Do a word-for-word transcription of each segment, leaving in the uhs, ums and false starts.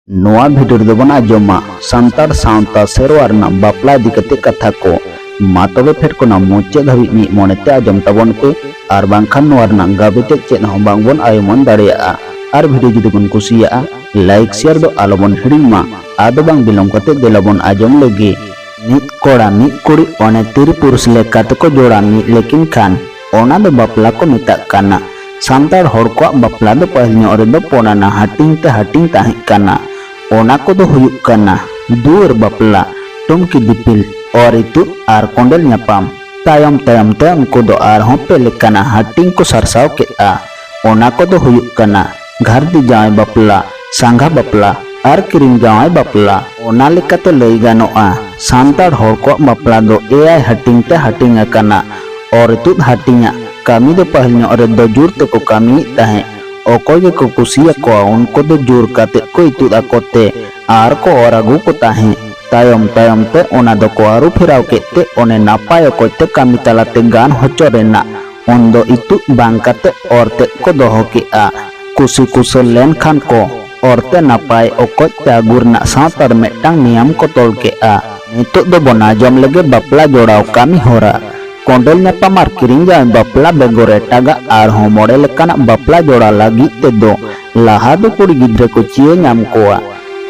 ᱱᱚᱣᱟ ᱵᱷᱤᱰᱤᱭᱳ ᱨᱮᱫᱚ ᱵᱚᱱ ᱟᱸᱡᱚᱢᱟ ᱥᱟᱱᱛᱟᱲ ᱥᱟᱶᱛᱟ ᱥᱮᱨᱣᱟ ᱨᱮᱱᱟᱜ ᱵᱟᱯᱞᱟ ᱤᱫᱤ ᱠᱟᱛᱮ ᱠᱟᱛᱷᱟ ᱠᱚ᱾ ᱢᱟ ᱛᱚᱵᱮ ᱯᱷᱮᱰ ᱠᱷᱚᱱᱟᱜ ᱢᱩᱪᱟᱹᱫ ᱫᱷᱟᱹᱵᱤᱡ ᱢᱤᱫ ᱢᱚᱱᱮ ᱛᱮ ᱟᱸᱡᱚᱢ ᱛᱟᱵᱚᱱ ᱯᱮ, ᱟᱨ ᱵᱟᱝᱠᱷᱟᱱ ᱱᱚᱣᱟ ᱨᱮᱱᱟᱜ ᱜᱟᱵᱮ ᱛᱮᱫ ᱪᱮᱫ ᱦᱚᱸ ᱵᱟᱝ ᱵᱚᱱ ᱟᱭ ᱩᱢᱟᱹᱱ ᱫᱟᱲᱮᱭᱟᱜᱼᱟ᱾ ᱟᱨ ᱵᱷᱤᱰᱤᱭᱳ ᱡᱩᱫᱤ ᱵᱚᱱ ᱠᱩᱥᱤᱭᱟᱜᱼᱟ, ᱞᱟᱭᱤᱠ ᱥᱮᱭᱟᱨ ᱫᱚ ᱟᱞᱚ ᱵᱚᱱ ᱦᱤᱲᱤᱧ ᱢᱟ᱾ ᱟᱫᱚ ᱵᱟᱝ ᱵᱤᱞᱚᱢ ᱠᱟᱛᱮ ᱫᱮᱞᱟ ᱵᱚᱱ ᱟᱸᱡᱚᱢ ᱞᱮᱜᱮ᱾ ᱢᱤᱫ ᱠᱚᱲᱟ ᱢᱤᱫ ᱠᱩᱲᱤ ᱚᱱᱮ ᱛᱤᱨᱤ ᱯᱩᱨᱩᱥ ᱞᱮᱠᱟ ᱛᱮᱠᱚ ᱡᱚᱲᱟ ᱢᱤᱫ ᱞᱮᱠᱤᱱ ᱠᱷᱟᱱ, ᱚᱱᱟ ᱫᱚ ᱵᱟᱯᱞᱟ ᱠᱚ ᱢᱮᱛᱟᱜ ᱠᱟᱱᱟ᱾ ᱥᱟᱱᱛᱟᱲ ᱦᱚᱲ ᱠᱚᱣᱟᱜ ᱵᱟᱯᱞᱟ ᱫᱚ ᱯᱟᱹᱦᱤᱞ ᱧᱚᱜ ᱨᱮᱫᱚ ᱯᱚᱱᱟᱱᱟ ᱦᱟᱹᱴᱤᱧ ᱛᱮ ᱦᱟᱹᱴᱤᱧ ᱛᱟᱦᱮᱸ ᱠᱟᱱᱟ᱾ ᱚᱱᱟ ᱠᱚᱫᱚ ᱦᱩᱭᱩᱜ ᱠᱟᱱᱟ ᱫᱩᱣᱟᱹᱨ ᱵᱟᱯᱞᱟ, ᱴᱩᱝᱠᱤ ᱫᱤᱯᱤᱞ, ᱚᱨ ᱤᱛᱩᱫ ᱟᱨ ᱠᱚᱸᱰᱮᱞ ᱧᱟᱯᱟᱢ᱾ ᱛᱟᱭᱚᱢ ᱛᱟᱭᱚᱢ ᱛᱮ ᱩᱱᱠᱩ ᱫᱚ ᱟᱨᱦᱚᱸ ᱯᱮ ᱞᱮᱠᱟᱱᱟᱜ ᱦᱟᱹᱴᱤᱧ ᱠᱚ ᱥᱟᱨᱥᱟᱣ ᱠᱮᱫᱼᱟ᱾ ᱚᱱᱟ ᱠᱚᱫᱚ ᱦᱩᱭᱩᱜ ᱠᱟᱱᱟ ᱜᱷᱟᱨᱫᱤ ᱡᱟᱶᱟᱭ ᱵᱟᱯᱞᱟ, ᱥᱟᱸᱜᱷᱟ ᱵᱟᱯᱞᱟ ᱟᱨ ᱠᱤᱨᱤᱧ ᱡᱟᱶᱟᱭ ᱵᱟᱯᱞᱟ᱾ ᱚᱱᱟ ᱞᱮᱠᱟᱛᱮ ᱞᱟᱹᱭ ᱜᱟᱱᱚᱜᱼᱟ, ᱥᱟᱱᱛᱟᱲ ᱦᱚᱲ ᱠᱚᱣᱟᱜ ᱵᱟᱯᱞᱟ ᱫᱚ ᱮᱭᱟᱭ ᱦᱟᱹᱴᱤᱧ ᱛᱮ ᱦᱟᱹᱴᱤᱧ ᱟᱠᱟᱱᱟ᱾ ᱚᱨ ᱤᱛᱩᱫ ᱦᱟᱹᱴᱤᱧᱟᱜ ᱠᱟᱹᱢᱤ ᱫᱚ ᱯᱟᱹᱦᱤᱞ ᱧᱚᱜ ᱨᱮᱫᱚ ᱡᱳᱨ ᱛᱮᱠᱚ ᱠᱟᱹᱢᱤᱭᱮᱫ ᱛᱟᱦᱮᱸᱫ᱾ ᱚᱠᱚᱭ ᱜᱮᱠᱚ ᱠᱩᱥᱤᱭᱟᱠᱚᱣᱟ, ᱩᱱᱠᱩ ᱫᱚ ᱡᱳᱨ ᱠᱟᱛᱮ ᱠᱚ ᱤᱛᱩᱫ ᱟᱠᱚ ᱛᱮ ᱟᱨ ᱠᱚ ᱚᱨ ᱟᱹᱜᱩ ᱠᱚ ᱛᱟᱦᱮᱸᱫ᱾ ᱛᱟᱭᱚᱢ ᱛᱟᱭᱚᱢ ᱛᱮ ᱚᱱᱟ ᱫᱚᱠᱚ ᱟᱹᱨᱩ ᱯᱷᱮᱨᱟᱣ ᱠᱮᱫ ᱛᱮ ᱚᱱᱮ ᱱᱟᱯᱟᱭ ᱚᱠᱚᱡ ᱛᱮ ᱠᱟᱹᱢᱤ ᱛᱟᱞᱟᱛᱮ ᱜᱟᱱ ᱦᱚᱪᱚ ᱨᱮᱱᱟᱜ᱾ ᱩᱱᱫᱚ ᱤᱛᱩᱫ ᱵᱟᱝ ᱠᱟᱛᱮ ᱚᱨ ᱛᱮᱫ ᱠᱚ ᱫᱚᱦᱚ ᱠᱮᱫᱼᱟ᱾ ᱠᱩᱥᱤ ᱠᱩᱥᱟᱹᱞ ᱞᱮᱱᱠᱷᱟᱱ ᱠᱚ ᱚᱨ ᱛᱮ ᱱᱟᱯᱟᱭ ᱚᱠᱚᱡ ᱛᱮ ᱟᱹᱜᱩ ᱨᱮᱱᱟᱜ ᱥᱟᱶᱛᱟ ᱨᱮ ᱢᱤᱫᱴᱟᱝ ᱱᱤᱭᱟᱢ ᱠᱚ ᱛᱚᱞ ᱠᱮᱫᱼᱟ᱾ ᱱᱤᱛᱚᱜ ᱫᱚ ᱵᱚᱱ ᱟᱸᱡᱚᱢ ᱞᱮᱜᱮ ᱵᱟᱯᱞᱟ ᱡᱚᱲᱟᱣ ᱠᱟᱹᱢᱤ ᱦᱚᱨᱟ᱾ ᱠᱚᱸᱰᱮᱞ ᱧᱟᱯᱟᱢ ᱟᱨ ᱠᱤᱨᱤᱧ ᱡᱟᱶᱟᱭ ᱵᱟᱯᱞᱟ ᱵᱮᱜᱚᱨ ᱮᱴᱟᱜᱟᱜ ᱟᱨᱦᱚᱸ ᱢᱚᱬᱮ ᱞᱮᱠᱟᱱᱟᱜ ᱵᱟᱯᱞᱟ ᱡᱚᱲᱟᱣ ᱞᱟᱹᱜᱤᱫ ᱛᱮᱫᱚ ᱞᱟᱦᱟ ᱫᱚ ᱠᱩᱲᱤ ᱜᱤᱫᱽᱨᱟᱹ ᱠᱚ ᱪᱤᱭᱟᱹ ᱧᱟᱢ ᱠᱚᱣᱟ᱾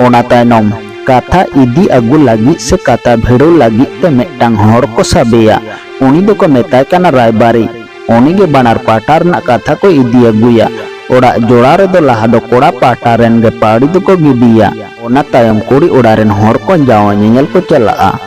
ᱚᱱᱟ ᱛᱟᱭᱱᱚᱢ ᱠᱟᱛᱷᱟ ᱤᱫᱤ ᱟᱹᱜᱩ ᱞᱟᱹᱜᱤᱫ ᱥᱮ ᱠᱟᱛᱷᱟ ᱵᱷᱤᱲᱟᱹᱣ ᱞᱟᱹᱜᱤᱫ ᱛᱮ ᱢᱤᱫᱴᱟᱝ ᱦᱚᱲ ᱠᱚ ᱥᱟᱵᱮᱭᱟ᱾ ᱩᱱᱤ ᱫᱚᱠᱚ ᱢᱮᱛᱟᱭ ᱠᱟᱱᱟ ᱨᱟᱭᱵᱟᱨᱤᱡ᱾ ᱩᱱᱤ ᱜᱮ ᱵᱟᱱᱟᱨ ᱯᱟᱦᱴᱟ ᱨᱮᱱᱟᱜ ᱠᱟᱛᱷᱟ ᱠᱚ ᱤᱫᱤ ᱟᱹᱜᱩᱭᱟ᱾ ᱚᱲᱟᱜ ᱡᱚᱲᱟᱣ ᱨᱮᱫᱚ ᱞᱟᱦᱟ ᱫᱚ ᱠᱚᱲᱟ ᱯᱟᱦᱴᱟ ᱨᱮᱱ ᱜᱮ ᱯᱟᱹᱣᱲᱤ ᱫᱚᱠᱚ ᱜᱤᱰᱤᱭᱟ᱾ ᱚᱱᱟ ᱛᱟᱭᱚᱢ ᱠᱩᱲᱤ ᱚᱲᱟᱜ ᱨᱮᱱ ᱦᱚᱲ ᱠᱚ ᱡᱟᱶᱟᱭ ᱧᱮᱧᱮᱞ ᱠᱚ ᱪᱟᱞᱟᱜᱼᱟ᱾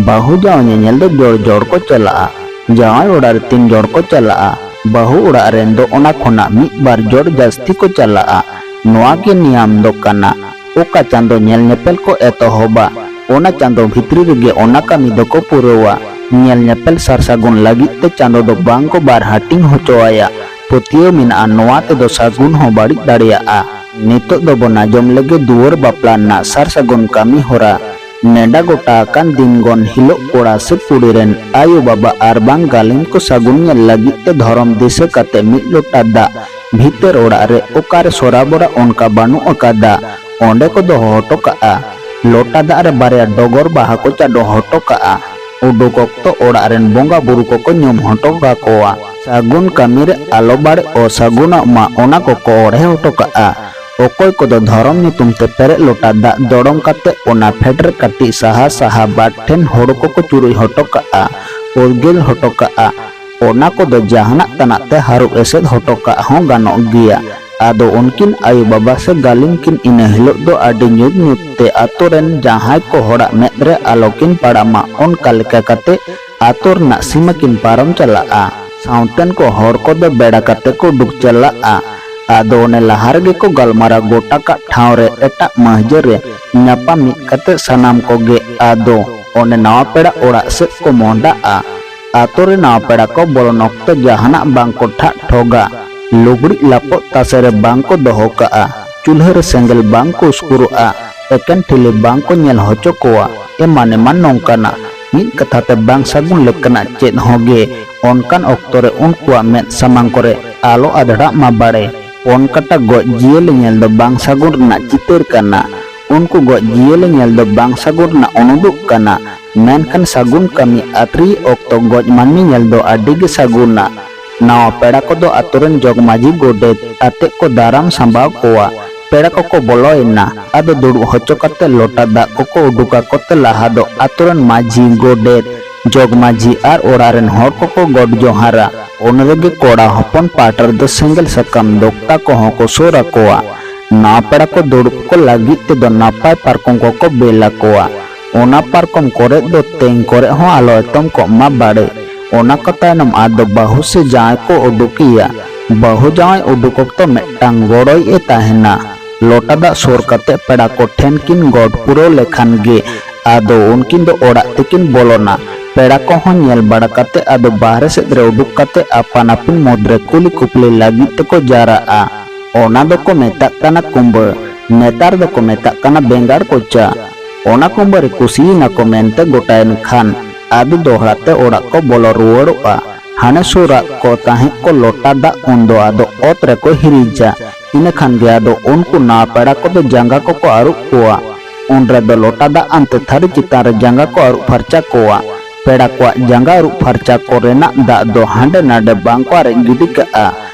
ᱵᱟᱹᱦᱩ ᱡᱟᱶᱟᱭ ᱧᱮᱧᱮᱞ ᱫᱚ ᱡᱚᱲ ᱡᱚᱲ ᱠᱚ ᱪᱟᱞᱟᱜᱼᱟ᱾ ᱡᱟᱶᱟᱭ ᱚᱲᱟᱜ ᱨᱮ ᱛᱤᱱ ᱡᱚᱲ ᱠᱚ ᱪᱟᱞᱟᱜᱼᱟ, ᱵᱟᱹᱦᱩ ᱚᱲᱟᱜ ᱨᱮᱱ ᱫᱚ ᱚᱱᱟ ᱠᱷᱚᱱᱟᱜ ᱢᱤᱫ ᱵᱟᱨ ᱡᱚᱲ ᱡᱟᱹᱥᱛᱤ ᱠᱚ ᱪᱟᱞᱟᱜᱼᱟ᱾ ᱱᱚᱣᱟ ᱜᱮ ᱱᱤᱭᱟᱢ ᱫᱚ ᱠᱟᱱᱟ᱾ ᱚᱠᱟ ᱪᱟᱸᱫᱚ ᱧᱮᱞ ᱧᱮᱯᱮᱞ ᱠᱚ ᱮᱛᱚᱦᱚᱵᱟ, ᱚᱱᱟ ᱪᱟᱸᱫᱚ ᱵᱷᱤᱛᱨᱤ ᱨᱮᱜᱮ ᱚᱱᱟ ᱠᱟᱹᱢᱤ ᱫᱚᱠᱚ ᱯᱩᱨᱟᱹᱣᱟ᱾ ᱧᱮᱞ ᱧᱮᱯᱮᱞ ᱥᱟᱨ ᱥᱟᱹᱜᱩᱱ ᱞᱟᱹᱜᱤᱫ ᱛᱮ ᱪᱟᱸᱫᱚ ᱫᱚ ᱵᱟᱝ ᱠᱚ ᱵᱟᱨ ᱦᱟᱹᱴᱤᱧ ᱦᱚᱪᱚ ᱟᱭᱟ᱾ ᱯᱟᱹᱛᱭᱟᱹᱣ ᱢᱮᱱᱟᱜᱼᱟ, ᱱᱚᱣᱟ ᱛᱮᱫᱚ ᱥᱟᱹᱜᱩᱱ ᱦᱚᱸ ᱵᱟᱹᱲᱤᱡ ᱫᱟᱲᱮᱭᱟᱜᱼᱟ᱾ ᱱᱤᱛᱚᱜ ᱫᱚᱵᱚᱱ ᱟᱸᱡᱚᱢ ᱞᱮᱜᱮ ᱫᱩᱣᱟᱹᱨ ᱵᱟᱯᱞᱟ ᱨᱮᱱᱟᱜ ᱥᱟᱨ ᱥᱟᱹᱜᱩᱱ ᱠᱟᱹᱢᱤ ᱦᱚᱨᱟ᱾ ᱱᱮᱰᱟ ᱜᱚᱴᱟ ᱟᱠᱟᱱ ᱫᱤᱱ ᱜᱚᱱ ᱦᱤᱞᱳᱜ ᱠᱚᱲᱟ ᱥᱮ ᱠᱩᱲᱤ ᱨᱮᱱ ᱟᱭᱳ ᱵᱟᱵᱟ ᱟᱨ ᱵᱟᱝ ᱜᱟᱹᱞᱤᱢ ᱠᱚ ᱥᱟᱹᱜᱩᱱ ᱧᱮᱞ ᱞᱟᱹᱜᱤᱫ ᱛᱮ ᱫᱷᱚᱨᱚᱢ ᱫᱤᱥᱟᱹ ᱠᱟᱛᱮ ᱢᱤᱫ ᱞᱚᱴᱟ ᱫᱟᱜ ᱵᱷᱤᱛᱟᱹᱨ ᱚᱲᱟᱜ ᱨᱮ ᱚᱠᱟᱨᱮ ᱥᱚᱨᱟᱵᱚᱨᱟ ᱚᱱᱠᱟ ᱵᱟᱹᱱᱩᱜ ᱟᱠᱟᱫᱟ, ᱚᱸᱰᱮ ᱠᱚ ᱫᱚᱦᱚ ᱦᱚᱴᱚ ᱠᱟᱜᱼᱟ᱾ ᱞᱚᱴᱟ ᱫᱟᱜ ᱨᱮ ᱵᱟᱨᱭᱟ ᱰᱚᱜᱚᱨ ᱵᱟᱦᱟ ᱠᱚ ᱪᱟᱰᱚ ᱦᱚᱴᱚ ᱠᱟᱜᱼᱟ᱾ ᱩᱰᱩᱠ ᱚᱠᱛᱚ ᱚᱲᱟᱜ ᱨᱮᱱ ᱵᱚᱸᱜᱟ ᱵᱩᱨᱩ ᱠᱚᱠᱚ ᱧᱩᱢ ᱦᱚᱴᱚ ᱠᱟᱠᱚᱣᱟ᱾ ᱥᱟᱹᱜᱩᱱ ᱠᱟᱹᱢᱤ ᱨᱮ ᱟᱞᱚ ᱵᱟᱹᱲᱤᱡ ᱚᱥᱟᱹᱜᱩᱱᱚᱜ ᱢᱟ, ᱚᱱᱟ ᱠᱚᱠᱚ ᱚᱲᱦᱮ ᱦᱚᱴᱚ ᱠᱟᱜᱼᱟ᱾ ᱚᱠᱚᱭ ᱠᱚᱫᱚ ᱫᱷᱚᱨᱚᱢ ᱧᱩᱛᱩᱢ ᱛᱮ ᱯᱮᱨᱮᱡ ᱞᱚᱴᱟ ᱫᱟᱜ ᱫᱚᱲᱚᱢ ᱠᱟᱛᱮ ᱚᱱᱟ ᱯᱷᱮᱰ ᱨᱮ ᱠᱟᱹᱴᱤᱡ ᱥᱟᱦᱟ ᱥᱟᱦᱟ ᱵᱟᱨ ᱴᱷᱮᱱ ᱦᱳᱲᱳ ᱠᱚᱠᱚ ᱪᱩᱨᱩᱡ ᱦᱚᱴᱚ ᱠᱟᱜᱼᱟ, ᱯᱩᱨᱜᱤᱞ ᱦᱚᱴᱚ ᱠᱟᱜᱼᱟ᱾ ᱚᱱᱟ ᱠᱚᱫᱚ ᱡᱟᱦᱟᱱᱟᱜ ᱛᱟᱱᱟᱜ ᱛᱮ ᱦᱟᱹᱨᱩᱵ ᱮᱥᱮᱫ ᱦᱚᱴᱚ ᱠᱟᱜ ᱦᱚᱸ ᱜᱟᱱᱚᱜ ᱜᱮᱭᱟ᱾ ᱟᱫᱚ ᱩᱱᱠᱤᱱ ᱟᱭᱳ ᱵᱟᱵᱟ ᱥᱮ ᱜᱟᱹᱞᱤᱢ ᱠᱤᱱ ᱤᱱᱟᱹ ᱦᱤᱞᱳᱜ ᱫᱚ ᱟᱹᱰᱤ ᱧᱩᱛ ᱧᱩᱛ ᱛᱮ ᱟᱛᱳ ᱨᱮᱱ ᱡᱟᱦᱟᱸᱭ ᱠᱚ ᱦᱚᱲᱟᱜ ᱢᱮᱫ ᱨᱮ ᱟᱞᱚ ᱠᱤᱱ ᱯᱟᱲᱟᱜ ᱢᱟ, ᱚᱱᱠᱟ ᱞᱮᱠᱟ ᱠᱟᱛᱮ ᱟᱛᱳ ᱨᱮᱱᱟᱜ ᱥᱤᱢᱟᱹ ᱠᱤᱱ ᱯᱟᱨᱚᱢ ᱪᱟᱞᱟᱜᱼᱟ᱾ ᱥᱟᱶᱛᱮᱱ ᱠᱚ ᱦᱚᱲ ᱠᱚᱫᱚ ᱵᱮᱲᱟ ᱠᱟᱛᱮ ᱠᱚ ᱩᱰᱩᱠ ᱪᱟᱞᱟᱜᱼᱟ᱾ ᱟᱫᱚ ᱚᱱᱮ ᱞᱟᱦᱟ ᱨᱮᱜᱮ ᱠᱚ ᱜᱟᱞᱢᱟᱨᱟᱣ ᱜᱚᱴᱟ ᱠᱟᱜ ᱴᱷᱟᱶ ᱨᱮ ᱮᱴᱟᱜ ᱢᱟᱹᱦᱡᱟᱹ ᱨᱮ ᱧᱟᱯᱟᱢ ᱢᱤᱫ ᱠᱟᱛᱮ ᱥᱟᱱᱟᱢ ᱠᱚᱜᱮ ᱟᱫᱚ ᱚᱱᱮ ᱱᱟᱣᱟ ᱯᱮᱲᱟ ᱚᱲᱟᱜ ᱥᱮᱫ ᱠᱚ ᱢᱚᱦᱰᱟᱜᱼᱟ᱾ ᱟᱛᱳ ᱨᱮ ᱱᱟᱣᱟ ᱯᱮᱲᱟ ᱠᱚ ᱵᱚᱞᱚᱱ ᱚᱠᱛᱚ ᱡᱟᱦᱟᱱᱟᱜ ᱵᱟᱝ ᱠᱚ ᱴᱷᱟᱜ ᱴᱷᱚᱜᱟ, ᱞᱩᱜᱽᱲᱤᱡ ᱞᱟᱯᱚᱜ ᱛᱟᱥᱮ ᱨᱮ ᱵᱟᱝ ᱠᱚ ᱫᱚᱦᱚ ᱠᱟᱜᱼᱟ, ᱪᱩᱞᱦᱟᱹ ᱨᱮ ᱥᱮᱸᱜᱮᱞ ᱵᱟᱝ ᱠᱚ ᱩᱥᱠᱩᱨᱚᱜᱼᱟ, ᱮᱠᱮᱱ ᱴᱷᱤᱞᱤ ᱵᱟᱝ ᱠᱚ ᱧᱮᱞ ᱦᱚᱪᱚ ᱠᱚᱣᱟ, ᱮᱢᱟᱱ ᱮᱢᱟᱱ ᱱᱚᱝᱠᱟᱱᱟᱜ᱾ ᱢᱤᱫ ᱠᱟᱛᱷᱟ ᱛᱮ ᱵᱟᱝ ᱥᱟᱹᱜᱩᱱ ᱞᱮᱠᱟᱱᱟᱜ ᱪᱮᱫ ᱦᱚᱸ ᱜᱮ ᱚᱱᱠᱟᱱ ᱚᱠᱛᱚ ᱨᱮ ᱩᱱᱠᱩᱣᱟᱜ ᱢᱮᱫ ᱥᱟᱢᱟᱝ ᱠᱚᱨᱮ ᱟᱞᱚ ᱟᱫᱷᱲᱟᱜ ᱢᱟ ᱵᱟᱲᱮ᱾ ᱯᱚᱱ ᱠᱟᱴᱟ ᱜᱚᱡ ᱡᱤᱭᱟᱹᱞᱤ ᱧᱮᱞ ᱫᱚ ᱵᱟᱝ ᱥᱟᱹᱜᱩᱱ ᱨᱮᱱᱟᱜ ᱪᱤᱛᱟᱹᱨ ᱠᱟᱱᱟ᱾ ᱩᱱᱠᱩ ᱜᱚᱡ ᱡᱤᱭᱟᱹᱞᱤ ᱧᱮᱞ ᱫᱚ ᱵᱟᱝ ᱥᱟᱹᱜᱩᱱ ᱨᱮᱱᱟᱜ ᱩᱱᱩᱫᱩᱜ ᱠᱟᱱᱟ᱾ ᱢᱮᱱᱠᱷᱟᱱ ᱥᱟᱹᱜᱩᱱ ᱠᱟᱹᱢᱤ ᱟᱹᱛᱨᱤ ᱚᱠᱛᱚ ᱜᱚᱡ ᱢᱟᱹᱱᱢᱤ ᱧᱮᱞ ᱫᱚ ᱟᱹᱰᱤ ᱜᱮ ᱥᱟᱹᱜᱩᱱᱟ᱾ ᱱᱟᱣᱟ ᱯᱮᱲᱟ ᱠᱚᱫᱚ ᱟᱛᱳ ᱨᱮᱱ ᱡᱚᱜᱽ ᱢᱟᱹᱡᱷᱤ ᱜᱚᱰᱮᱛ ᱟᱛᱮᱜ ᱠᱚ ᱫᱟᱨᱟᱢ ᱥᱟᱢᱵᱟᱣ ᱠᱚᱣᱟ᱾ ᱯᱮᱲᱟ ᱠᱚᱠᱚ ᱵᱚᱞᱚᱭᱮᱱᱟ᱾ ᱟᱫᱚ ᱫᱩᱲᱩᱵ ᱦᱚᱪᱚ ᱠᱟᱛᱮ ᱞᱚᱴᱟ ᱫᱟᱜ ᱠᱚᱠᱚ ᱩᱰᱩᱠ ᱟᱠᱚ ᱛᱮ ᱞᱟᱦᱟ ᱫᱚ ᱟᱛᱳ ᱨᱮᱱ ᱢᱟᱹᱡᱷᱤ, ᱜᱚᱰᱮᱛ, ᱡᱚᱜᱽ ᱢᱟᱹᱡᱷᱤ ᱟᱨ ᱚᱲᱟᱜ ᱨᱮᱱ ᱦᱚᱲ ᱠᱚᱠᱚ ᱜᱚᱰ ᱡᱚᱦᱟᱨᱟ᱾ ᱚᱱᱟ ᱨᱮᱜᱮ ᱠᱚᱲᱟ ᱦᱚᱯᱚᱱ ᱯᱟᱦᱴᱟ ᱨᱮᱫᱚ ᱥᱮᱸᱜᱮᱞ ᱥᱟᱠᱟᱢ ᱫᱚᱠᱛᱟ ᱠᱚᱦᱚᱸ ᱠᱚ ᱥᱩᱨ ᱟᱠᱚᱣᱟ᱾ ᱱᱟᱣᱟ ᱯᱮᱲᱟ ᱠᱚ ᱫᱩᱲᱩᱵ ᱠᱚ ᱞᱟᱹᱜᱤᱫ ᱛᱮᱫᱚ ᱱᱟᱯᱟᱭ ᱯᱟᱨᱠᱚᱢ ᱠᱚᱠᱚ ᱵᱮᱞ ᱟᱠᱚᱣᱟ᱾ ᱚᱱᱟ ᱯᱟᱨᱠᱚᱢ ᱠᱚᱨᱮ ᱫᱚ ᱛᱮᱧ ᱠᱚᱨᱮ ᱦᱚᱸ ᱟᱞᱚ ᱮᱛᱚᱢ ᱠᱚᱜ ᱢᱟ ᱵᱟᱲᱮ᱾ ᱚᱱᱟ ᱠᱚ ᱛᱟᱭᱱᱚᱢ ᱟᱫᱚ ᱵᱟᱹᱦᱩ ᱥᱮ ᱡᱟᱶᱟᱭ ᱠᱚ ᱩᱰᱩᱠᱮᱭᱟ᱾ ᱵᱟᱹᱦᱩ ᱡᱟᱶᱟᱭ ᱩᱰᱩᱠ ᱚᱠᱛᱚ ᱢᱤᱫᱴᱟᱝ ᱜᱚᱲᱚᱭᱤᱡ ᱮ ᱛᱟᱦᱮᱱᱟ᱾ ᱞᱚᱴᱟ ᱫᱟᱜ ᱥᱩᱨ ᱠᱟᱛᱮ ᱯᱮᱲᱟ ᱠᱚ ᱴᱷᱮᱱ ᱠᱤᱱ ᱜᱚᱰ ᱯᱩᱨᱟᱹᱣ ᱞᱮᱠᱷᱟᱱ ᱜᱮ ᱟᱫᱚ ᱩᱱᱠᱤᱱ ᱫᱚ ᱚᱲᱟᱜ ᱛᱮᱠᱤᱱ ᱵᱚᱞᱚᱱᱟ᱾ ᱯᱮᱲᱟ ᱠᱚᱦᱚᱸ ᱧᱮᱞ ᱵᱟᱲᱟ ᱠᱟᱛᱮ ᱟᱫᱚ ᱵᱟᱦᱨᱮ ᱥᱮᱫ ᱨᱮ ᱩᱰᱩᱠ ᱠᱟᱛᱮ ᱟᱯᱟᱱ ᱟᱹᱯᱤᱱ ᱢᱩᱫᱽ ᱨᱮ ᱠᱩᱞᱤ ᱠᱩᱯᱞᱤ ᱞᱟᱹᱜᱤᱫ ᱛᱮᱠᱚ ᱡᱟᱣᱨᱟᱜᱼᱟ᱾ ᱚᱱᱟ ᱫᱚᱠᱚ ᱢᱮᱛᱟᱜ ᱠᱟᱱᱟ ᱠᱩᱢᱵᱟᱹ᱾ ᱱᱮᱛᱟᱨ ᱫᱚᱠᱚ ᱢᱮᱛᱟᱜ ᱠᱟᱱᱟ ᱵᱮᱸᱜᱟᱲ ᱠᱚᱪᱟ᱾ ᱚᱱᱟ ᱠᱩᱢᱵᱟᱹ ᱨᱮ ᱠᱩᱥᱤᱭᱮᱱᱟ ᱠᱚ ᱢᱮᱱᱛᱮ ᱜᱚᱴᱟᱭᱮᱱ ᱠᱷᱟᱱ ᱟᱫᱚ ᱫᱚᱦᱲᱟ ᱛᱮ ᱚᱲᱟᱜ ᱠᱚ ᱵᱚᱞᱚ ᱨᱩᱣᱟᱹᱲᱚᱜᱼᱟ᱾ ᱦᱟᱱᱮ ᱥᱩᱨᱟᱜ ᱠᱚ ᱛᱟᱦᱮᱸᱫ ᱠᱚ ᱞᱚᱴᱟ ᱫᱟᱜ ᱩᱱᱫᱚ ᱟᱫᱚ ᱚᱛ ᱨᱮᱠᱚ ᱦᱤᱨᱤᱡᱟ᱾ ᱤᱱᱟᱹ ᱠᱷᱟᱱ ᱜᱮ ᱟᱫᱚ ᱩᱱᱠᱩ ᱱᱟᱣᱟ ᱯᱮᱲᱟ ᱠᱚᱫᱚ ᱡᱟᱸᱜᱟ ᱠᱚᱠᱚ ᱟᱹᱨᱩᱵ ᱠᱚᱣᱟ᱾ ᱩᱱ ᱨᱮᱫᱚ ᱞᱚᱴᱟ ᱫᱟᱜ ᱟᱱᱛᱮ ᱛᱷᱟᱹᱨᱤ ᱪᱮᱛᱟᱱ ᱨᱮ ᱡᱟᱸᱜᱟ ᱠᱚ ᱟᱹᱨᱩᱵ ᱯᱷᱟᱨᱪᱟ ᱠᱚᱣᱟ᱾ ᱯᱮᱲᱟ ᱠᱚᱣᱟᱜ ᱡᱟᱸᱜᱟ ᱟᱹᱨᱩᱵ ᱯᱷᱟᱨᱪᱟ ᱠᱚᱨᱮᱱᱟᱜ ᱫᱟᱜ ᱫᱚ ᱦᱟᱸᱰᱮ ᱱᱟᱰᱮ ᱵᱟᱝ ᱠᱚ ᱟᱨᱮᱡ ᱜᱤᱰᱤ ᱠᱟᱜᱼᱟ᱾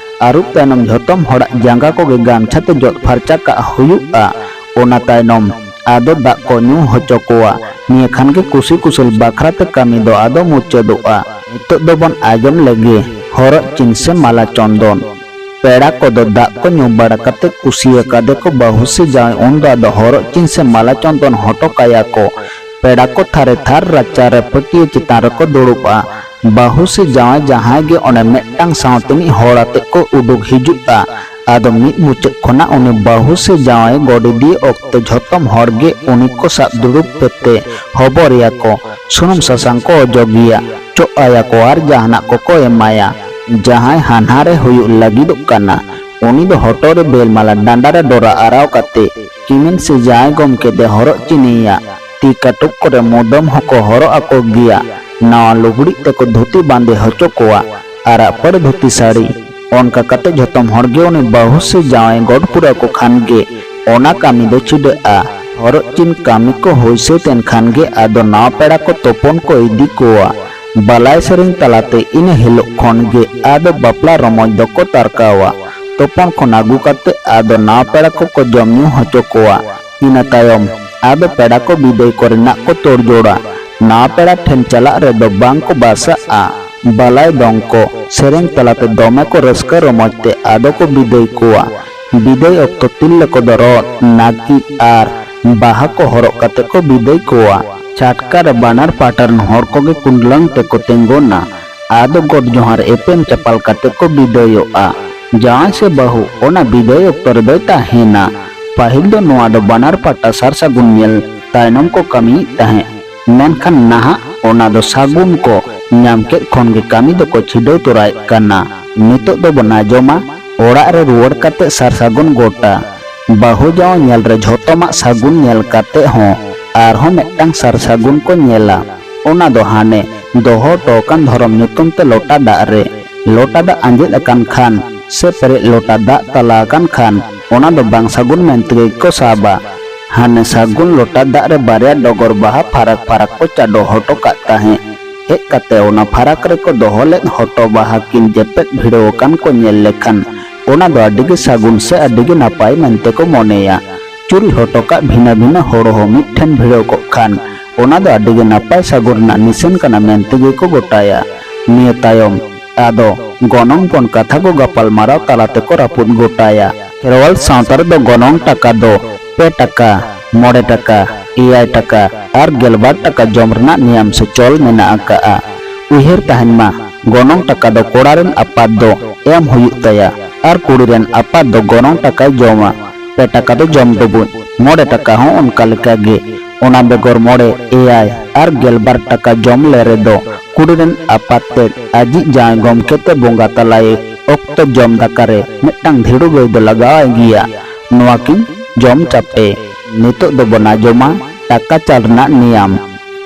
ᱟᱹᱨᱩᱵ ᱛᱟᱭᱱᱚᱢ ᱡᱷᱚᱛᱚᱢ ᱦᱚᱲᱟᱜ ᱡᱟᱸᱜᱟ ᱠᱚᱜᱮ ᱜᱟᱢᱪᱷᱟ ᱛᱮ ᱡᱚᱫ ᱯᱷᱟᱨᱪᱟ ᱠᱟᱜ ᱦᱩᱭᱩᱜᱼᱟ᱾ ᱚᱱᱟ ᱛᱟᱭᱱᱚᱢ ᱟᱫᱚ ᱫᱟᱜ ᱠᱚ ᱧᱩ ᱦᱚᱪᱚ ᱠᱚᱣᱟ᱾ ᱱᱤᱭᱟᱹ ᱠᱷᱟᱱ ᱜᱮ ᱠᱩᱥᱤ ᱠᱩᱥᱟᱹᱞ ᱵᱟᱠᱷᱨᱟ ᱛᱮ ᱠᱟᱹᱢᱤ ᱫᱚ ᱟᱫᱚ ᱢᱩᱪᱟᱹᱫᱚᱜᱼᱟ᱾ ᱱᱤᱛᱚᱜ ᱫᱚᱵᱚᱱ ᱟᱸᱡᱚᱢ ᱞᱮᱜᱮ ᱦᱚᱨᱚᱜ ᱪᱤᱱ ᱥᱮ ᱢᱟᱞᱟ ᱪᱚᱱᱫᱚᱱ᱾ ᱯᱮᱲᱟ ᱠᱚᱫᱚ ᱫᱟᱜ ᱠᱚ ᱧᱩ ᱵᱟᱲᱟ ᱠᱟᱛᱮ ᱠᱩᱥᱤ ᱟᱠᱟᱫᱮ ᱠᱚ ᱵᱟᱹᱦᱩ ᱥᱮ ᱡᱟᱶᱟᱭ ᱩᱱ ᱫᱚ ᱟᱫᱚ ᱦᱚᱨᱚᱜ ᱪᱤᱱ ᱥᱮ ᱢᱟᱞᱟ ᱪᱚᱱᱫᱚᱱ ᱦᱚᱴᱚ ᱠᱟᱭᱟ ᱠᱚ᱾ ᱯᱮᱲᱟ ᱠᱚ ᱛᱷᱟᱨᱮ ᱛᱷᱟᱨ ᱨᱟᱪᱟ ᱨᱮ ᱯᱟᱹᱴᱭᱟᱹ ᱪᱮᱛᱟᱱ ᱨᱮᱠᱚ ᱫᱩᱲᱩᱵᱼᱟ᱾ ᱵᱟᱹᱦᱩ ᱥᱮ ᱡᱟᱶᱟᱭ ᱡᱟᱦᱟᱸᱭ ᱜᱮ ᱚᱸᱰᱮ ᱢᱤᱫᱴᱟᱝ ᱥᱟᱶ ᱛᱮ ᱢᱤᱫ ᱦᱚᱲ ᱟᱛᱮ ᱠᱚ ᱩᱰᱩᱠ ᱦᱤᱡᱩᱜᱼᱟ᱾ ᱟᱫᱚ ᱢᱤᱫ ᱢᱩᱪᱟᱹᱫ ᱠᱷᱚᱱᱟᱜ ᱩᱱᱤ ᱵᱟᱹᱦᱩ ᱥᱮ ᱡᱟᱶᱟᱭ ᱜᱚᱰ ᱤᱫᱤ ᱚᱠᱛᱮ ᱡᱷᱚᱛᱚᱢ ᱦᱚᱲ ᱜᱮ ᱩᱱᱤ ᱠᱚ ᱥᱟᱵ ᱫᱩᱲᱩᱵ ᱠᱟᱛᱮ ᱦᱚᱵᱚᱨᱮᱭᱟ ᱠᱚ, ᱥᱩᱱᱩᱢ ᱥᱟᱥᱟᱝ ᱠᱚ ᱚᱡᱚᱜᱮᱭᱟ, ᱪᱚᱜ ᱟᱭᱟ ᱠᱚ ᱟᱨ ᱡᱟᱦᱟᱱᱟᱜ ᱠᱚᱠᱚ ᱮᱢᱟᱭᱟ᱾ ᱡᱟᱦᱟᱸᱭ ᱦᱟᱱᱦᱟᱨᱮ ᱦᱩᱭᱩᱜ ᱞᱟᱹᱜᱤᱫᱚᱜ ᱠᱟᱱᱟ, ᱩᱱᱤ ᱫᱚ ᱦᱚᱴᱚᱜ ᱨᱮ ᱵᱮᱞ ᱢᱟᱞᱟ, ᱰᱟᱸᱰᱟ ᱨᱮ ᱰᱚᱨᱟ ᱟᱨᱟᱣ ᱠᱟᱛᱮ ᱠᱤᱢᱤᱱ ᱥᱮ ᱡᱟᱶᱟᱭ ᱜᱚᱢᱠᱮ ᱫᱚ ᱦᱚᱨᱚᱜ ᱪᱤᱱᱤᱭᱟ᱾ ᱛᱤ ᱠᱟᱹᱴᱩᱵ ᱠᱚᱨᱮ ᱢᱩᱫᱟᱹᱢ ᱦᱚᱸᱠᱚ ᱦᱚᱨᱚᱜ ᱟᱠᱚ ᱜᱮᱭᱟ᱾ ᱱᱟᱣᱟ ᱞᱩᱜᱽᱲᱤᱡ ᱛᱮᱠᱚ ᱫᱷᱩᱛᱤ ᱵᱟᱸᱫᱮ ᱦᱚᱪᱚ ᱠᱚᱣᱟ, ᱟᱨᱟᱜ ᱯᱟᱹᱲ ᱫᱷᱩᱛᱤ ᱥᱟᱹᱲᱤ᱾ ᱚᱱᱠᱟ ᱠᱟᱛᱮ ᱡᱷᱚᱛᱚᱢ ᱦᱚᱲ ᱜᱮ ᱩᱱᱤ ᱵᱟᱹᱦᱩ ᱥᱮ ᱡᱟᱶᱟᱭ ᱜᱚᱰ ᱯᱩᱨᱟᱹᱣ ᱠᱚ ᱠᱷᱟᱱ ᱜᱮ ᱚᱱᱟ ᱠᱟᱹᱢᱤ ᱫᱚ ᱪᱷᱤᱰᱟᱹᱜᱼᱟ᱾ ᱦᱚᱨᱚᱜ ᱪᱤᱱ ᱠᱟᱹᱢᱤ ᱠᱚ ᱦᱩᱭ ᱥᱟᱹᱛ ᱮᱱ ᱠᱷᱟᱱ ᱜᱮ ᱟᱫᱚ ᱱᱟᱣᱟ ᱯᱮᱲᱟ ᱠᱚ ᱛᱚᱯᱚᱱ ᱠᱚ ᱤᱫᱤ ᱠᱚᱣᱟ᱾ ᱵᱟᱞᱟᱭ ᱥᱮᱨᱮᱧ ᱛᱟᱞᱟᱛᱮ ᱤᱱᱟᱹ ᱦᱤᱞᱳᱜ ᱠᱷᱚᱱ ᱜᱮ ᱟᱫᱚ ᱵᱟᱯᱞᱟ ᱨᱚᱢᱚᱡᱽ ᱫᱚᱠᱚ ᱛᱟᱨᱠᱟᱣᱟ᱾ ᱛᱚᱯᱚᱱ ᱠᱷᱚᱱ ᱟᱹᱜᱩ ᱠᱟᱛᱮ ᱟᱫᱚ ᱱᱟᱣᱟ ᱯᱮᱲᱟ ᱠᱚᱠᱚ ᱡᱚᱢ ᱧᱩ ᱦᱚᱪᱚ ᱠᱚᱣᱟ᱾ ᱤᱱᱟᱹ ᱛᱟᱭᱚᱢ ᱟᱫᱚ ᱯᱮᱲᱟ ᱠᱚ ᱵᱤᱫᱟᱹᱭ ᱠᱚᱨᱮᱱᱟᱜ ᱠᱚ ᱛᱳᱲ ᱡᱳᱲᱟ᱾ ᱱᱟᱣᱟ ᱯᱮᱲᱟ ᱴᱷᱮᱱ ᱪᱟᱞᱟᱜ ᱨᱮᱫᱚ ᱵᱟᱝ ᱠᱚ ᱵᱟᱥᱟᱜᱼᱟ᱾ ᱵᱟᱞᱟᱭ ᱫᱚᱝ ᱠᱚ ᱥᱮᱨᱮᱧ ᱛᱟᱞᱟᱛᱮ ᱫᱚᱢᱮ ᱠᱚ ᱨᱟᱹᱥᱠᱟᱹ ᱨᱚᱢᱚᱡᱽ ᱛᱮ ᱟᱫᱚ ᱠᱚ ᱵᱤᱫᱟᱹᱭ ᱠᱚᱣᱟ᱾ ᱵᱤᱫᱟᱹᱭ ᱚᱠᱛᱚ ᱛᱤᱨᱞᱟᱹ ᱠᱚᱫᱚ ᱨᱚᱸᱫ, ᱱᱟᱹᱠᱤᱡ ᱟᱨ ᱵᱟᱦᱟ ᱠᱚ ᱦᱚᱨᱚᱜ ᱠᱟᱛᱮ ᱠᱚ ᱵᱤᱫᱟᱹᱭ ᱠᱚᱣᱟ᱾ ᱪᱷᱟᱴᱠᱟ ᱨᱮ ᱵᱟᱱᱟᱨ ᱯᱟᱦᱴᱟ ᱨᱮᱱ ᱦᱚᱲ ᱠᱚᱜᱮ ᱠᱩᱰᱞᱟᱹᱝ ᱛᱮᱠᱚ ᱛᱤᱸᱜᱩᱱᱟ᱾ ᱟᱫᱚ ᱜᱚᱰ ᱡᱚᱦᱟᱨ ᱮᱯᱮᱢ ᱪᱟᱯᱟᱞ ᱠᱟᱛᱮ ᱠᱚ ᱵᱤᱫᱟᱹᱭᱚᱜᱼᱟ᱾ ᱡᱟᱶᱟᱭ ᱥᱮ ᱵᱟᱹᱦᱩ ᱚᱱᱟ ᱵᱤᱫᱟᱹᱭ ᱚᱠᱛᱚ ᱨᱮᱫᱚᱭ ᱛᱟᱦᱮᱱᱟ᱾ ᱯᱟᱹᱦᱤᱞ ᱫᱚ ᱱᱚᱣᱟ ᱫᱚ ᱵᱟᱱᱟᱨ ᱯᱟᱦᱴᱟ ᱥᱟᱨ ᱥᱟᱹᱜᱩᱱ ᱧᱮᱞ ᱛᱟᱭᱱᱚᱢ ᱠᱚ ᱠᱟᱹᱢᱤᱭᱮᱫ ᱛᱟᱦᱮᱸᱫ, ᱢᱮᱱᱠᱷᱟᱱ ᱱᱟᱦᱟᱜ ᱚᱱᱟ ᱫᱚ ᱥᱟᱹᱜᱩᱱ ᱠᱚ ᱧᱟᱢ ᱠᱮᱫ ᱠᱷᱚᱱ ᱜᱮ ᱠᱟᱹᱢᱤ ᱫᱚᱠᱚ ᱪᱷᱤᱰᱟᱹᱣ ᱛᱚᱨᱟᱭᱮᱫ ᱠᱟᱱᱟ᱾ ᱱᱤᱛᱚᱜ ᱫᱚᱵᱚᱱ ᱟᱸᱡᱚᱢᱟ ᱚᱲᱟᱜ ᱨᱮ ᱨᱩᱣᱟᱹᱲ ᱠᱟᱛᱮ ᱥᱟᱨ ᱥᱟᱹᱜᱩᱱ ᱜᱚᱴᱟ᱾ ᱵᱟᱹᱦᱩ ᱡᱟᱶᱟᱭ ᱧᱮᱞ ᱨᱮ ᱡᱷᱚᱛᱚᱢᱟᱜ ᱥᱟᱹᱜᱩᱱ ᱧᱮᱞ ᱠᱟᱛᱮ ᱦᱚᱸ ᱟᱨᱦᱚᱸ ᱢᱤᱫᱴᱟᱝ ᱥᱟᱨ ᱥᱟᱹᱜᱩᱱ ᱠᱚ ᱧᱮᱞᱟ᱾ ᱚᱱᱟ ᱫᱚ ᱦᱟᱱᱮ ᱫᱚᱦᱚ ᱦᱚᱴᱚ ᱟᱠᱟᱱ ᱫᱷᱚᱨᱚᱢ ᱧᱩᱛᱩᱢ ᱛᱮ ᱞᱚᱴᱟ ᱫᱟᱜ ᱨᱮ᱾ ᱞᱚᱴᱟ ᱫᱟᱜ ᱟᱸᱡᱮᱫ ᱟᱠᱟᱱ ᱠᱷᱟᱱ ᱥᱮ ᱯᱮᱨᱮᱡ ᱞᱚᱴᱟ ᱫᱟᱜ ᱛᱟᱞᱟ ᱟᱠᱟᱱ ᱠᱷᱟᱱ, ᱚᱱᱟ ᱫᱚ ᱵᱟᱝ ᱥᱟᱹᱜᱩᱱ ᱢᱮᱱ ᱛᱮᱜᱮ ᱠᱚ ᱥᱟᱵᱟ᱾ ᱦᱟᱱᱮ ᱥᱟᱹᱜᱩᱱ ᱞᱚᱴᱟ ᱫᱟᱜ ᱨᱮ ᱵᱟᱨᱭᱟ ᱰᱚᱜᱚᱨ ᱵᱟᱦᱟ ᱯᱷᱟᱨᱟᱠ ᱯᱷᱟᱨᱟᱠ ᱠᱚ ᱪᱟᱰᱚ ᱦᱚᱴᱚ ᱠᱟᱜ ᱛᱟᱦᱮᱸᱫ᱾ ᱦᱮᱡ ᱠᱟᱛᱮ ᱚᱱᱟ ᱯᱷᱟᱨᱟᱠ ᱨᱮᱠᱚ ᱫᱚᱦᱚ ᱞᱮᱫ ᱦᱚᱴᱚ ᱵᱟᱦᱟ ᱠᱤᱱ ᱡᱮᱯᱮᱫ ᱵᱷᱤᱲᱟᱹᱣ ᱟᱠᱟᱱ ᱠᱚ ᱧᱮᱞ ᱞᱮᱠᱷᱟᱱ, ᱚᱱᱟ ᱫᱚ ᱟᱹᱰᱤ ᱜᱮ ᱥᱟᱹᱜᱩᱱ ᱥᱮ ᱟᱹᱰᱤ ᱜᱮ ᱱᱟᱯᱟᱭ ᱢᱮᱱᱛᱮ ᱠᱚ ᱢᱚᱱᱮᱭᱟ᱾ ᱪᱩᱨᱩᱡ ᱦᱚᱴᱚ ᱠᱟᱜ ᱵᱷᱤᱱᱟᱹ ᱵᱷᱤᱱᱟᱹ ᱦᱚᱲ ᱦᱚᱸ ᱢᱤᱫ ᱴᱷᱮᱱ ᱵᱷᱤᱲᱟᱹᱣ ᱠᱚᱜ ᱠᱷᱟᱱ, ᱚᱱᱟ ᱫᱚ ᱟᱹᱰᱤ ᱜᱮ ᱱᱟᱯᱟᱭ ᱥᱟᱹᱜᱩᱱ ᱨᱮᱱᱟᱜ ᱱᱤᱥᱟᱹᱱ ᱠᱟᱱᱟ ᱢᱮᱱᱛᱮ ᱜᱮ ᱠᱚ ᱜᱚᱴᱟᱭᱟ᱾ ᱱᱤᱭᱟᱹ ᱛᱟᱭᱚᱢ ᱟᱫᱚ ᱜᱚᱱᱚᱝ ᱯᱚᱱ ᱠᱟᱛᱷᱟ ᱠᱚ ᱜᱟᱯᱟᱞᱢᱟᱨᱟᱣ ᱛᱟᱞᱟ ᱛᱮᱠᱚ ᱨᱟᱹᱯᱩᱫ ᱜᱚᱴᱟᱭᱟ᱾ ᱠᱷᱮᱨᱣᱟᱞ ᱥᱟᱶᱛᱟ ᱨᱮᱫᱚ ᱜᱚᱱᱚᱝ ᱴᱟᱠᱟ ᱫᱚ ᱯᱮ ᱴᱟᱠᱟ, ᱢᱚᱬᱮ ᱴᱟᱠᱟ, ᱮᱭᱟᱭ ᱴᱟᱠᱟ ᱟᱨ ᱜᱮᱞᱵᱟᱨ ᱴᱟᱠᱟ ᱡᱚᱢ ᱨᱮᱱᱟᱜ ᱱᱤᱭᱟᱢ ᱥᱮ ᱪᱚᱞ ᱢᱮᱱᱟᱜ ᱟᱠᱟᱜᱼᱟ᱾ ᱩᱭᱦᱟᱹᱨ ᱛᱟᱦᱮᱱ ᱢᱟ, ᱜᱚᱱᱚᱝ ᱴᱟᱠᱟ ᱫᱚ ᱠᱚᱲᱟ ᱨᱮᱱ ᱟᱯᱟᱛ ᱫᱚ ᱮᱢ ᱦᱩᱭᱩᱜ ᱛᱟᱭᱟ ᱟᱨ ᱠᱩᱲᱤ ᱨᱮᱱ ᱟᱯᱟᱛ ᱫᱚ ᱜᱚᱱᱚᱝ ᱴᱟᱠᱟᱭ ᱡᱚᱢᱟ᱾ ᱯᱮ ᱴᱟᱠᱟ ᱫᱚ ᱡᱚᱢ ᱰᱩᱵᱩᱡ, ᱢᱚᱬᱮ ᱴᱟᱠᱟ ᱦᱚᱸ ᱚᱱᱠᱟ ᱞᱮᱠᱟ ᱜᱮ᱾ ᱚᱱᱟ ᱵᱮᱜᱚᱨ ᱢᱚᱬᱮ, ᱮᱭᱟᱭ ᱟᱨ ᱜᱮᱞᱵᱟᱨ ᱴᱟᱠᱟ ᱡᱚᱢ ᱞᱮ ᱨᱮᱫᱚ ᱠᱩᱲᱤ ᱨᱮᱱ ᱟᱯᱟᱛ ᱛᱮᱫ ᱟᱡᱤᱡ ᱡᱟᱶᱟᱭ ᱜᱚᱢᱠᱮ ᱛᱮ ᱵᱚᱸᱜᱟ ᱛᱟᱞᱟᱭᱮ ᱚᱠᱛᱚ ᱡᱚᱢ ᱫᱟᱠᱟ ᱨᱮ ᱢᱤᱫᱴᱟᱝ ᱫᱷᱤᱲᱩ ᱜᱟᱹᱭ ᱫᱚ ᱞᱟᱜᱟᱣ ᱟᱭ ᱜᱮᱭᱟ᱾ ᱱᱚᱣᱟ ᱠᱤᱱ ᱡᱚᱢ ᱪᱟᱯᱮ᱾ ᱱᱤᱛᱚᱜ ᱫᱚᱵᱚᱱ ᱟᱸᱡᱚᱢᱟ ᱴᱟᱠᱟ ᱪᱟᱞ ᱨᱮᱱᱟᱜ ᱱᱤᱭᱟᱢ᱾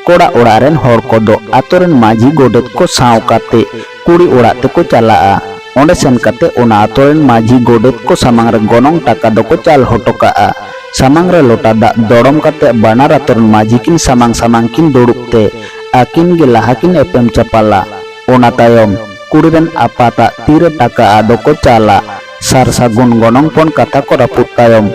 ᱠᱚᱲᱟ ᱚᱲᱟᱜ ᱨᱮᱱ ᱦᱚᱲ ᱠᱚᱫᱚ ᱟᱛᱳ ᱨᱮᱱ ᱢᱟᱹᱡᱷᱤ ᱜᱚᱰᱮᱛ ᱠᱚ ᱥᱟᱶ ᱠᱟᱛᱮ ᱠᱩᱲᱤ ᱚᱲᱟᱜ ᱛᱮᱠᱚ ᱪᱟᱞᱟᱜᱼᱟ᱾ ᱚᱸᱰᱮ ᱥᱮᱱ ᱠᱟᱛᱮ ᱚᱱᱟ ᱟᱛᱳ ᱨᱮᱱ ᱢᱟᱹᱡᱷᱤ ᱜᱚᱰᱮᱛ ᱠᱚ ᱥᱟᱢᱟᱝ ᱨᱮ ᱜᱚᱱᱚᱝ ᱴᱟᱠᱟ ᱫᱚᱠᱚ ᱪᱟᱞ ᱦᱚᱴᱚ ᱠᱟᱜᱼᱟ᱾ ᱥᱟᱢᱟᱝ ᱨᱮ ᱞᱚᱴᱟ ᱫᱟᱜ ᱫᱚᱲᱚᱢ ᱠᱟᱛᱮ ᱵᱟᱱᱟᱨ ᱟᱛᱳ ᱨᱮᱱ ᱢᱟᱹᱡᱷᱤ ᱠᱤᱱ ᱥᱟᱢᱟᱝ ᱥᱟᱢᱟᱝ ᱠᱤᱱ ᱫᱩᱲᱩᱵ ᱛᱮ ᱟᱹᱠᱤᱱ ᱜᱮ ᱞᱟᱦᱟ ᱠᱤᱱ ᱮᱯᱮᱢ ᱪᱟᱯᱟᱞᱟ᱾ ᱚᱱᱟ ᱛᱟᱭᱚᱢ ᱠᱩᱲᱤ ᱨᱮᱱ ᱟᱯᱟᱛᱟᱜ ᱛᱤ ᱨᱮ ᱴᱟᱠᱟ ᱟᱫᱚ ᱠᱚ ᱪᱟᱞᱟ᱾ ᱥᱟᱨ ᱥᱟᱹᱜᱩᱱ ᱜᱚᱱᱚᱝ ᱯᱚᱱ ᱠᱟᱛᱷᱟ ᱠᱚ ᱨᱟᱹᱯᱩᱫ ᱛᱟᱭᱚᱢ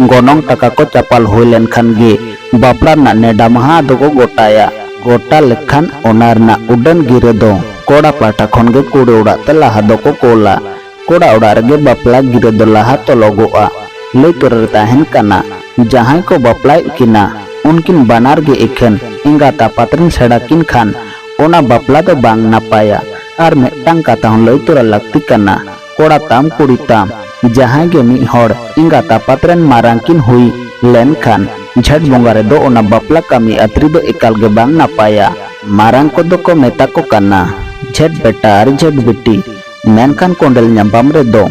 ᱜᱚᱱᱚᱝ ᱴᱟᱠᱟ ᱠᱚ ᱪᱟᱯᱟᱞ ᱦᱩᱭ ᱞᱮᱱᱠᱷᱟᱱ ᱜᱮ ᱵᱟᱯᱞᱟ ᱨᱮᱱᱟᱜ ᱱᱮᱰᱟ ᱢᱟᱦᱟ ᱟᱫᱚ ᱠᱚ ᱜᱚᱴᱟᱭᱟ᱾ ᱜᱚᱴᱟ ᱞᱮᱠᱷᱟᱱ ᱚᱱᱟ ᱨᱮᱱᱟᱜ ᱩᱰᱟᱹᱱ ᱜᱤᱨᱟᱹ ᱫᱚ ᱠᱚᱲᱟ ᱯᱟᱦᱴᱟ ᱠᱷᱚᱱ ᱜᱮ ᱠᱩᱲᱤ ᱚᱲᱟᱜ ᱛᱮ ᱞᱟᱦᱟ ᱫᱚᱠᱚ ᱠᱳᱞᱟ᱾ ᱠᱚᱲᱟ ᱚᱲᱟᱜ ᱨᱮᱜᱮ ᱵᱟᱯᱞᱟ ᱜᱤᱨᱟᱹ ᱫᱚ ᱞᱟᱦᱟ ᱛᱚᱞᱚᱜᱚᱜᱼᱟ᱾ ᱞᱟᱹᱭ ᱛᱚᱨᱟ ᱨᱮ ᱛᱟᱦᱮᱱ ᱠᱟᱱᱟ, ᱡᱟᱦᱟᱸᱭ ᱠᱚ ᱵᱟᱯᱞᱟᱭᱮᱫ ᱠᱤᱱᱟ, ᱩᱱᱠᱤᱱ ᱵᱟᱱᱟᱨ ᱜᱮ ᱮᱠᱷᱮᱱ ᱮᱸᱜᱟᱛ ᱟᱯᱟᱛ ᱨᱮᱱ ᱥᱮᱬᱟ ᱠᱤᱱ ᱠᱷᱟᱱ, ᱚᱱᱟ ᱵᱟᱯᱞᱟ ᱫᱚ ᱵᱟᱝ ᱱᱟᱯᱟᱭᱟ᱾ ᱟᱨ ᱢᱤᱫᱴᱟᱝ ᱠᱟᱛᱷᱟ ᱦᱚᱸ ᱞᱟᱹᱭ ᱛᱚᱨᱟ ᱞᱟᱹᱠᱛᱤ ᱠᱟᱱᱟ, ᱠᱚᱲᱟ ᱛᱟᱢ ᱠᱩᱲᱤ ᱛᱟᱢ, ᱡᱟᱦᱟᱸᱭ ᱜᱮ ᱢᱤᱫ ᱦᱚᱲ ᱮᱸᱜᱟᱛ ᱟᱯᱟᱛ ᱨᱮᱱ ᱢᱟᱨᱟᱝ ᱠᱤᱱ ᱦᱩᱭ ᱞᱮᱱᱠᱷᱟᱱ, ᱡᱷᱮᱸᱴ ᱵᱚᱸᱜᱟ ᱨᱮᱫᱚ ᱚᱱᱟ ᱵᱟᱯᱞᱟ ᱠᱟᱹᱢᱤ ᱟᱹᱛᱨᱤ ᱫᱚ ᱮᱠᱟᱞ ᱜᱮ ᱵᱟᱝ ᱱᱟᱯᱟᱭᱟ᱾ ᱢᱟᱨᱟᱝ ᱠᱚᱫᱚ ᱠᱚ ᱢᱮᱛᱟ ᱠᱚ ᱠᱟᱱᱟ, ᱡᱷᱮᱸᱴ ᱵᱮᱴᱟ ᱟᱨ ᱡᱷᱮᱸᱴ ᱵᱤᱴᱤ, ᱢᱮᱱᱠᱷᱟᱱ ᱠᱚᱸᱰᱮᱞ ᱧᱟᱯᱟᱢ ᱨᱮᱫᱚ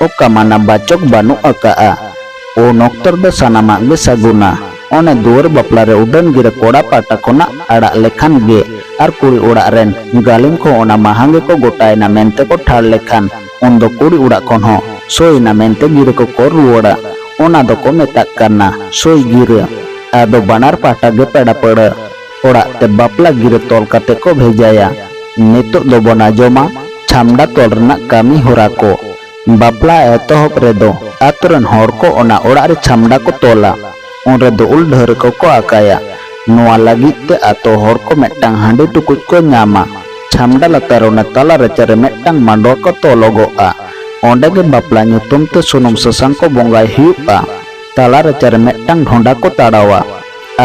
ᱚᱠᱟ ᱢᱟᱱᱟ ᱵᱟᱪᱚᱠ ᱵᱟᱹᱱᱩᱜ ᱟᱠᱟᱜᱼᱟ᱾ ᱩᱱ ᱚᱠᱛᱚ ᱨᱮᱫᱚ ᱥᱟᱱᱟᱢᱟᱜ ᱜᱮ ᱥᱟᱹᱜᱩᱱᱟ᱾ ᱚᱱᱮ ᱫᱩᱣᱟᱹᱨ ᱵᱟᱯᱞᱟ ᱨᱮ ᱩᱰᱟᱹᱱ ᱜᱤᱨᱟᱹ ᱠᱚᱲᱟ ᱯᱟᱦᱴᱟ ᱠᱷᱚᱱᱟᱜ ᱟᱲᱟᱜ ᱞᱮᱠᱷᱟᱱ ᱜᱮ ᱟᱨ ᱠᱩᱲᱤ ᱚᱲᱟᱜ ᱨᱮᱱ ᱜᱟᱹᱞᱤᱢ ᱠᱚ ᱚᱱᱟ ᱢᱟᱦᱟ ᱜᱮᱠᱚ ᱜᱚᱴᱟᱭᱮᱱᱟ ᱢᱮᱱᱛᱮ ᱠᱚ ᱴᱷᱟᱲ ᱞᱮᱠᱷᱟᱱ, ᱩᱱ ᱫᱚ ᱠᱩᱲᱤ ᱚᱲᱟᱜ ᱠᱷᱚᱱ ᱦᱚᱸ ᱥᱳᱭ ᱮᱱᱟ ᱢᱮᱱᱛᱮ ᱜᱤᱨᱟᱹ ᱠᱚᱠᱚ ᱨᱩᱣᱟᱹᱲᱟ᱾ ᱚᱱᱟ ᱫᱚᱠᱚ ᱢᱮᱛᱟᱜ ᱠᱟᱱᱟ ᱥᱳᱭ ᱜᱤᱨᱟᱹ᱾ ᱟᱫᱚ ᱵᱟᱱᱟᱨ ᱯᱟᱦᱴᱟ ᱜᱮ ᱯᱮᱲᱟ ᱯᱟᱹᱲᱦᱟᱹ ᱚᱲᱟᱜ ᱛᱮ ᱵᱟᱯᱞᱟ ᱜᱤᱨᱟᱹ ᱛᱚᱞ ᱠᱟᱛᱮ ᱠᱚ ᱵᱷᱮᱡᱟᱭᱟ᱾ ᱱᱤᱛᱚᱜ ᱫᱚᱵᱚᱱ ᱟᱸᱡᱚᱢᱟ ᱪᱷᱟᱢᱰᱟ ᱛᱚᱞ ᱨᱮᱱᱟᱜ ᱠᱟᱹᱢᱤ ᱦᱚᱨᱟ ᱠᱚ᱾ ᱵᱟᱯᱞᱟ ᱮᱛᱚᱦᱚᱵ ᱨᱮᱫᱚ ᱟᱛᱳ ᱨᱮᱱ ᱦᱚᱲ ᱠᱚ ᱚᱱᱟ ᱚᱲᱟᱜ ᱨᱮ ᱪᱷᱟᱢᱰᱟ ᱠᱚ ᱛᱚᱞᱟ᱾ ᱩᱱ ᱨᱮᱫᱚ ᱩᱞ ᱰᱷᱟᱹᱨ ᱠᱚᱠᱚ ᱟᱠᱟᱭᱟ᱾ ᱱᱚᱣᱟ ᱞᱟᱹᱜᱤᱫ ᱛᱮ ᱟᱛᱳ ᱦᱚᱲ ᱠᱚ ᱢᱤᱫᱴᱟᱝ ᱦᱟᱺᱰᱤ ᱴᱩᱠᱩᱡ ᱠᱚ ᱧᱟᱢᱟ᱾ ᱪᱷᱟᱢᱰᱟ ᱞᱟᱛᱟᱨ ᱚᱱᱟ ᱛᱟᱞᱟ ᱨᱟᱪᱟ ᱨᱮ ᱢᱤᱫᱴᱟᱝ ᱢᱟᱰᱣᱟ ᱠᱚ ᱛᱚᱞᱚᱜᱚᱜᱼᱟ᱾ ᱚᱸᱰᱮ ᱜᱮ ᱵᱟᱯᱞᱟ ᱧᱩᱛᱩᱢ ᱛᱮ ᱥᱩᱱᱩᱢ ᱥᱟᱥᱟᱝ ᱠᱚ ᱵᱚᱸᱜᱟᱭ ᱦᱩᱭᱩᱜᱼᱟ᱾ ᱛᱟᱞᱟ ᱨᱟᱪᱟ ᱨᱮ ᱢᱤᱫᱴᱟᱝ ᱰᱷᱚᱸᱰᱟ ᱠᱚ ᱛᱟᱲᱟᱣᱟ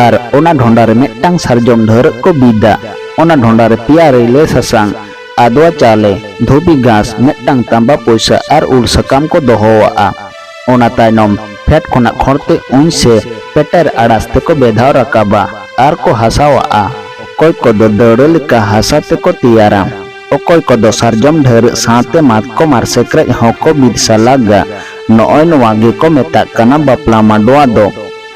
ᱟᱨ ᱚᱱᱟ ᱰᱷᱚᱸᱰᱟ ᱨᱮ ᱢᱤᱫᱴᱟᱝ ᱥᱟᱨᱡᱚᱢ ᱰᱷᱟᱹᱨᱟᱹᱜ ᱠᱚ ᱵᱤᱫᱟ᱾ ᱚᱱᱟ ᱰᱷᱚᱸᱰᱟ ᱨᱮ ᱯᱮᱭᱟ ᱨᱤᱞᱟᱹ ᱥᱟᱥᱟᱝ, ᱟᱫᱣᱟ ᱪᱟᱣᱞᱮ, ᱫᱷᱩᱵᱤ ᱜᱷᱟᱸᱥ, ᱢᱤᱫᱴᱟᱝ ᱛᱟᱸᱵᱟ ᱯᱚᱭᱥᱟ ᱟᱨ ᱩᱞ ᱥᱟᱠᱟᱢ ᱠᱚ ᱫᱚᱦᱚᱣᱟᱜᱼᱟ᱾ ᱚᱱᱟ ᱛᱟᱭᱱᱚᱢ ᱯᱷᱮᱰ ᱠᱷᱚᱱᱟᱜ ᱠᱷᱚᱲᱛᱮ ᱩᱧ ᱥᱮ ᱯᱮᱴᱮᱨ ᱟᱲᱟᱥ ᱛᱮᱠᱚ ᱵᱮᱫᱷᱟᱣ ᱨᱟᱠᱟᱵᱟ ᱟᱨ ᱠᱚ ᱦᱟᱥᱟᱣᱟᱜᱼᱟ᱾ ᱚᱠᱚᱭ ᱠᱚᱫᱚ ᱫᱟᱹᱣᱲᱟᱹ ᱞᱮᱠᱟ ᱦᱟᱥᱟ ᱛᱮᱠᱚ ᱛᱮᱭᱟᱨᱟ᱾ ᱚᱠᱚᱭ ᱠᱚᱫᱚ ᱥᱟᱨᱡᱚᱢ ᱰᱷᱟᱹᱨᱟᱹᱜ ᱥᱟᱶᱛᱮ ᱢᱟᱛᱠᱚᱢ ᱟᱨ ᱥᱮᱠᱨᱮᱡ ᱦᱚᱸᱠᱚ ᱵᱤᱫ ᱥᱟᱞᱟᱜᱟ᱾ ᱱᱚᱜᱼᱚᱭ ᱱᱚᱣᱟ ᱜᱮᱠᱚ ᱢᱮᱛᱟᱜ ᱠᱟᱱᱟ ᱵᱟᱯᱞᱟ ᱢᱟᱰᱣᱟ ᱫᱚ᱾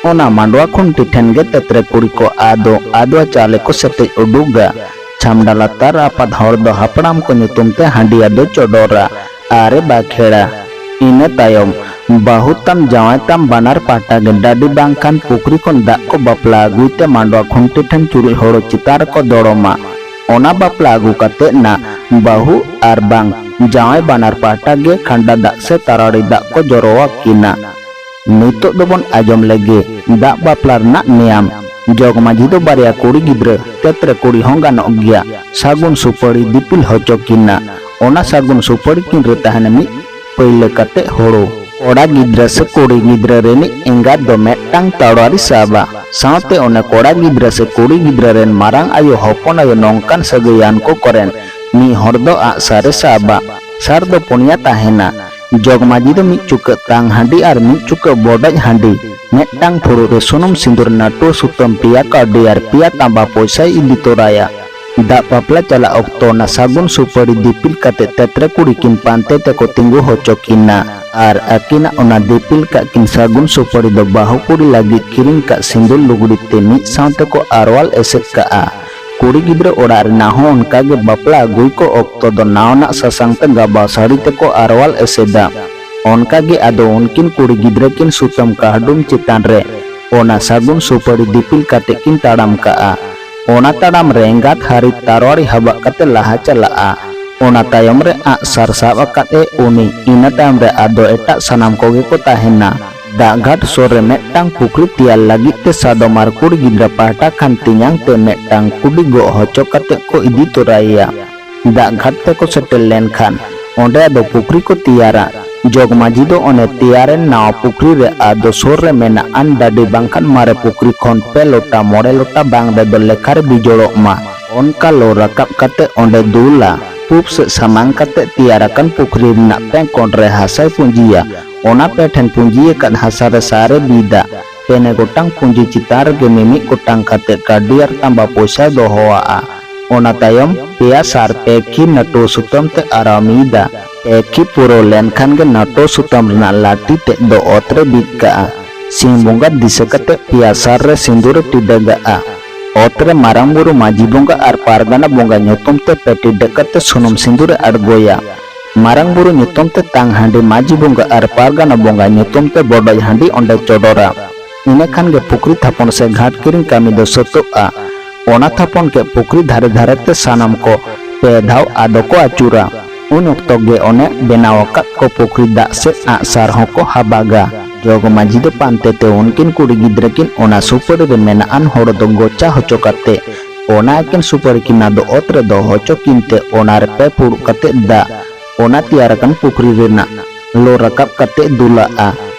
ᱚᱱᱟ ᱢᱟᱰᱣᱟ ᱠᱷᱩᱱᱴᱤ ᱴᱷᱮᱱ ᱜᱮ ᱛᱮᱛᱨᱮ ᱠᱩᱲᱤ ᱠᱚ ᱟᱫᱚ ᱟᱫᱣᱟ ᱪᱟᱣᱞᱮ ᱠᱚ ᱥᱮᱴᱮᱡ ᱩᱰᱩᱠᱟ᱾ ᱪᱷᱟᱢᱰᱟ ᱞᱟᱛᱟᱨ ᱟᱯᱟᱛ ᱦᱚᱲ ᱫᱚ ᱦᱟᱯᱲᱟᱢ ᱠᱚ ᱧᱩᱛᱩᱢ ᱛᱮ ᱦᱟᱺᱰᱤ ᱟᱫᱚ ᱪᱚᱰᱚᱨᱟ ᱟᱨ ᱮ ᱵᱟᱠᱷᱮᱲᱟ᱾ ᱤᱱᱟᱹ ᱛᱟᱭᱚᱢ ᱵᱟᱹᱦᱩ ᱛᱟᱢ ᱡᱟᱶᱟᱭ ᱛᱟᱢ ᱵᱟᱱᱟᱨ ᱯᱟᱦᱴᱟ ᱜᱮ ᱰᱟᱹᱰᱤ ᱵᱟᱝᱠᱷᱟᱱ ᱯᱩᱠᱷᱨᱤ ᱠᱷᱚᱱ ᱫᱟᱜ ᱠᱚ ᱵᱟᱯᱞᱟ ᱟᱹᱜᱩᱭ ᱛᱮ ᱢᱟᱰᱣᱟ ᱠᱷᱩᱱᱴᱤ ᱴᱷᱮᱱ ᱪᱩᱨᱩᱡ ᱦᱳᱲᱳ ᱪᱮᱛᱟᱱ ᱨᱮᱠᱚ ᱫᱚᱲᱚᱢᱟ᱾ ᱚᱱᱟ ᱵᱟᱯᱞᱟ ᱟᱹᱜᱩ ᱠᱟᱛᱮᱫ ᱱᱟ ᱵᱟᱹᱦᱩ ᱟᱨ ᱵᱟᱝ ᱡᱟᱶᱟᱭ ᱵᱟᱱᱟᱨ ᱯᱟᱦᱴᱟ ᱜᱮ ᱠᱷᱟᱸᱰᱟ ᱫᱟᱜ ᱥᱮ ᱛᱟᱨᱟᱲᱤ ᱫᱟᱜ ᱠᱚ ᱡᱚᱨᱚ ᱟᱹᱠᱤᱱᱟ᱾ ᱱᱤᱛᱚᱜ ᱫᱚᱵᱚᱱ ᱟᱸᱡᱚᱢ ᱞᱮᱜᱮ ᱫᱟᱜ ᱵᱟᱯᱞᱟ ᱨᱮᱱᱟᱜ ᱱᱮᱭᱟᱢ᱾ ᱡᱚᱜᱽ ᱢᱟᱹᱡᱷᱤ ᱫᱚ ᱵᱟᱨᱭᱟ ᱠᱩᱲᱤ ᱜᱤᱫᱽᱨᱟᱹ ᱛᱮᱛᱨᱮ ᱠᱩᱲᱤ ᱦᱚᱸ ᱜᱟᱱᱚᱜ ᱜᱮᱭᱟ, ᱥᱟᱹᱜᱩᱱ ᱥᱩᱯᱟᱹᱲᱤ ᱫᱤᱯᱤᱞ ᱦᱚᱪᱚ ᱠᱤᱱᱟ᱾ ᱚᱱᱟ ᱥᱟᱹᱜᱩᱱ ᱥᱩᱯᱟᱹᱲᱤ ᱠᱤᱱ ᱨᱮ ᱛᱟᱦᱮᱱᱟ ᱢᱤᱫ ᱯᱟᱹᱭᱞᱟᱹ ᱠᱟᱛᱮ ᱦᱳᱲᱳ᱾ ᱠᱚᱲᱟ ᱜᱤᱫᱽᱨᱟᱹ ᱥᱮ ᱠᱩᱲᱤ ᱜᱤᱫᱽᱨᱟᱹ ᱨᱤᱱᱤᱡ ᱮᱸᱜᱟᱛ ᱫᱚ ᱢᱤᱫᱴᱟᱝ ᱛᱟᱲᱣᱟᱨᱤ ᱥᱟᱵᱟ᱾ ᱥᱟᱶᱛᱮ ᱚᱱᱮ ᱠᱚᱲᱟ ᱜᱤᱫᱽᱨᱟᱹ ᱥᱮ ᱠᱩᱲᱤ ᱜᱤᱫᱽᱨᱟᱹ ᱨᱮᱱ ᱢᱟᱨᱟᱝ ᱟᱭᱳ, ᱦᱚᱯᱚᱱ ᱟᱭᱳ, ᱱᱚᱝᱠᱟᱱ ᱥᱟᱹᱜᱟᱹᱭᱟᱱ ᱠᱚ ᱠᱚᱨᱮᱱ ᱢᱤᱫ ᱦᱚᱲ ᱫᱚ ᱟᱜ ᱥᱟᱨᱮ ᱥᱟᱵᱟ᱾ ᱥᱟᱨ ᱫᱚ ᱯᱩᱱᱭᱟ ᱛᱟᱦᱮᱱᱟ᱾ ᱡᱚᱜᱽ ᱢᱟᱹᱡᱷᱤ ᱫᱚ ᱢᱤᱫ ᱪᱩᱠᱟᱹᱜ ᱛᱟᱝ ᱦᱟᱺᱰᱤ ᱟᱨ ᱢᱤᱫ ᱪᱩᱠᱟᱹᱜ ᱵᱚᱰᱚᱡ ᱦᱟᱺᱰᱤ, ᱢᱤᱫᱴᱟᱝ ᱯᱷᱩᱲᱩᱜ ᱨᱮ ᱥᱩᱱᱩᱢ, ᱥᱤᱸᱫᱩᱨ, ᱱᱟᱹᱴᱩᱣᱟᱹ ᱥᱩᱛᱟᱹᱢ, ᱯᱮᱭᱟ ᱠᱟᱹᱣᱰᱤ ᱟᱨ ᱯᱮᱭᱟ ᱛᱟᱸᱵᱟ ᱯᱚᱭᱥᱟᱭ ᱤᱫᱤ ᱛᱚᱨᱟᱭᱟ᱾ ᱫᱟᱜ ᱵᱟᱯᱞᱟ ᱪᱟᱞᱟᱜ ᱚᱠᱛᱚ ᱚᱱᱟ ᱥᱟᱹᱜᱩᱱ ᱥᱩᱯᱟᱹᱲᱤ ᱫᱤᱯᱤᱞ ᱠᱟᱛᱮ ᱛᱮᱛᱨᱮ ᱠᱩᱲᱤ ᱠᱤᱱ ᱯᱟᱱᱛᱮ ᱛᱮᱠᱚ ᱛᱤᱸᱜᱩ ᱦᱚᱪᱚ ᱠᱤᱱᱟ ᱟᱨ ᱟᱹᱠᱤᱱᱟᱜ ᱚᱱᱟ ᱫᱤᱯᱤᱞ ᱠᱟᱜ ᱠᱤᱱ ᱥᱟᱹᱜᱩᱱ ᱥᱩᱯᱟᱹᱲᱤ ᱫᱚ ᱵᱟᱹᱦᱩ ᱠᱩᱲᱤ ᱞᱟᱹᱜᱤᱫ ᱠᱤᱨᱤᱧ ᱠᱟᱜ ᱥᱤᱸᱫᱩᱨ ᱞᱩᱜᱽᱲᱤ ᱛᱮ ᱢᱤᱫ ᱥᱟᱶ ᱛᱮᱠᱚ ᱟᱨᱣᱟᱞ ᱮᱥᱮᱫ ᱠᱟᱜᱼᱟ᱾ ᱠᱩᱲᱤ ᱜᱤᱫᱽᱨᱟᱹ ᱚᱲᱟᱜ ᱨᱮᱱᱟᱜ ᱦᱚᱸ ᱚᱱᱠᱟ ᱜᱮ ᱵᱟᱯᱞᱟ ᱟᱹᱜᱩᱭ ᱠᱚ ᱚᱠᱛᱚ ᱫᱚ ᱱᱟᱣᱟᱱᱟᱜ ᱥᱟᱥᱟᱝ ᱛᱮ ᱜᱟᱵᱟᱣ ᱥᱟᱹᱲᱤ ᱛᱮᱠᱚ ᱟᱨᱣᱟᱞ ᱮᱥᱮᱫᱟ᱾ ᱚᱱᱠᱟ ᱜᱮ ᱟᱫᱚ ᱩᱱᱠᱤᱱ ᱠᱩᱲᱤ ᱜᱤᱫᱽᱨᱟᱹ ᱠᱤᱱ ᱥᱩᱛᱟᱹᱢ ᱠᱟᱦᱰᱩᱢ ᱪᱮᱛᱟᱱ ᱨᱮ ᱚᱱᱟ ᱥᱟᱹᱜᱩᱱ ᱥᱩᱯᱟᱹᱲᱤ ᱫᱤᱯᱤᱞ ᱠᱟᱛᱮ ᱠᱤᱱ ᱛᱟᱲᱟᱢ ᱠᱟᱜᱼᱟ᱾ ᱚᱱᱟ ᱛᱟᱲᱟᱢ ᱨᱮ ᱮᱸᱜᱟᱛ ᱦᱟᱹᱨᱤᱡ ᱛᱟᱨᱣᱟᱲᱤ ᱦᱟᱵᱟᱜ ᱠᱟᱛᱮ ᱞᱟᱦᱟ ᱪᱟᱞᱟᱜᱼᱟ᱾ ᱚᱱᱟ ᱛᱟᱭᱚᱢ ᱨᱮ ᱟᱸᱜᱼᱥᱟᱨ ᱥᱟᱵ ᱟᱠᱟᱫ ᱮ ᱩᱱᱤ᱾ ᱤᱱᱟᱹ ᱛᱟᱭᱚᱢ ᱨᱮ ᱟᱫᱚ ᱮᱴᱟᱜ ᱥᱟᱱᱟᱢ ᱠᱚᱜᱮ ᱠᱚ ᱛᱟᱦᱮᱱᱟ᱾ ᱫᱟᱜ ᱜᱷᱟᱴ ᱥᱩᱨ ᱨᱮ ᱢᱤᱫᱴᱟᱝ ᱯᱩᱠᱷᱨᱤ ᱛᱮᱭᱟᱨ ᱞᱟᱹᱜᱤᱫ ᱛᱮ ᱥᱟᱫᱚᱢ ᱟᱨ ᱠᱩᱲᱤ ᱜᱤᱫᱽᱨᱟᱹ ᱯᱟᱦᱴᱟ ᱠᱷᱟᱱ ᱛᱮᱧᱟᱝ ᱛᱮ ᱢᱤᱫᱴᱟᱝ ᱠᱩᱰᱤ ᱜᱚᱜ ᱦᱚᱪᱚ ᱠᱟᱛᱮ ᱠᱚ ᱤᱫᱤ ᱛᱚᱨᱟᱭᱮᱭᱟ᱾ ᱫᱟᱜ ᱜᱷᱟᱴ ᱛᱮᱠᱚ ᱥᱮᱴᱮᱨ ᱞᱮᱱᱠᱷᱟᱱ ᱚᱸᱰᱮ ᱟᱫᱚ ᱯᱩᱠᱷᱨᱤ ᱠᱚ ᱛᱮᱭᱟᱨᱟ᱾ ᱡᱚᱜᱽ ᱢᱟᱹᱡᱷᱤ ᱫᱚ ᱚᱱᱮ ᱛᱮᱭᱟᱨᱮᱱ ᱱᱟᱣᱟ ᱯᱩᱠᱷᱨᱤ ᱨᱮ ᱟᱫᱚ ᱥᱩᱨ ᱨᱮ ᱢᱮᱱᱟᱜ ᱟᱱ ᱰᱟᱹᱰᱤ ᱵᱟᱝᱠᱷᱟᱱ ᱢᱟᱨᱮ ᱯᱩᱠᱷᱨᱤ ᱠᱷᱚᱱ ᱯᱮ ᱞᱚᱴᱟ ᱢᱚᱬᱮ ᱞᱚᱴᱟ ᱵᱟᱝ ᱨᱮᱫᱚ ᱞᱮᱠᱷᱟ ᱨᱮ ᱵᱤᱡᱚᱲᱚᱜ ᱢᱟ᱾ ᱚᱱᱠᱟ ᱞᱚ ᱨᱟᱠᱟᱵ ᱠᱟᱛᱮ ᱚᱸᱰᱮ ᱫᱩᱞᱟ᱾ ᱯᱩᱵ ᱥᱮᱫ ᱥᱟᱢᱟᱝ ᱠᱟᱛᱮ ᱛᱮᱭᱟᱨ ᱟᱠᱟᱱ ᱯᱩᱠᱷᱨᱤ ᱨᱮᱱᱟᱜ ᱯᱮ ᱠᱚᱬ ᱨᱮ ᱦᱟᱥᱟᱭ ᱯᱩᱸᱡᱤᱭᱟ᱾ ᱚᱱᱟ ᱯᱮ ᱴᱷᱮᱱ ᱯᱩᱸᱡᱤ ᱟᱠᱟᱫ ᱦᱟᱥᱟ ᱨᱮ ᱥᱟᱨᱮ ᱵᱤᱫᱟ᱾ ᱯᱮᱱᱮ ᱜᱚᱴᱟᱝ ᱯᱩᱸᱡᱤ ᱪᱮᱛᱟᱱ ᱨᱮᱜᱮ ᱢᱤᱢᱤᱫ ᱜᱚᱴᱟᱝ ᱠᱟᱛᱮ ᱠᱟᱹᱣᱰᱤ ᱟᱨ ᱛᱟᱸᱵᱟ ᱯᱚᱭᱥᱟᱭ ᱫᱚᱦᱚᱣᱟᱜᱼᱟ᱾ ᱚᱱᱟ ᱛᱟᱭᱚᱢ ᱯᱮᱭᱟ ᱥᱟᱨ ᱯᱮ ᱠᱷᱤ ᱱᱟᱹᱴᱩᱣᱟᱹ ᱥᱩᱛᱟᱹᱢ ᱛᱮ ᱟᱨᱟᱣ ᱢᱤᱫᱟ᱾ ᱯᱮ ᱠᱷᱤ ᱯᱩᱨᱟᱹᱣ ᱞᱮᱱᱠᱷᱟᱱ ᱜᱮ ᱱᱟᱹᱴᱩᱣᱟᱹ ᱥᱩᱛᱟᱹᱢ ᱨᱮᱱᱟᱜ ᱞᱟᱹᱴᱤ ᱛᱮᱫ ᱫᱚ ᱚᱛ ᱨᱮ ᱵᱤᱫ ᱠᱟᱜᱼᱟ᱾ ᱥᱤᱧ ᱵᱚᱸᱜᱟ ᱫᱤᱥᱟᱹ ᱠᱟᱛᱮ ᱯᱮᱭᱟ ᱥᱟᱨ ᱨᱮ ᱥᱤᱸᱫᱩᱨ ᱮ ᱴᱤᱰᱟᱹᱜᱟᱜᱼᱟ᱾ ᱚᱛ ᱨᱮ ᱢᱟᱨᱟᱝ ᱵᱩᱨᱩ, ᱢᱟᱹᱡᱷᱤ ᱵᱚᱸᱜᱟ ᱟᱨ ᱯᱟᱨᱜᱟᱱᱟ ᱵᱚᱸᱜᱟ ᱧᱩᱛᱩᱢ ᱛᱮ ᱯᱮ ᱴᱤᱰᱟᱹᱜ ᱠᱟᱛᱮ ᱥᱩᱱᱩᱢ ᱥᱤᱸᱫᱩᱨ ᱮ ᱟᱬᱜᱚᱭᱟ᱾ ᱢᱟᱨᱟᱝ ᱵᱩᱨᱩ ᱧᱩᱛᱩᱢ ᱛᱮ ᱛᱟᱝ ᱦᱟᱺᱰᱤ, ᱢᱟᱹᱡᱷᱤ ᱵᱚᱸᱜᱟ ᱟᱨ ᱯᱟᱨᱜᱟᱱᱟ ᱵᱚᱸᱜᱟ ᱧᱩᱛᱩᱢ ᱛᱮ ᱵᱚᱰᱚᱡ ᱦᱟᱺᱰᱤ ᱚᱸᱰᱮ ᱪᱚᱰᱚᱨᱟ᱾ ᱤᱱᱟᱹ ᱠᱷᱟᱱ ᱜᱮ ᱯᱩᱠᱷᱨᱤ ᱛᱷᱟᱯᱚᱱ ᱥᱮ ᱜᱷᱟᱴ ᱠᱤᱨᱤᱧ ᱠᱟᱹᱢᱤ ᱫᱚ ᱥᱟᱹᱛᱚᱜᱼᱟ᱾ ᱚᱱᱟ ᱛᱷᱟᱯᱚᱱ ᱠᱮᱫ ᱯᱩᱠᱷᱨᱤ ᱫᱷᱟᱨᱮ ᱫᱷᱟᱨᱮ ᱛᱮ ᱥᱟᱱᱟᱢ ᱠᱚ ᱯᱮ ᱫᱷᱟᱣ ᱟᱫᱚ ᱠᱚ ᱟᱹᱪᱩᱨᱟ᱾ ᱩᱱ ᱚᱠᱛᱚ ᱜᱮ ᱚᱱᱮ ᱵᱮᱱᱟᱣ ᱟᱠᱟᱫ ᱠᱚ ᱯᱩᱠᱷᱨᱤ ᱫᱟᱜ ᱥᱮᱫ ᱟᱸᱜᱼᱥᱟᱨ ᱦᱚᱸᱠᱚ ᱦᱟᱵᱟᱜᱟ᱾ ᱡᱚᱜᱽ ᱢᱟᱹᱡᱷᱤ ᱫᱚ ᱯᱟᱱᱛᱮ ᱛᱮ ᱩᱱᱠᱤᱱ ᱠᱩᱲᱤ ᱜᱤᱫᱽᱨᱟᱹ ᱠᱤᱱ ᱚᱱᱟ ᱥᱩᱯᱟᱹᱲᱤ ᱨᱮ ᱢᱮᱱᱟᱜ ᱟᱱ ᱦᱳᱲᱳ ᱫᱚ ᱜᱚᱪᱟ ᱦᱚᱪᱚ ᱠᱟᱛᱮ ᱚᱱᱟ ᱟᱹᱠᱤᱱ ᱥᱩᱯᱟᱹᱲᱤ ᱠᱤᱱ ᱟᱫᱚ ᱚᱛ ᱨᱮ ᱫᱚᱦᱚ ᱦᱚᱪᱚ ᱠᱤᱱ ᱛᱮ ᱚᱱᱟ ᱨᱮ ᱯᱮ ᱯᱷᱩᱲᱩᱜ ᱠᱟᱛᱮ ᱫᱟᱜ ᱚᱱᱟ ᱛᱮᱭᱟᱨ ᱟᱠᱟᱱ ᱯᱩᱠᱷᱨᱤ ᱨᱮᱱᱟᱜ ᱞᱚ ᱨᱟᱠᱟᱵ ᱠᱟᱛᱮ ᱫᱩᱞᱟᱜᱼᱟ᱾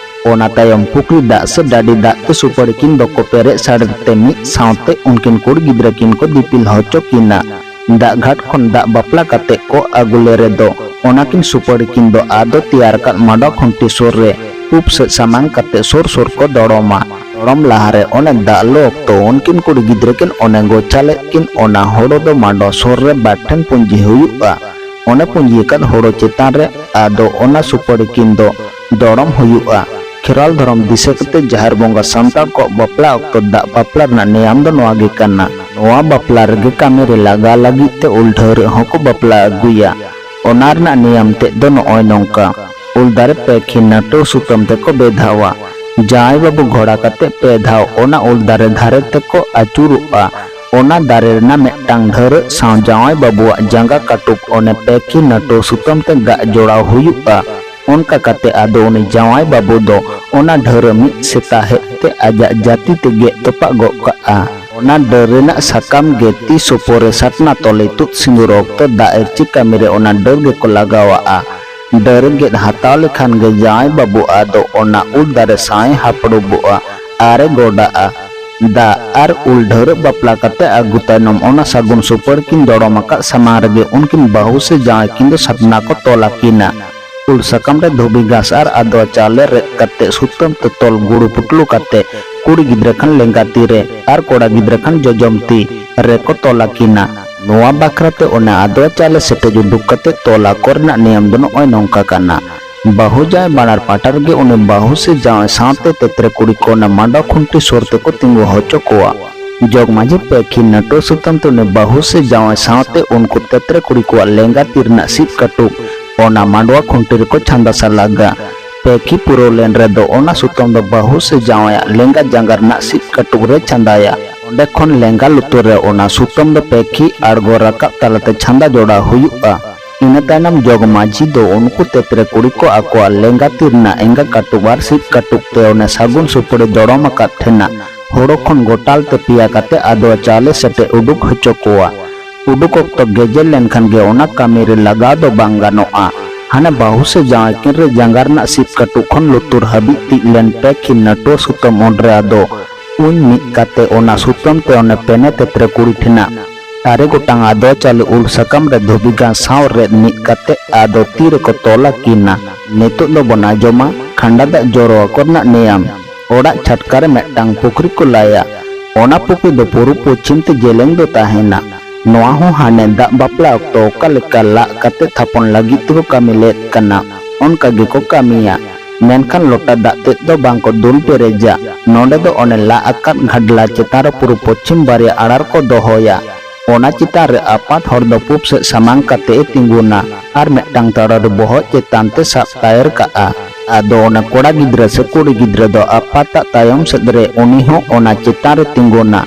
ᱚᱱᱟ ᱛᱟᱭᱚᱢ ᱯᱩᱠᱷᱨᱤ ᱫᱟᱜ ᱥᱮ ᱰᱟᱹᱰᱤ ᱫᱟᱜ ᱛᱮ ᱥᱩᱯᱟᱹᱲᱤ ᱠᱤᱱ ᱫᱚᱠᱚ ᱯᱮᱨᱮᱡ ᱥᱟᱰᱮᱨ ᱛᱮ ᱢᱤᱫ ᱥᱟᱶᱛᱮ ᱩᱱᱠᱤᱱ ᱠᱩᱲᱤ ᱜᱤᱫᱽᱨᱟᱹ ᱠᱤᱱ ᱠᱚ ᱫᱤᱯᱤᱞ ᱦᱚᱪᱚ ᱠᱤᱱᱟ᱾ ᱫᱟᱜ ᱜᱷᱟᱴ ᱠᱷᱚᱱ ᱫᱟᱜ ᱵᱟᱯᱞᱟ ᱠᱟᱛᱮ ᱠᱚ ᱟᱹᱜᱩ ᱞᱮ ᱨᱮᱫᱚ ᱚᱱᱟ ᱠᱤᱱ ᱥᱩᱯᱟᱹᱲᱤ ᱠᱤᱱ ᱫᱚ ᱟᱫᱚ ᱛᱮᱭᱟᱨ ᱟᱠᱟᱫ ᱢᱟᱰᱣᱟ ᱠᱷᱩᱱᱴᱤ ᱥᱩᱨ ᱨᱮ ᱯᱩᱵ ᱥᱮᱫ ᱥᱟᱢᱟᱝ ᱠᱟᱛᱮ ᱥᱩᱨ ᱥᱩᱨ ᱠᱚ ᱫᱚᱲᱚᱢᱟ᱾ ᱫᱚᱲᱚᱢ ᱞᱟᱦᱟᱨᱮ ᱚᱱᱮ ᱫᱟᱜ ᱞᱚ ᱚᱠᱛᱚ ᱩᱱᱠᱤᱱ ᱠᱩᱲᱤ ᱜᱤᱫᱽᱨᱟᱹ ᱠᱤᱱ ᱚᱱᱮ ᱜᱚᱪᱷᱟ ᱞᱮᱫ ᱠᱤᱱ ᱚᱱᱟ ᱦᱳᱲᱳ ᱫᱚ ᱢᱟᱰᱣᱟ ᱥᱩᱨ ᱨᱮ ᱵᱟᱨ ᱴᱷᱮᱱ ᱯᱩᱸᱡᱤ ᱦᱩᱭᱩᱜᱼᱟ᱾ ᱚᱱᱮ ᱯᱩᱸᱡᱤ ᱟᱠᱟᱫ ᱦᱳᱲᱳ ᱪᱮᱛᱟᱱ ᱨᱮ ᱟᱫᱚ ᱚᱱᱟ ᱥᱩᱯᱟᱹᱲᱤ ᱠᱤᱱ ᱫᱚ ᱫᱚᱲᱚᱢ ᱦᱩᱭᱩᱜᱼᱟ᱾ ᱠᱷᱮᱨᱣᱟᱞ ᱫᱷᱚᱨᱚᱢ ᱫᱤᱥᱟᱹ ᱠᱟᱛᱮ ᱡᱟᱦᱮᱨ ᱵᱚᱸᱜᱟ ᱥᱟᱱᱛᱟᱲ ᱠᱚᱣᱟᱜ ᱵᱟᱯᱞᱟ ᱚᱠᱛᱚ ᱫᱟᱜ ᱵᱟᱯᱞᱟ ᱨᱮᱱᱟᱜ ᱱᱮᱭᱟᱢ ᱫᱚ ᱱᱚᱣᱟ ᱜᱮ ᱠᱟᱱᱟ᱾ ᱱᱚᱣᱟ ᱵᱟᱯᱞᱟ ᱨᱮᱜᱮ ᱠᱟᱹᱢᱤ ᱨᱮ ᱞᱟᱜᱟᱣ ᱞᱟᱹᱜᱤᱫ ᱛᱮ ᱩᱞ ᱰᱷᱟᱹᱣᱨᱟᱹᱜ ᱦᱚᱸᱠᱚ ᱵᱟᱯᱞᱟ ᱟᱹᱜᱩᱭᱟ᱾ ᱚᱱᱟ ᱨᱮᱱᱟᱜ ᱱᱮᱭᱟᱢ ᱛᱮᱫ ᱫᱚ ᱱᱚᱜᱼᱚᱭ ᱱᱚᱝᱠᱟ᱾ ᱩᱞ ᱫᱟᱨᱮ ᱯᱮ ᱠᱷᱤᱱ ᱱᱟᱹᱴᱩᱣᱟᱹ ᱥᱩᱛᱟᱹᱢ ᱛᱮᱠᱚ ᱵᱮᱫᱷᱟᱣᱟ᱾ ᱡᱟᱶᱟᱭ ᱵᱟᱹᱵᱩ ᱜᱷᱚᱲᱟ ᱠᱟᱛᱮ ᱯᱮ ᱫᱷᱟᱣ ᱚᱱᱟ ᱩᱞ ᱫᱟᱨᱮ ᱫᱷᱟᱨᱮ ᱛᱮᱠᱚ ᱟᱹᱪᱩᱨᱚᱜᱼᱟ᱾ ᱚᱱᱟ ᱫᱟᱨᱮ ᱨᱮᱱᱟᱜ ᱢᱤᱫᱴᱟᱝ ᱰᱷᱟᱹᱨᱟᱹᱜ ᱥᱟᱶ ᱡᱟᱶᱟᱭ ᱵᱟᱹᱵᱩᱣᱟᱜ ᱡᱟᱸᱜᱟ ᱠᱟᱹᱴᱩᱵ ᱚᱱᱮ ᱯᱮ ᱠᱷᱤᱱ ᱱᱟᱹᱴᱩᱣᱟᱹ ᱥᱩᱛᱟᱹᱢ ᱛᱮ ᱜᱟᱜ ᱡᱚᱲᱟᱣ ᱦᱩᱭᱩᱜᱼᱟ᱾ ᱚᱱᱠᱟ ᱠᱟᱛᱮ ᱟᱫᱚ ᱩᱱᱤ ᱡᱟᱶᱟᱭ ᱵᱟᱹᱵᱩ ᱫᱚ ᱚᱱᱟ ᱰᱷᱟᱹᱨᱟᱹᱜ ᱢᱤᱫ ᱥᱮᱛᱟ ᱦᱮᱡ ᱛᱮ ᱟᱡᱟᱜ ᱡᱟᱹᱛᱤ ᱛᱮ ᱜᱮᱫ ᱛᱚᱯᱟᱜ ᱜᱚᱫ ᱠᱟᱜᱼᱟ᱾ ᱚᱱᱟ ᱰᱟᱹᱨ ᱨᱮᱱᱟᱜ ᱥᱟᱠᱟᱢ ᱜᱮ ᱛᱤ ᱥᱚᱯᱚ ᱨᱮ ᱥᱟᱛᱱᱟ ᱛᱚᱞᱮ ᱛᱩᱫ ᱥᱤᱸᱫᱩᱨ ᱚᱠᱛᱚ ᱫᱟᱜ ᱤᱨᱪᱤ ᱠᱟᱹᱢᱤ ᱨᱮ ᱚᱱᱟ ᱰᱟᱹᱨ ᱜᱮᱠᱚ ᱞᱟᱜᱟᱣᱟᱜᱼᱟ᱾ ᱰᱟᱹᱨ ᱜᱮᱫ ᱦᱟᱛᱟᱣ ᱞᱮᱠᱷᱟᱱ ᱜᱮ ᱡᱟᱶᱟᱭ ᱵᱟᱹᱵᱩ ᱟᱫᱚ ᱚᱱᱟ ᱩᱞ ᱫᱟᱨᱮ ᱥᱟᱶ ᱮ ᱦᱟᱯᱲᱩᱵᱚᱜᱼᱟ ᱟᱨ ᱮ ᱜᱚᱰᱟᱜᱼᱟ᱾ ᱫᱟᱜ ᱟᱨ ᱩᱞ ᱰᱷᱟᱹᱨᱟᱹᱜ ᱵᱟᱯᱞᱟ ᱠᱟᱛᱮ ᱟᱹᱜᱩ ᱛᱟᱭᱱᱚᱢ ᱚᱱᱟ ᱥᱟᱹᱜᱩᱱ ᱥᱩᱯᱟᱹᱲ ᱠᱤᱱ ᱫᱚᱲᱚᱢ ᱟᱠᱟᱫ ᱥᱟᱢᱟᱝ ᱨᱮᱜᱮ ᱩᱱᱠᱤᱱ ᱵᱟᱹᱦᱩ ᱥᱮ ᱡᱟᱶᱟᱭ ᱠᱤᱱ ᱫᱚ ᱥᱟᱛᱱᱟ ᱠᱚ ᱛᱚᱞ ᱟᱹᱠᱤᱱᱟ᱾ ᱩᱞ ᱥᱟᱠᱟᱢ ᱨᱮ ᱫᱷᱩᱵᱤ ᱜᱷᱟᱥ ᱟᱨ ᱟᱫᱽᱣᱟ ᱪᱟᱣᱞᱮ ᱨᱮᱫ ᱠᱟᱛᱮ ᱥᱩᱛᱟᱹᱢ ᱛᱮ ᱛᱚᱞ ᱜᱩᱲᱩ ᱯᱩᱴᱞᱩ ᱠᱟᱛᱮ ᱠᱩᱲᱤ ᱜᱤᱫᱽᱨᱟᱹ ᱠᱷᱟᱱ ᱞᱮᱸᱜᱟ ᱛᱤ ᱨᱮ ᱟᱨ ᱠᱚᱲᱟ ᱜᱤᱫᱽᱨᱟᱹ ᱠᱷᱟᱱ ᱡᱚᱡᱚᱢ ᱛᱤ ᱨᱮᱠᱚ ᱛᱚᱞ ᱟᱹᱠᱤᱱᱟ᱾ ᱱᱚᱣᱟ ᱵᱟᱠᱷᱨᱟ ᱛᱮ ᱚᱱᱟ ᱟᱫᱽᱣᱟ ᱪᱟᱣᱞᱮ ᱥᱮᱴᱮᱡ ᱩᱰᱩᱠ ᱠᱟᱛᱮ ᱛᱚᱞ ᱟᱠᱚ ᱨᱮᱱᱟᱜ ᱱᱤᱭᱚᱢ ᱫᱚ ᱱᱚᱜᱼᱚᱭ ᱱᱚᱝᱠᱟ ᱠᱟᱱᱟ᱾ ᱵᱟᱹᱦᱩ ᱡᱟᱶᱟᱭ ᱵᱟᱱᱟᱨ ᱯᱟᱦᱴᱟ ᱨᱮᱜᱮ ᱩᱱᱤ ᱵᱟᱹᱦᱩ ᱥᱮ ᱡᱟᱶᱟᱭ ᱥᱟᱶᱛᱮ ᱛᱮᱛᱨᱮ ᱠᱩᱲᱤ ᱠᱚ ᱚᱱᱟ ᱢᱟᱰᱣᱟ ᱠᱷᱩᱱᱴᱤ ᱥᱩᱨ ᱛᱮᱠᱚ ᱛᱤᱸᱜᱩ ᱦᱚᱪᱚ ᱠᱚᱣᱟ᱾ ᱡᱚᱜᱽ ᱢᱟᱹᱡᱷᱤ ᱯᱮ ᱠᱷᱤᱱ ᱱᱟᱹᱴᱩᱣᱟᱹ ᱥᱩᱛᱟᱹᱢ ᱛᱮ ᱩᱱᱤ ᱵᱟᱹᱦᱩ ᱥᱮ ᱡᱟᱶᱟᱭ ᱥᱟᱶᱛᱮ ᱩᱱᱠᱩ ᱛᱮᱛᱨᱮ ᱠᱩᱲᱤ ᱠᱚᱣᱟᱜ ᱞᱮᱸᱜᱟ ᱛᱤ ᱨᱮᱱᱟᱜ ᱥᱤᱵ ᱠᱟᱹᱴᱩᱵ ᱚᱱᱟ ᱢᱟᱰᱣᱟ ᱠᱷᱩᱱᱴᱤ ᱨᱮᱠᱚ ᱪᱷᱟᱸᱫᱟ ᱥᱟᱞᱟᱜᱟ᱾ ᱯᱮ ᱠᱷᱤ ᱯᱩᱨᱟᱹᱣ ᱞᱮᱱ ᱨᱮᱫᱚ ᱚᱱᱟ ᱥᱩᱛᱟᱹᱢ ᱫᱚ ᱵᱟᱹᱦᱩ ᱥᱮ ᱡᱟᱶᱟᱭᱟᱜ ᱞᱮᱸᱜᱟ ᱡᱟᱸᱜᱟ ᱨᱮᱱᱟᱜ ᱥᱤᱵ ᱠᱟᱹᱴᱩᱵ ᱨᱮ ᱪᱷᱟᱸᱫᱟᱭᱟ᱾ ᱚᱸᱰᱮ ᱠᱷᱚᱱ ᱞᱮᱸᱜᱟ ᱞᱩᱛᱩᱨ ᱨᱮ ᱚᱱᱟ ᱥᱩᱛᱟᱹᱢ ᱫᱚ ᱯᱮ ᱠᱷᱤ ᱟᱬᱜᱚ ᱨᱟᱠᱟᱵ ᱛᱟᱞᱟᱛᱮ ᱪᱷᱟᱸᱫᱟ ᱡᱚᱲᱟᱣ ᱦᱩᱭᱩᱜᱼᱟ᱾ ᱤᱱᱟᱹ ᱛᱟᱭᱱᱚᱢ ᱡᱚᱜᱽ ᱢᱟᱹᱡᱷᱤ ᱫᱚ ᱩᱱᱠᱩ ᱛᱮᱛᱨᱮ ᱠᱩᱲᱤ ᱠᱚ ᱟᱠᱚᱣᱟᱜ ᱞᱮᱸᱜᱟ ᱛᱤ ᱨᱮᱱᱟᱜ ᱮᱸᱜᱟ ᱠᱟᱹᱴᱩᱵ ᱟᱨ ᱥᱤᱵ ᱠᱟᱹᱴᱩᱵ ᱛᱮ ᱚᱱᱮ ᱥᱟᱹᱜᱩᱱ ᱥᱩᱯᱟᱹᱲᱤ ᱫᱚᱲᱚᱢ ᱟᱠᱟᱫ ᱴᱷᱮᱱᱟᱜ ᱦᱳᱲᱳ ᱠᱷᱚᱱ ᱜᱚᱴᱟᱞ ᱛᱮ ᱯᱮᱭᱟ ᱠᱟᱛᱮ ᱟᱫᱽᱣᱟ ᱪᱟᱣᱞᱮ ᱥᱮᱴᱮᱡ ᱩᱰᱩᱠ ᱦᱚᱪᱚ ᱠᱚᱣᱟ᱾ ᱩᱰᱩᱠ ᱚᱠᱛᱚ ᱜᱮᱡᱮᱨ ᱞᱮᱱᱠᱷᱟᱱ ᱜᱮ ᱚᱱᱟ ᱠᱟᱹᱢᱤ ᱨᱮ ᱞᱟᱜᱟᱣ ᱫᱚ ᱵᱟᱝ ᱜᱟᱱᱚᱜᱼᱟ᱾ ᱦᱟᱱᱮ ᱵᱟᱹᱦᱩ ᱥᱮ ᱡᱟᱶᱟᱭ ᱠᱤᱱ ᱨᱮ ᱡᱟᱸᱜᱟ ᱨᱮᱱᱟᱜ ᱥᱤᱵ ᱠᱟᱹᱴᱩᱵ ᱠᱷᱚᱱ ᱞᱩᱛᱩᱨ ᱦᱟᱹᱵᱤᱡ ᱛᱤᱡ ᱞᱮᱱ ᱯᱮ ᱠᱷᱤᱱ ᱱᱟᱹᱴᱩᱣᱟᱹ ᱥᱩᱛᱟᱹᱢ ᱩᱱᱨᱮ ᱟᱫᱚ ᱩᱧ ᱢᱤᱫ ᱠᱟᱛᱮ ᱚᱱᱟ ᱥᱩᱛᱟᱹᱢ ᱛᱮ ᱚᱱᱮ ᱯᱮᱱᱮ ᱛᱮᱛᱨᱮ ᱠᱩᱲᱤ ᱴᱷᱮᱱᱟᱜ ᱟᱨᱮ ᱜᱚᱴᱟᱝ ᱟᱫᱽᱣᱟ ᱪᱟᱣᱞᱮ ᱩᱞ ᱥᱟᱠᱟᱢ ᱨᱮ ᱫᱷᱩᱵᱤ ᱜᱷᱟᱥ ᱥᱟᱶ ᱨᱮᱫ ᱢᱤᱫ ᱠᱟᱛᱮ ᱟᱫᱚ ᱛᱤ ᱨᱮᱠᱚ ᱛᱚᱞ ᱟᱹᱠᱤᱱᱟ᱾ ᱱᱤᱛᱚᱜ ᱫᱚᱵᱚᱱ ᱟᱸᱡᱚᱢᱟ ᱠᱷᱟᱸᱰᱟ ᱫᱟᱜ ᱡᱚᱨᱚ ᱟᱠᱚ ᱨᱮᱱᱟᱜ ᱱᱮᱭᱟᱢ᱾ ᱚᱲᱟᱜ ᱪᱷᱟᱴᱠᱟ ᱨᱮ ᱢᱤᱫᱴᱟᱝ ᱯᱩᱠᱷᱨᱤ ᱠᱚ ᱞᱟᱭᱟ᱾ ᱚᱱᱟ ᱯᱩᱠᱷᱨᱤ ᱫᱚ ᱯᱩᱨᱩᱵ ᱯᱚᱪᱷᱤᱢ ᱛᱮ ᱡᱮᱞᱮᱧ ᱫᱚ ᱛᱟᱦᱮᱱᱟ᱾ ᱱᱚᱣᱟ ᱦᱚᱸ ᱦᱟᱱᱮ ᱫᱟᱜ ᱵᱟᱯᱞᱟ ᱚᱠᱛᱚ ᱚᱠᱟ ᱞᱮᱠᱟ ᱞᱟᱜ ᱠᱟᱛᱮ ᱛᱷᱟᱯᱚᱱ ᱞᱟᱹᱜᱤᱫ ᱛᱮᱠᱚ ᱠᱟᱹᱢᱤ ᱞᱮᱫ ᱠᱟᱱᱟ, ᱚᱱᱠᱟ ᱜᱮᱠᱚ ᱠᱟᱹᱢᱤᱭᱟ᱾ ᱢᱮᱱᱠᱷᱟᱱ ᱞᱚᱴᱟ ᱫᱟᱜ ᱛᱮᱫ ᱫᱚ ᱵᱟᱝ ᱠᱚ ᱫᱩᱞ ᱯᱮᱨᱮᱡᱟ᱾ ᱱᱚᱰᱮ ᱫᱚ ᱚᱱᱮ ᱞᱟ ᱟᱠᱟᱫ ᱜᱷᱟᱰᱞᱟ ᱪᱮᱛᱟᱱ ᱨᱮ ᱯᱩᱨᱩ ᱯᱚᱪᱷᱤᱢ ᱵᱟᱨᱭᱟ ᱟᱲᱟᱨ ᱠᱚ ᱫᱚᱦᱚᱭᱟ᱾ ᱚᱱᱟ ᱪᱮᱛᱟᱱ ᱨᱮ ᱟᱯᱟᱛ ᱦᱚᱲ ᱫᱚ ᱯᱩᱵ ᱥᱮᱫ ᱥᱟᱢᱟᱝ ᱠᱟᱛᱮ ᱮ ᱛᱤᱸᱜᱩᱱᱟ ᱟᱨ ᱢᱤᱫᱴᱟᱝ ᱛᱟᱲᱟᱨᱤ ᱵᱚᱦᱚᱜ ᱪᱮᱛᱟᱱ ᱛᱮ ᱥᱟᱵ ᱛᱟᱭᱮᱨ ᱠᱟᱜᱼᱟ᱾ ᱟᱫᱚ ᱚᱱᱟ ᱠᱚᱲᱟ ᱜᱤᱫᱽᱨᱟᱹ ᱥᱮ ᱠᱩᱲᱤ ᱜᱤᱫᱽᱨᱟᱹ ᱫᱚ ᱟᱯᱟᱛᱟᱜ ᱛᱟᱭᱚᱢ ᱥᱮᱫ ᱨᱮ, ᱩᱱᱤ ᱦᱚᱸ ᱚᱱᱟ ᱪᱮᱛᱟᱱ ᱨᱮ ᱛᱤᱸᱜᱩᱱᱟ᱾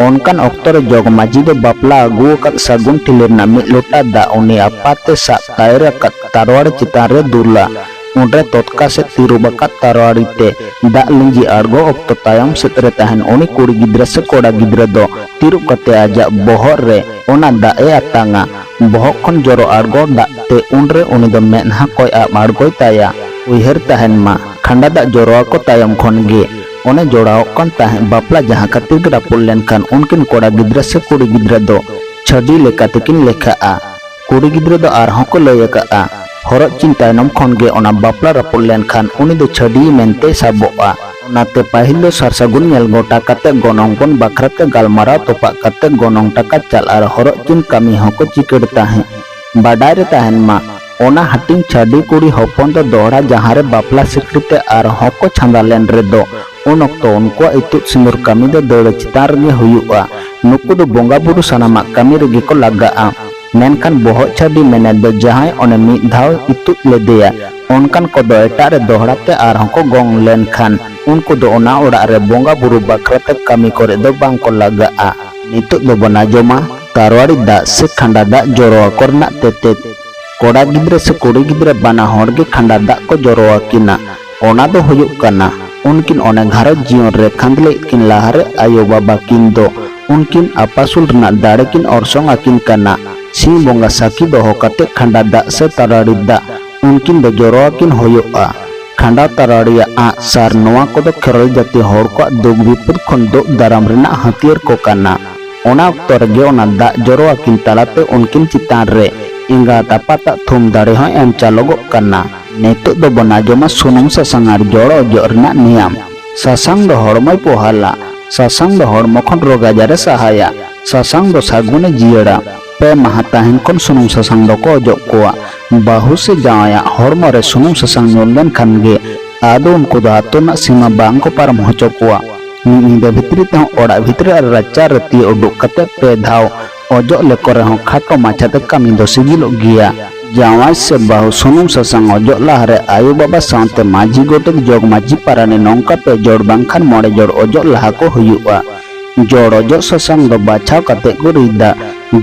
ᱚᱱᱠᱟᱱ ᱚᱠᱛᱚ ᱨᱮ ᱡᱚᱜᱽ ᱢᱟᱹᱡᱷᱤ ᱫᱚ ᱵᱟᱯᱞᱟ ᱟᱹᱜᱩ ᱟᱠᱟᱫ ᱥᱟᱹᱜᱩᱱ ᱴᱷᱤᱞᱤ ᱨᱮᱱᱟᱜ ᱢᱤᱫ ᱞᱚᱴᱟ ᱫᱟᱜ ᱩᱱᱤ ᱟᱯᱟᱛ ᱛᱮ ᱥᱟᱵ ᱛᱟᱭᱮᱨ ᱟᱠᱟᱫ ᱛᱟᱨᱣᱟᱲ ᱪᱮᱛᱟᱱ ᱨᱮ ᱫᱩᱞᱟ᱾ ᱩᱱᱨᱮ ᱛᱚᱛᱠᱟ ᱥᱮᱫ ᱛᱤᱨᱩᱵ ᱟᱠᱟᱫ ᱛᱟᱨᱣᱟᱲᱤ ᱛᱮ ᱫᱟᱜ ᱞᱤᱸᱡᱤ ᱟᱬᱜᱚ ᱚᱠᱛᱚ ᱛᱟᱭᱚᱢ ᱥᱮᱫ ᱨᱮ ᱛᱟᱦᱮᱱ ᱩᱱᱤ ᱠᱩᱲᱤ ᱜᱤᱫᱽᱨᱟᱹ ᱥᱮ ᱠᱚᱲᱟ ᱜᱤᱫᱽᱨᱟᱹ ᱫᱚ ᱛᱤᱨᱩᱵ ᱠᱟᱛᱮ ᱟᱡᱟᱜ ᱵᱚᱦᱚᱜ ᱨᱮ ᱚᱱᱟ ᱫᱟᱜ ᱮ ᱟᱛᱟᱝᱟ᱾ ᱵᱚᱦᱚᱜ ᱠᱷᱚᱱ ᱡᱚᱨᱚ ᱟᱬᱜᱚ ᱫᱟᱜ ᱛᱮ ᱩᱱᱨᱮ ᱩᱱᱤ ᱫᱚ ᱢᱮᱫᱦᱟ ᱠᱚᱭ ᱟᱵ ᱟᱬᱜᱚᱭ ᱛᱟᱭᱟ᱾ ᱩᱭᱦᱟᱹᱨ ᱛᱟᱦᱮᱱ ᱢᱟ, ᱠᱷᱟᱸᱰᱟ ᱫᱟᱜ ᱡᱚᱨᱚ ᱟᱠᱚ ᱛᱟᱭᱚᱢ ᱠᱷᱚᱱ ᱜᱮ ᱚᱱᱮ ᱡᱚᱲᱟᱣᱚᱜ ᱠᱟᱱ ᱛᱟᱦᱮᱸᱫ ᱵᱟᱯᱞᱟ ᱡᱟᱦᱟᱸ ᱠᱷᱟᱹᱛᱤᱨ ᱜᱮ ᱨᱟᱹᱯᱩᱫ ᱞᱮᱱᱠᱷᱟᱱ ᱩᱱᱠᱤᱱ ᱠᱚᱲᱟ ᱜᱤᱫᱽᱨᱟᱹ ᱥᱮ ᱠᱩᱲᱤ ᱜᱤᱫᱽᱨᱟᱹ ᱫᱚ ᱪᱷᱟᱹᱰᱤ ᱞᱮᱠᱟ ᱛᱮᱠᱤᱱ ᱞᱮᱠᱷᱟᱜᱼᱟ᱾ ᱠᱩᱲᱤ ᱜᱤᱫᱽᱨᱟᱹ ᱫᱚ ᱟᱨᱦᱚᱸ ᱠᱚ ᱞᱟᱹᱭ ᱟᱠᱟᱫᱼᱟ, ᱦᱚᱨᱚᱜ ᱪᱤᱱ ᱛᱟᱭᱱᱚᱢ ᱠᱷᱚᱱ ᱜᱮ ᱚᱱᱟ ᱵᱟᱯᱞᱟ ᱨᱟᱹᱯᱩᱫ ᱞᱮᱱᱠᱷᱟᱱ ᱩᱱᱤ ᱫᱚ ᱪᱷᱟᱹᱰᱤ ᱢᱮᱱᱛᱮ ᱥᱟᱵᱚᱜᱼᱟ᱾ ᱚᱱᱟᱛᱮ ᱯᱟᱹᱦᱤᱞ ᱫᱚ ᱥᱟᱨ ᱥᱟᱹᱜᱩᱱ ᱧᱮᱞ ᱜᱚᱴᱟ ᱠᱟᱛᱮ ᱜᱚᱱᱚᱝ ᱯᱚᱱ ᱵᱟᱠᱷᱨᱟ ᱛᱮ ᱜᱟᱞᱢᱟᱨᱟᱣ ᱛᱚᱯᱟᱜ ᱠᱟᱛᱮ ᱜᱚᱱᱚᱝ ᱴᱟᱠᱟ ᱪᱟᱞ ᱟᱨ ᱦᱚᱨᱚᱜ ᱪᱤᱱ ᱠᱟᱹᱢᱤ ᱦᱚᱸᱠᱚ ᱪᱤᱠᱟᱹᱲ ᱛᱟᱦᱮᱸᱫ᱾ ᱵᱟᱰᱟᱭ ᱨᱮ ᱛᱟᱦᱮᱱ ᱢᱟ, ᱚᱱᱟ ᱦᱟᱹᱴᱤᱧ ᱪᱷᱟᱹᱰᱤ ᱠᱩᱲᱤ ᱦᱚᱯᱚᱱ ᱫᱚ ᱫᱚᱦᱲᱟ ᱡᱟᱦᱟᱸ ᱨᱮ ᱵᱟᱯᱞᱟ ᱥᱤᱠᱲᱤ ᱛᱮ ᱟᱨᱦᱚᱸ ᱠᱚ ᱪᱷᱟᱸᱫᱟ ᱞᱮᱱ ᱨᱮᱫᱚ, ᱩᱱ ᱚᱠᱛᱚ ᱩᱱᱠᱩᱣᱟᱜ ᱤᱛᱩᱫ ᱥᱤᱸᱫᱩᱨ ᱠᱟᱹᱢᱤ ᱫᱚ ᱫᱟᱹᱣᱲᱟᱹ ᱪᱮᱛᱟᱱ ᱨᱮᱜᱮ ᱦᱩᱭᱩᱜᱼᱟ᱾ ᱱᱩᱠᱩ ᱫᱚ ᱵᱚᱸᱜᱟ ᱵᱩᱨᱩ ᱥᱟᱱᱟᱢᱟᱜ ᱠᱟᱹᱢᱤ ᱨᱮᱜᱮ ᱠᱚ ᱞᱟᱜᱟᱜᱼᱟ᱾ ᱢᱮᱱᱠᱷᱟᱱ ᱵᱚᱦᱚᱜ ᱪᱷᱟᱹᱰᱤ ᱢᱮᱱᱮᱫ ᱫᱚ ᱡᱟᱦᱟᱸᱭ ᱚᱱᱮ ᱢᱤᱫ ᱫᱷᱟᱣ ᱤᱛᱩᱫ ᱞᱮᱫᱮᱭᱟ, ᱚᱱᱠᱟᱱ ᱠᱚᱫᱚ ᱮᱴᱟᱜ ᱨᱮ ᱫᱚᱦᱲᱟ ᱛᱮ ᱟᱨᱦᱚᱸ ᱠᱚ ᱜᱚᱝ ᱞᱮᱱᱠᱷᱟᱱ, ᱩᱱᱠᱩ ᱫᱚ ᱚᱱᱟ ᱚᱲᱟᱜ ᱨᱮ ᱵᱚᱸᱜᱟ ᱵᱩᱨᱩ ᱵᱟᱠᱷᱨᱟ ᱛᱮ ᱠᱟᱹᱢᱤ ᱠᱚᱨᱮ ᱫᱚ ᱵᱟᱝ ᱠᱚ ᱞᱟᱜᱟᱜᱼᱟ᱾ ᱱᱤᱛᱚᱜ ᱫᱚᱵᱚᱱ ᱟᱸᱡᱚᱢᱟ ᱛᱟᱨᱣᱟᱲᱤ ᱫᱟᱜ ᱥᱮ ᱠᱷᱟᱸᱰᱟ ᱫᱟᱜ ᱡᱚᱨᱚ ᱟᱠᱚ ᱨᱮᱱᱟᱜ ᱛᱮᱛᱮᱫ᱾ ᱠᱚᱲᱟ ᱜᱤᱫᱽᱨᱟᱹ ᱥᱮ ᱠᱩᱲᱤ ᱜᱤᱫᱽᱨᱟᱹ ᱵᱟᱱᱟ ᱦᱚᱲ ᱜᱮ ᱠᱷᱟᱸᱰᱟ ᱫᱟᱜ ᱠᱚ ᱡᱚᱨᱚ ᱟᱹᱠᱤᱱᱟ᱾ ᱚᱱᱟ ᱫᱚ ᱦᱩᱭᱩᱜ ᱠᱟᱱᱟ, ᱩᱱᱠᱤᱱ ᱚᱱᱮ ᱜᱷᱟᱨᱚᱸᱡᱽ ᱡᱤᱭᱚᱱ ᱨᱮ ᱠᱷᱟᱸᱫᱽᱞᱮᱡ ᱠᱤᱱ ᱞᱟᱦᱟᱨᱮ ᱟᱭᱳ ᱵᱟᱵᱟ ᱠᱤᱱ ᱫᱚ ᱩᱱᱠᱤᱱ ᱟᱯᱟᱥᱩᱞ ᱨᱮᱱᱟᱜ ᱫᱟᱲᱮ ᱠᱤᱱ ᱚᱨᱥᱚᱝ ᱟᱹᱠᱤᱱ ᱠᱟᱱᱟ᱾ ᱥᱤᱧ ᱵᱚᱸᱜᱟ ᱥᱟᱹᱠᱷᱤ ᱫᱚᱦᱚ ᱠᱟᱛᱮ ᱠᱷᱟᱸᱰᱟ ᱫᱟᱜ ᱥᱮ ᱛᱟᱨᱣᱟᱲᱤ ᱫᱟᱜ ᱩᱱᱠᱤᱱ ᱫᱚ ᱡᱚᱨᱚ ᱟᱹᱠᱤᱱ ᱦᱩᱭᱩᱜᱼᱟ᱾ ᱠᱷᱟᱸᱰᱟ ᱛᱟᱨᱣᱟᱲᱤᱭᱟᱹ, ᱟᱸᱜ ᱥᱟᱨ, ᱱᱚᱣᱟ ᱠᱚᱫᱚ ᱠᱷᱮᱨᱣᱟᱞ ᱡᱟᱹᱛᱤ ᱦᱚᱲ ᱠᱚᱣᱟᱜ ᱫᱩᱠ ᱵᱤᱯᱚᱫ ᱠᱷᱚᱱ ᱫᱩᱜ ᱫᱟᱨᱟᱢ ᱨᱮᱱᱟᱜ ᱦᱟᱹᱛᱭᱟᱹᱨ ᱠᱚ ᱠᱟᱱᱟ᱾ ᱚᱱᱟ ᱚᱠᱛᱚ ᱨᱮᱜᱮ ᱚᱱᱟ ᱫᱟᱜ ᱡᱚᱨᱚ ᱟᱹᱠᱤᱱ ᱛᱟᱞᱟᱛᱮ ᱩᱱᱠᱤᱱ ᱪᱮᱛᱟᱱ ᱨᱮ ᱮᱸᱜᱟᱛ ᱟᱯᱟᱛᱟᱜ ᱛᱷᱩᱢ ᱫᱟᱲᱮ ᱦᱚᱸ ᱮᱢ ᱪᱟᱞᱚᱜᱚᱜ ᱠᱟᱱᱟ᱾ ᱱᱤᱛᱚᱜ ᱫᱚᱵᱚᱱ ᱟᱸᱡᱚᱢᱟ ᱥᱩᱱᱩᱢ ᱥᱟᱥᱟᱝ ᱟᱨ ᱡᱚᱲᱚ ᱚᱡᱚᱜ ᱨᱮᱱᱟᱜ ᱱᱤᱭᱟᱢ᱾ ᱥᱟᱥᱟᱝ ᱫᱚ ᱦᱚᱲᱢᱚᱭ ᱯᱚᱦᱟᱞᱟ, ᱥᱟᱥᱟᱝ ᱫᱚ ᱦᱚᱲᱢᱚ ᱠᱷᱚᱱ ᱨᱳᱜᱽ ᱟᱡᱟᱨᱮ ᱥᱟᱦᱟᱭᱟ, ᱥᱟᱥᱟᱝ ᱫᱚ ᱥᱟᱹᱜᱩᱱᱮ ᱡᱤᱭᱟᱹᱲᱟ᱾ ᱯᱮ ᱢᱟᱦᱟ ᱛᱟᱦᱮᱱ ᱠᱷᱚᱱ ᱥᱩᱱᱩᱢ ᱥᱟᱥᱟᱝ ᱫᱚᱠᱚ ᱚᱡᱚᱜ ᱠᱚᱣᱟ᱾ ᱵᱟᱹᱦᱩ ᱥᱮ ᱡᱟᱶᱟᱭᱟᱜ ᱦᱚᱲᱢᱚ ᱨᱮ ᱥᱩᱱᱩᱢ ᱥᱟᱥᱟᱝ ᱧᱩᱨ ᱞᱮᱱᱠᱷᱟᱱ ᱜᱮ ᱟᱫᱚ ᱩᱱᱠᱩ ᱫᱚ ᱟᱛᱳ ᱨᱮᱱᱟᱜ ᱥᱤᱢᱟᱹ ᱵᱟᱝ ᱠᱚ ᱯᱟᱨᱚᱢ ᱦᱚᱪᱚ ᱠᱚᱣᱟ᱾ ᱢᱤᱫ ᱧᱤᱫᱟᱹ ᱵᱷᱤᱛᱨᱤ ᱛᱮᱦᱚᱸ ᱚᱲᱟᱜ ᱵᱷᱤᱛᱨᱤ ᱟᱨ ᱨᱟᱪᱟ ᱨᱮ ᱛᱤ ᱩᱰᱩᱠ ᱠᱟᱛᱮ ᱯᱮ ᱫᱷᱟᱣ ᱚᱡᱚᱜ ᱞᱮᱠᱚ ᱨᱮᱦᱚᱸ ᱠᱷᱟᱴᱚ ᱢᱟᱪᱷᱟᱛᱮ ᱠᱟᱹᱢᱤ ᱫᱚ ᱥᱤᱜᱤᱞᱚᱜ ᱜᱮᱭᱟ᱾ ᱡᱟᱶᱟᱭ ᱥᱮ ᱵᱟᱹᱦᱩ ᱥᱩᱱᱩᱢ ᱥᱟᱥᱟᱝ ᱚᱡᱚᱜ ᱞᱟᱦᱟᱨᱮ ᱟᱭᱳ ᱵᱟᱵᱟ ᱥᱟᱶᱛᱮ ᱢᱟᱹᱡᱷᱤ ᱜᱚᱰᱮᱛ, ᱡᱚᱜᱽ ᱢᱟᱹᱡᱷᱤ, ᱯᱟᱨᱟᱱᱤᱠ ᱱᱚᱝᱠᱟ ᱯᱮ ᱡᱚᱲ ᱵᱟᱝᱠᱷᱟᱱ ᱢᱚᱬᱮ ᱡᱚᱲ ᱚᱡᱚᱜ ᱞᱟᱦᱟ ᱠᱚ ᱦᱩᱭᱩᱜᱼᱟ᱾ ᱡᱚᱲ ᱚᱡᱚᱜ ᱥᱟᱥᱟᱝ ᱫᱚ ᱵᱟᱪᱷᱟᱣ ᱠᱟᱛᱮ ᱠᱚ ᱨᱤᱫᱟ᱾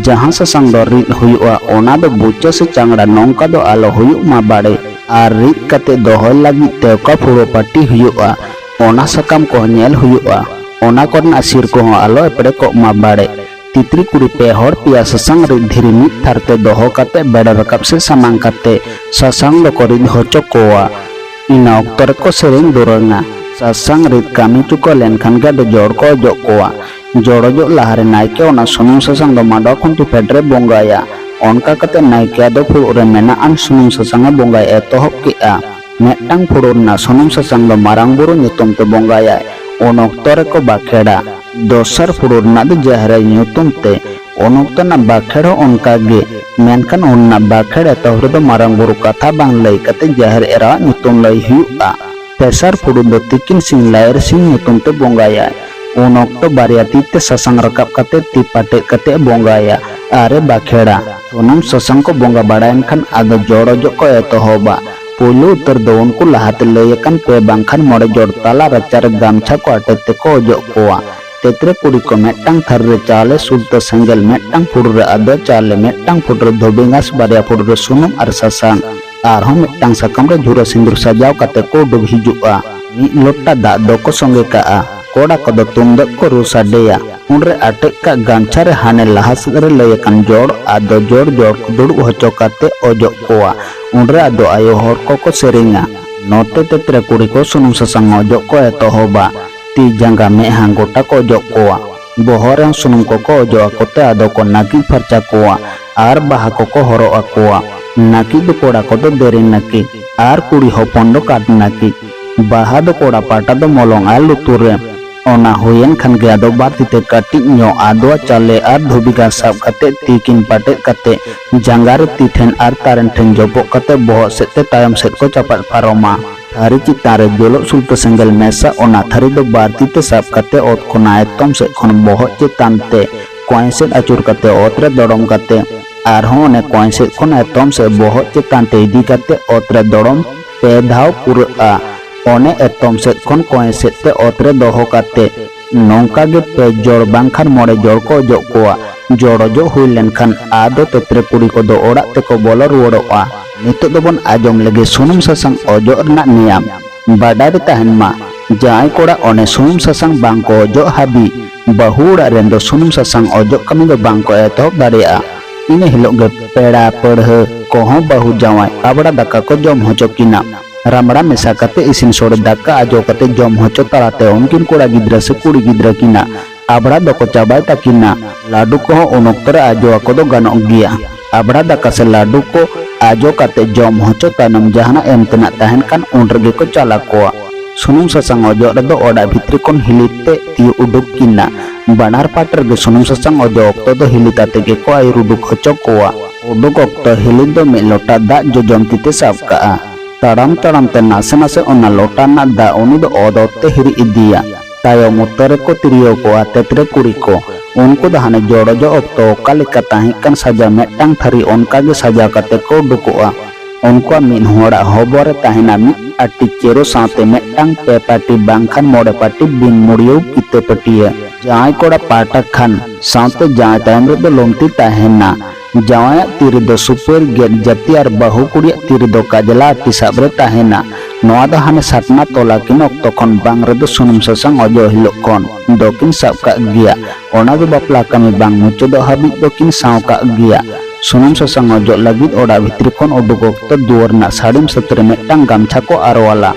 ᱡᱟᱦᱟᱸ ᱥᱟᱥᱟᱝ ᱫᱚ ᱨᱤᱫ ᱦᱩᱭᱩᱜᱼᱟ, ᱚᱱᱟ ᱫᱚ ᱵᱩᱪᱟᱹ ᱥᱮ ᱪᱟᱝᱲᱟ ᱱᱚᱝᱠᱟ ᱫᱚ ᱟᱞᱚ ᱦᱩᱭᱩᱜ ᱢᱟ ᱵᱟᱲᱮ᱾ ᱟᱨ ᱨᱤᱫ ᱠᱟᱛᱮ ᱫᱚᱦᱚᱭ ᱞᱟᱹᱜᱤᱫ ᱛᱮ ᱚᱠᱟ ᱯᱷᱩᱲᱩᱜ ᱯᱟᱹᱴᱤ ᱦᱩᱭᱩᱜᱼᱟ, ᱚᱱᱟ ᱥᱟᱠᱟᱢ ᱠᱚᱦᱚᱸ ᱧᱮᱞ ᱦᱩᱭᱩᱜᱼᱟ᱾ ᱚᱱᱟ ᱠᱚᱨᱮᱱᱟᱜ ᱥᱤᱨ ᱠᱚᱦᱚᱸ ᱟᱞᱚ ᱮᱯᱲᱮ ᱠᱚᱜ ᱢᱟ ᱵᱟᱲᱮ᱾ ᱛᱤᱛᱨᱤ ᱠᱩᱲᱤ ᱯᱮ ᱦᱚᱲ ᱯᱮᱭᱟ ᱥᱟᱥᱟᱝ ᱨᱤᱫ ᱫᱷᱤᱨᱤ ᱢᱤᱫ ᱛᱷᱟᱨ ᱛᱮ ᱫᱚᱦᱚ ᱠᱟᱛᱮ ᱵᱮᱲᱟ ᱨᱟᱠᱟᱵ ᱥᱮ ᱥᱟᱢᱟᱝ ᱠᱟᱛᱮ ᱥᱟᱥᱟᱝ ᱫᱚᱠᱚ ᱨᱤᱫ ᱦᱚᱪᱚ ᱠᱚᱣᱟ᱾ ᱤᱱᱟᱹ ᱚᱠᱛᱚ ᱨᱮᱠᱚ ᱥᱮᱨᱮᱧ ᱫᱩᱨᱟᱹᱝᱟ᱾ ᱥᱟᱥᱟᱝ ᱨᱤᱫ ᱠᱟᱹᱢᱤ ᱪᱩᱠᱟᱹ ᱞᱮᱱᱠᱷᱟᱱ ᱜᱮ ᱟᱫᱚ ᱡᱚᱲ ᱠᱚ ᱚᱡᱚᱜ ᱠᱚᱣᱟ᱾ ᱡᱚᱲ ᱚᱡᱚᱜ ᱞᱟᱦᱟᱨᱮ ᱱᱟᱭᱠᱮ ᱚᱱᱟ ᱥᱩᱱᱩᱢ ᱥᱟᱥᱟᱝ ᱫᱚ ᱢᱟᱰᱣᱟ ᱠᱷᱩᱱᱴᱤ ᱯᱷᱮᱰ ᱨᱮ ᱵᱚᱸᱜᱟᱭᱟ᱾ ᱚᱱᱠᱟ ᱠᱟᱛᱮ ᱱᱟᱭᱠᱮ ᱟᱫᱚ ᱯᱷᱩᱲᱩᱜ ᱨᱮ ᱢᱮᱱᱟᱜ ᱟᱱ ᱥᱩᱱᱩᱢ ᱥᱟᱥᱟᱝ ᱮ ᱵᱚᱸᱜᱟᱭ ᱮᱛᱚᱦᱚᱵ ᱠᱮᱜᱼᱟ᱾ ᱢᱤᱫᱴᱟᱝ ᱯᱷᱩᱲᱩᱜ ᱨᱮᱱᱟᱜ ᱥᱩᱱᱩᱢ ᱥᱟᱥᱟᱝ ᱫᱚ ᱢᱟᱨᱟᱝ ᱵᱩᱨᱩ ᱧᱩᱛᱩᱢ ᱛᱮ ᱵᱚᱸᱜᱟᱭᱟᱭ᱾ ᱩᱱ ᱚᱠᱛᱚ ᱨᱮᱠᱚ ᱵᱟᱠᱷᱮᱲᱟ᱾ ᱫᱚᱥᱟᱨ ᱯᱷᱩᱲᱩᱜ ᱨᱮᱱᱟᱜ ᱫᱚ ᱡᱟᱦᱮᱨ ᱟᱭᱳ ᱧᱩᱛᱩᱢ ᱛᱮ᱾ ᱩᱱ ᱚᱠᱛᱚ ᱨᱮᱱᱟᱜ ᱵᱟᱠᱷᱮᱲ ᱦᱚᱸ ᱚᱱᱠᱟ ᱜᱮ, ᱢᱮᱱᱠᱷᱟᱱ ᱚᱱᱟ ᱵᱟᱠᱷᱮᱲ ᱮᱛᱚᱦᱚᱵ ᱨᱮᱫᱚ ᱢᱟᱨᱟᱝ ᱵᱩᱨᱩ ᱠᱟᱛᱷᱟ ᱵᱟᱝ ᱞᱟᱹᱭ ᱠᱟᱛᱮ ᱡᱟᱦᱮᱨ ᱮᱨᱟᱣᱟᱜ ᱧᱩᱛᱩᱢ ᱞᱟᱹᱭ ᱦᱩᱭᱩᱜᱼᱟ᱾ ᱛᱮᱥᱟᱨ ᱯᱷᱩᱲᱩᱜ ᱫᱚ ᱛᱤᱠᱤᱱ ᱥᱤᱧ ᱞᱟᱭᱮᱨ ᱥᱤᱧ ᱧᱩᱛᱩᱢ ᱛᱮ ᱵᱚᱸᱜᱟᱭᱟᱭ᱾ ᱩᱱ ᱚᱠᱛᱚ ᱵᱟᱨᱭᱟ ᱛᱤ ᱛᱮ ᱥᱟᱥᱟᱝ ᱨᱟᱠᱟᱵ ᱠᱟᱛᱮ ᱛᱤ ᱯᱟᱴᱮᱫ ᱠᱟᱛᱮ ᱵᱚᱸᱜᱟᱭᱟ ᱟᱨ ᱮ ᱵᱟᱠᱷᱮᱲᱟ᱾ ᱥᱩᱱᱩᱢ ᱥᱟᱥᱟᱝ ᱠᱚ ᱵᱚᱸᱜᱟ ᱵᱟᱲᱟᱭᱮᱱ ᱠᱷᱟᱱ ᱟᱫᱚ ᱡᱚᱲ ᱚᱡᱚᱜ ᱠᱚ ᱮᱛᱚᱦᱚᱵᱟ᱾ ᱯᱳᱭᱞᱳ ᱩᱛᱟᱹᱨ ᱫᱚ ᱩᱱᱠᱩ ᱞᱟᱦᱟᱛᱮ ᱞᱟᱹᱭ ᱟᱠᱟᱱ ᱯᱮ ᱵᱟᱝᱠᱷᱟᱱ ᱢᱚᱬᱮ ᱡᱚᱲ ᱛᱟᱞᱟ ᱨᱟᱪᱟ ᱨᱮ ᱜᱟᱢᱪᱷᱟ ᱠᱚ ᱟᱴᱮᱫ ᱛᱮᱠᱚ ᱚᱡᱚᱜ ᱠᱚᱣᱟ᱾ ᱛᱮᱛᱨᱮ ᱠᱩᱲᱤ ᱠᱚ ᱢᱤᱫᱴᱟᱝ ᱛᱷᱟᱹᱨᱤ ᱨᱮ ᱪᱟᱣᱞᱮ ᱥᱩᱞᱛᱟᱹ ᱥᱮᱸᱜᱮᱞ, ᱢᱤᱫᱴᱟᱝ ᱯᱷᱩᱲᱩᱜ ᱨᱮ ᱟᱫᱣᱟ ᱪᱟᱣᱞᱮ, ᱢᱤᱫᱴᱟᱝ ᱯᱷᱩᱲᱩᱜ ᱨᱮ ᱫᱷᱩᱵᱤ ᱜᱷᱟᱥ, ᱵᱟᱨᱭᱟ ᱯᱷᱩᱲᱩᱜ ᱨᱮ ᱥᱩᱱᱩᱢ ᱟᱨ ᱥᱟᱥᱟᱝ, ᱟᱨᱦᱚᱸ ᱢᱤᱫᱴᱟᱝ ᱥᱟᱠᱟᱢ ᱨᱮ ᱡᱷᱩᱨᱟᱹ ᱥᱤᱸᱫᱩᱨ ᱥᱟᱡᱟᱣ ᱠᱟᱛᱮ ᱠᱚ ᱩᱰᱩᱠ ᱦᱤᱡᱩᱜᱼᱟ᱾ ᱢᱤᱫ ᱞᱚᱴᱟ ᱫᱟᱜ ᱫᱚᱠᱚ ᱥᱚᱸᱜᱮ ᱠᱟᱜᱼᱟ᱾ ᱠᱚᱲᱟ ᱠᱚᱫᱚ ᱛᱩᱢᱫᱟᱹᱜ ᱠᱚ ᱨᱩ ᱥᱟᱰᱮᱭᱟ᱾ ᱩᱱᱨᱮ ᱟᱴᱮᱫ ᱠᱟᱜ ᱜᱟᱢᱪᱷᱟ ᱨᱮ ᱦᱟᱱᱮ ᱞᱟᱦᱟ ᱥᱮᱫ ᱨᱮ ᱞᱟᱹᱭ ᱟᱠᱟᱱ ᱡᱚᱲ ᱟᱫᱚ ᱡᱚᱲ ᱡᱚᱲ ᱠᱚ ᱫᱩᱲᱩᱵ ᱦᱚᱪᱚ ᱠᱟᱛᱮ ᱚᱡᱚᱜ ᱠᱚᱣᱟ᱾ ᱩᱱᱨᱮ ᱟᱫᱚ ᱟᱭᱳ ᱦᱚᱲ ᱠᱚᱠᱚ ᱥᱮᱨᱮᱧᱟ᱾ ᱱᱚᱛᱮ ᱛᱮᱛᱨᱮ ᱠᱩᱲᱤ ᱠᱚ ᱥᱩᱱᱩᱢ ᱥᱟᱥᱟᱝ ᱚᱡᱚᱜ ᱠᱚ ᱮᱛᱚᱦᱚᱵᱟ᱾ ᱛᱤ ᱡᱟᱸᱜᱟ ᱢᱮᱫᱦᱟ ᱜᱚᱴᱟ ᱠᱚ ᱚᱡᱚᱜ ᱠᱚᱣᱟ᱾ ᱵᱚᱦᱚᱜ ᱨᱮᱦᱚᱸ ᱥᱩᱱᱩᱢ ᱠᱚᱠᱚ ᱚᱡᱚᱜ ᱟᱠᱚ ᱛᱮ ᱟᱫᱚ ᱠᱚ ᱱᱟᱹᱠᱤᱡ ᱯᱷᱟᱨᱪᱟ ᱠᱚᱣᱟ ᱟᱨ ᱵᱟᱦᱟ ᱠᱚᱠᱚ ᱦᱚᱨᱚᱜ ᱟᱠᱚᱣᱟ᱾ ᱱᱟᱹᱠᱤᱡ ᱫᱚ ᱠᱚᱲᱟ ᱠᱚᱫᱚ ᱫᱮᱨᱮᱧ ᱱᱟᱹᱠᱤᱡ ᱟᱨ ᱠᱩᱲᱤ ᱦᱚᱯᱚᱱ ᱫᱚ ᱠᱟᱴ ᱱᱟᱹᱠᱤᱡ᱾ ᱵᱟᱦᱟ ᱫᱚ ᱠᱚᱲᱟ ᱯᱟᱦᱴᱟ ᱫᱚ ᱢᱚᱞᱚᱝ ᱟᱨ ᱞᱩᱛᱩᱨ ᱨᱮ, ᱚᱱᱟ ᱦᱩᱭᱮᱱ ᱠᱷᱟᱱ ᱜᱮ ᱟᱫᱚ ᱵᱟᱨ ᱛᱤ ᱛᱮ ᱠᱟᱹᱴᱤᱡ ᱧᱚᱜ ᱟᱫᱣᱟ ᱪᱟᱣᱞᱮ ᱟᱨ ᱫᱷᱩᱵᱤ ᱜᱷᱟᱥ ᱥᱟᱵ ᱠᱟᱛᱮ ᱛᱤ ᱠᱤᱱ ᱯᱟᱴᱮᱫ ᱠᱟᱛᱮ ᱡᱟᱸᱜᱟ ᱨᱮ ᱛᱤ ᱴᱷᱮᱱ ᱟᱨ ᱛᱟᱨᱮᱱ ᱴᱷᱮᱱ ᱡᱚᱯᱚᱜ ᱠᱟᱛᱮ ᱵᱚᱦᱚᱜ ᱥᱮᱫ ᱛᱮ ᱛᱟᱭᱚᱢ ᱥᱮᱫ ᱠᱚ ᱪᱟᱯᱟᱫ ᱯᱟᱨᱚᱢᱟ᱾ ᱛᱷᱟᱹᱨᱤ ᱪᱮᱛᱟᱱ ᱨᱮ ᱡᱩᱞᱩᱜ ᱥᱩᱞᱛᱟᱹ ᱥᱮᱸᱜᱮᱞ ᱢᱮᱥᱟ ᱚᱱᱟ ᱛᱷᱟᱹᱨᱤ ᱫᱚ ᱵᱟᱨ ᱛᱤ ᱛᱮ ᱥᱟᱵ ᱠᱟᱛᱮ ᱚᱛ ᱠᱷᱚᱱᱟᱜ ᱮᱛᱚᱢ ᱥᱮᱫ ᱠᱷᱚᱱ ᱵᱚᱦᱚᱜ ᱪᱮᱛᱟᱱ ᱛᱮ ᱠᱚᱸᱭᱮ ᱥᱮᱫ ᱟᱹᱪᱩᱨ ᱠᱟᱛᱮ ᱚᱛ ᱨᱮ ᱫᱚᱲᱚᱢ ᱠᱟᱛᱮ ᱟᱨᱦᱚᱸ ᱚᱱᱮ ᱠᱚᱸᱭᱮ ᱥᱮᱫ ᱠᱷᱚᱱ ᱮᱛᱚᱢ ᱥᱮᱫ ᱵᱚᱦᱚᱜ ᱪᱮᱛᱟᱱ ᱛᱮ ᱤᱫᱤ ᱠᱟᱛᱮ ᱚᱛ ᱨᱮ ᱫᱚᱲᱚᱢ ᱯᱮ ᱫᱷᱟᱣ ᱯᱩᱨᱟᱹᱜᱼᱟ᱾ ᱚᱱᱮ ᱮᱛᱚᱢ ᱥᱮᱫ ᱠᱷᱚᱱ ᱠᱚᱸᱭᱮ ᱥᱮᱫ ᱛᱮ ᱚᱛ ᱨᱮ ᱫᱚᱦᱚ ᱠᱟᱛᱮ ᱱᱚᱝᱠᱟ ᱜᱮ ᱯᱮ ᱡᱚᱲ ᱵᱟᱝᱠᱷᱟᱱ ᱢᱚᱬᱮ ᱡᱚᱲ ᱠᱚ ᱚᱡᱚᱜ ᱠᱚᱣᱟ᱾ ᱡᱚᱲ ᱚᱡᱚᱜ ᱦᱩᱭ ᱞᱮᱱᱠᱷᱟᱱ ᱟᱫᱚ ᱛᱮᱛᱨᱮ ᱠᱩᱲᱤ ᱠᱚᱫᱚ ᱚᱲᱟᱜ ᱛᱮᱠᱚ ᱵᱚᱞᱚ ᱨᱩᱣᱟᱹᱲᱚᱜᱼᱟ᱾ ᱱᱤᱛᱚᱜ ᱫᱚᱵᱚᱱ ᱟᱸᱡᱚᱢ ᱞᱮᱜᱮ ᱥᱩᱱᱩᱢ ᱥᱟᱥᱟᱝ ᱚᱡᱚᱜ ᱨᱮᱱᱟᱜ ᱱᱤᱭᱟᱢ᱾ ᱵᱟᱰᱟᱭ ᱨᱮ ᱛᱟᱦᱮᱱ ᱢᱟ, ᱡᱟᱶᱟᱭ ᱠᱚᱲᱟ ᱚᱱᱮ ᱥᱩᱱᱩᱢ ᱥᱟᱥᱟᱝ ᱵᱟᱝ ᱠᱚ ᱚᱡᱚᱜ ᱦᱟᱹᱵᱤᱡ ᱵᱟᱹᱦᱩ ᱚᱲᱟᱜ ᱨᱮᱱ ᱫᱚ ᱥᱩᱱᱩᱢ ᱥᱟᱥᱟᱝ ᱚᱡᱚᱜ ᱠᱟᱹᱢᱤ ᱫᱚ ᱵᱟᱝ ᱠᱚ ᱮᱛᱚᱦᱚᱵ ᱫᱟᱲᱮᱭᱟᱜᱼᱟ᱾ ᱤᱱᱟᱹ ᱦᱤᱞᱳᱜ ᱜᱮ ᱯᱮᱲᱟ ᱯᱟᱹᱲᱦᱟᱹ ᱠᱚᱦᱚᱸ ᱵᱟᱹᱦᱩ ᱡᱟᱶᱟᱭ ᱟᱵᱲᱟ ᱫᱟᱠᱟ ᱠᱚ ᱡᱚᱢ ᱦᱚᱪᱚ ᱠᱤᱱᱟ᱾ ᱨᱟᱢᱲᱟ ᱢᱮᱥᱟ ᱠᱟᱛᱮ ᱤᱥᱤᱱ ᱥᱚᱲᱮ ᱫᱟᱠᱟ ᱟᱡᱚ ᱠᱟᱛᱮ ᱡᱚᱢ ᱦᱚᱪᱚ ᱛᱟᱞᱟᱛᱮ ᱩᱱᱠᱤᱱ ᱠᱚᱲᱟ ᱜᱤᱫᱽᱨᱟᱹ ᱥᱮ ᱠᱩᱲᱤ ᱜᱤᱫᱽᱨᱟᱹ ᱠᱤᱱᱟᱜ ᱟᱵᱲᱟ ᱫᱚᱠᱚ ᱪᱟᱵᱟᱭ ᱛᱟᱹᱠᱤᱱᱟ᱾ ᱞᱟᱹᱰᱩ ᱠᱚᱦᱚᱸ ᱩᱱ ᱚᱠᱛᱚ ᱨᱮ ᱟᱡᱚ ᱟᱠᱚ ᱫᱚ ᱜᱟᱱᱚᱜ ᱜᱮᱭᱟ᱾ ᱟᱵᱲᱟ ᱫᱟᱠᱟ ᱥᱮ ᱞᱟᱹᱰᱩ ᱠᱚ ᱟᱡᱚ ᱠᱟᱛᱮ ᱡᱚᱢ ᱦᱚᱪᱚ ᱛᱟᱭᱱᱚᱢ ᱡᱟᱦᱟᱱᱟᱜ ᱮᱢ ᱛᱮᱱᱟᱜ ᱛᱟᱦᱮᱱ ᱠᱷᱟᱱ ᱩᱱ ᱨᱮᱜᱮ ᱠᱚ ᱪᱟᱞ ᱟᱠᱚᱣᱟ᱾ ᱥᱩᱱᱩᱢ ᱥᱟᱥᱟᱝ ᱚᱡᱚᱜ ᱨᱮᱫᱚ ᱚᱲᱟᱜ ᱵᱷᱤᱛᱨᱤ ᱠᱷᱚᱱ ᱦᱤᱞᱤ ᱛᱮ ᱛᱤᱭᱳᱜ ᱩᱰᱩᱠ ᱠᱤᱱᱟ᱾ ᱵᱟᱱᱟᱨ ᱯᱟᱦᱴᱟ ᱨᱮᱜᱮ ᱥᱩᱱᱩᱢ ᱥᱟᱥᱟᱝ ᱚᱡᱚᱜ ᱚᱠᱛᱚ ᱫᱚ ᱦᱤᱞᱤ ᱛᱟᱛᱮ ᱜᱮᱠᱚ ᱟᱹᱭᱩᱨ ᱩᱰᱩᱠ ᱦᱚᱪᱚ ᱠᱚᱣᱟ᱾ ᱩᱰᱩᱠ ᱚᱠᱛᱚ ᱦᱤᱞᱤ ᱫᱚ ᱢᱤᱫ ᱞᱚᱴᱟ ᱫᱟᱜ ᱡᱚᱡᱚᱢ ᱛᱤ ᱛᱮ ᱥᱟᱵ ᱠᱟᱜᱼᱟ᱾ ᱛᱟᱲᱟᱢ ᱛᱟᱲᱟᱢ ᱛᱮ ᱱᱟᱥᱮ ᱱᱟᱥᱮ ᱚᱱᱟ ᱞᱚᱴᱟ ᱨᱮᱱᱟᱜ ᱫᱟᱜ ᱩᱱᱤ ᱫᱚ ᱚᱛ ᱚᱛ ᱛᱮ ᱦᱤᱨᱤᱡ ᱤᱫᱤᱭᱟ᱾ ᱛᱟᱭᱚᱢ ᱩᱛᱟᱹᱨ ᱨᱮᱠᱚ ᱛᱤᱨᱭᱟᱹᱣ ᱠᱚᱜᱼᱟ ᱛᱮᱛᱨᱮ ᱠᱩᱲᱤ ᱠᱚ᱾ ᱩᱱᱠᱩ ᱫᱚ ᱦᱟᱱᱮ ᱡᱚᱲᱚᱡᱚᱜ ᱚᱠᱛᱚ ᱚᱠᱟ ᱞᱮᱠᱟ ᱛᱟᱦᱮᱸ ᱠᱟᱱ ᱥᱟᱡᱟᱣ ᱢᱤᱫᱴᱟᱝ ᱛᱷᱟᱹᱨᱤ ᱚᱱᱠᱟ ᱜᱮ ᱥᱟᱡᱟᱣ ᱠᱟᱛᱮ ᱠᱚ ᱩᱰᱩᱠᱚᱜᱼᱟ᱾ ᱩᱱᱠᱩᱣᱟᱜ ᱢᱤᱫ ᱦᱚᱲᱟᱜ ᱦᱚᱵᱚᱨ ᱨᱮ ᱛᱟᱦᱮᱱᱟ ᱢᱤᱫ ᱟᱹᱴᱤ ᱪᱮᱨᱳ ᱥᱟᱶᱛᱮ ᱢᱤᱫᱴᱟᱝ ᱯᱮ ᱯᱟᱹᱴᱤ ᱵᱟᱝᱠᱷᱟᱱ ᱢᱚᱬᱮ ᱯᱟᱹᱴᱤ ᱵᱤᱱ ᱢᱩᱲᱭᱟᱹᱣ ᱠᱤᱛᱟᱹ ᱯᱟᱹᱴᱤᱭᱟᱹ᱾ ᱡᱟᱶᱟᱭ ᱠᱚᱲᱟ ᱯᱟᱦᱴᱟ ᱠᱷᱟᱱ ᱥᱟᱶᱛᱮ ᱡᱟᱶᱟᱭ ᱛᱟᱭᱚᱢ ᱨᱮᱫᱚ ᱞᱩᱢᱛᱤ ᱛᱟᱦᱮᱱᱟ᱾ ᱡᱟᱶᱟᱭᱟᱜ ᱛᱤ ᱨᱮᱫᱚ ᱥᱩᱯᱟᱹᱨ ᱜᱮᱫ ᱡᱟᱹᱛᱤ ᱟᱨ ᱵᱟᱹᱦᱩ ᱠᱩᱲᱤᱭᱟᱜ ᱛᱤ ᱨᱮᱫᱚ ᱠᱟᱡᱽᱞᱟ ᱟᱹᱴᱤ ᱥᱟᱵ ᱨᱮ ᱛᱟᱦᱮᱱᱟ᱾ ᱱᱚᱣᱟ ᱫᱚ ᱦᱟᱱᱮ ᱥᱟᱛᱱᱟ ᱛᱚᱞᱟ ᱠᱤᱱ ᱚᱠᱛᱚ ᱠᱷᱚᱱ ᱵᱟᱝ ᱨᱮᱫᱚ ᱥᱩᱱᱩᱢ ᱥᱟᱥᱟᱝ ᱚᱡᱚᱜ ᱦᱤᱞᱳᱜ ᱠᱷᱚᱱ ᱫᱚᱠᱤᱱ ᱥᱟᱵ ᱠᱟᱜ ᱜᱮᱭᱟ᱾ ᱚᱱᱟ ᱫᱚ ᱵᱟᱯᱞᱟ ᱠᱟᱹᱢᱤ ᱵᱟᱝ ᱢᱩᱪᱟᱹᱫᱚᱜ ᱦᱟᱹᱵᱤᱡ ᱫᱚᱠᱤᱱ ᱥᱟᱶ ᱠᱟᱜ ᱜᱮᱭᱟ᱾ ᱥᱩᱱᱩᱢ ᱥᱟᱥᱟᱝ ᱚᱡᱚᱜ ᱞᱟᱹᱜᱤᱫ ᱚᱲᱟᱜ ᱵᱷᱤᱛᱨᱤ ᱠᱷᱚᱱ ᱩᱰᱩᱠ ᱚᱠᱛᱚ ᱫᱩᱣᱟᱹᱨ ᱨᱮᱱᱟᱜ ᱥᱟᱹᱲᱤᱢ ᱥᱟᱹᱛ ᱨᱮ ᱢᱤᱫᱴᱟᱝ ᱜᱟᱢᱪᱷᱟ ᱠᱚ ᱟᱨᱣᱟᱞᱟ᱾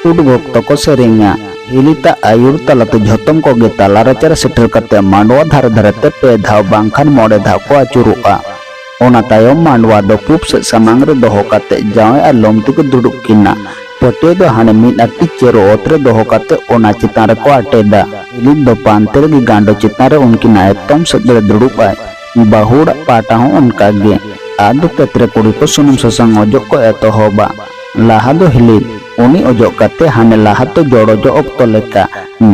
ᱩᱰᱩᱠ ᱚᱠᱛᱚ ᱠᱚ ᱥᱮᱨᱮᱧᱟ᱾ ᱦᱤᱞᱤᱛᱟᱜ ᱟᱹᱭᱩᱨ ᱛᱟᱞᱟᱛᱮ ᱡᱷᱚᱛᱚᱢ ᱠᱚᱜᱮ ᱛᱟᱞᱟ ᱨᱟᱪᱟᱨᱮ ᱥᱮᱴᱮᱨ ᱠᱟᱛᱮ ᱢᱟᱰᱣᱟ ᱫᱷᱟᱨᱮ ᱫᱷᱟᱨᱮ ᱛᱮ ᱯᱮ ᱫᱷᱟᱣ ᱵᱟᱝᱠᱷᱟᱱ ᱢᱚᱬᱮ ᱫᱷᱟᱣ ᱠᱚ ᱟᱹᱪᱩᱨᱚᱜᱼᱟ᱾ ᱚᱱᱟ ᱛᱟᱭᱚᱢ ᱢᱟᱰᱣᱟ ᱫᱚ ᱯᱩᱵ ᱥᱮᱫ ᱥᱟᱢᱟᱝ ᱨᱮ ᱫᱚᱦᱚ ᱠᱟᱛᱮ ᱡᱟᱶᱟᱭ ᱟᱨ ᱞᱩᱢᱛᱤ ᱠᱚ ᱫᱩᱲᱩᱵ ᱠᱤᱱᱟ᱾ ᱯᱟᱹᱴᱭᱟᱹ ᱫᱚ ᱦᱟᱱᱮ ᱢᱤᱫ ᱟᱹᱴᱤ ᱪᱮᱨᱚ ᱚᱛ ᱨᱮ ᱫᱚᱦᱚ ᱠᱟᱛᱮ ᱚᱱᱟ ᱪᱮᱛᱟᱱ ᱨᱮᱠᱚ ᱟᱴᱮᱫᱟ᱾ ᱦᱤᱞᱤᱫ ᱫᱚ ᱯᱟᱱᱛᱮ ᱨᱮᱜᱮ ᱜᱟᱸᱰᱚ ᱪᱮᱛᱟᱱ ᱨᱮ ᱩᱱᱠᱤᱱᱟᱜ ᱮᱛᱚᱢ ᱥᱮᱫ ᱨᱮ ᱫᱩᱲᱩᱵ ᱟᱭ᱾ ᱵᱟᱹᱦᱩ ᱚᱲᱟᱜ ᱯᱟᱦᱴᱟ ᱦᱚᱸ ᱚᱱᱠᱟ ᱜᱮ᱾ ᱟᱫᱚ ᱛᱮᱛᱨᱮ ᱠᱩᱲᱤ ᱠᱚ ᱥᱩᱱᱩᱢ ᱥᱟᱥᱟᱝ ᱚᱡᱚᱜ ᱠᱚ ᱮᱛᱚᱦᱚᱵᱟ᱾ ᱞᱟᱦᱟ ᱫᱚ ᱦᱤᱞᱤᱫ, ᱩᱱᱤ ᱚᱡᱚᱜ ᱠᱟᱛᱮ ᱦᱟᱱᱮ ᱞᱟᱦᱟ ᱛᱮ ᱡᱚᱲᱚᱡᱚᱜ ᱚᱠᱛᱚ ᱞᱮᱠᱟ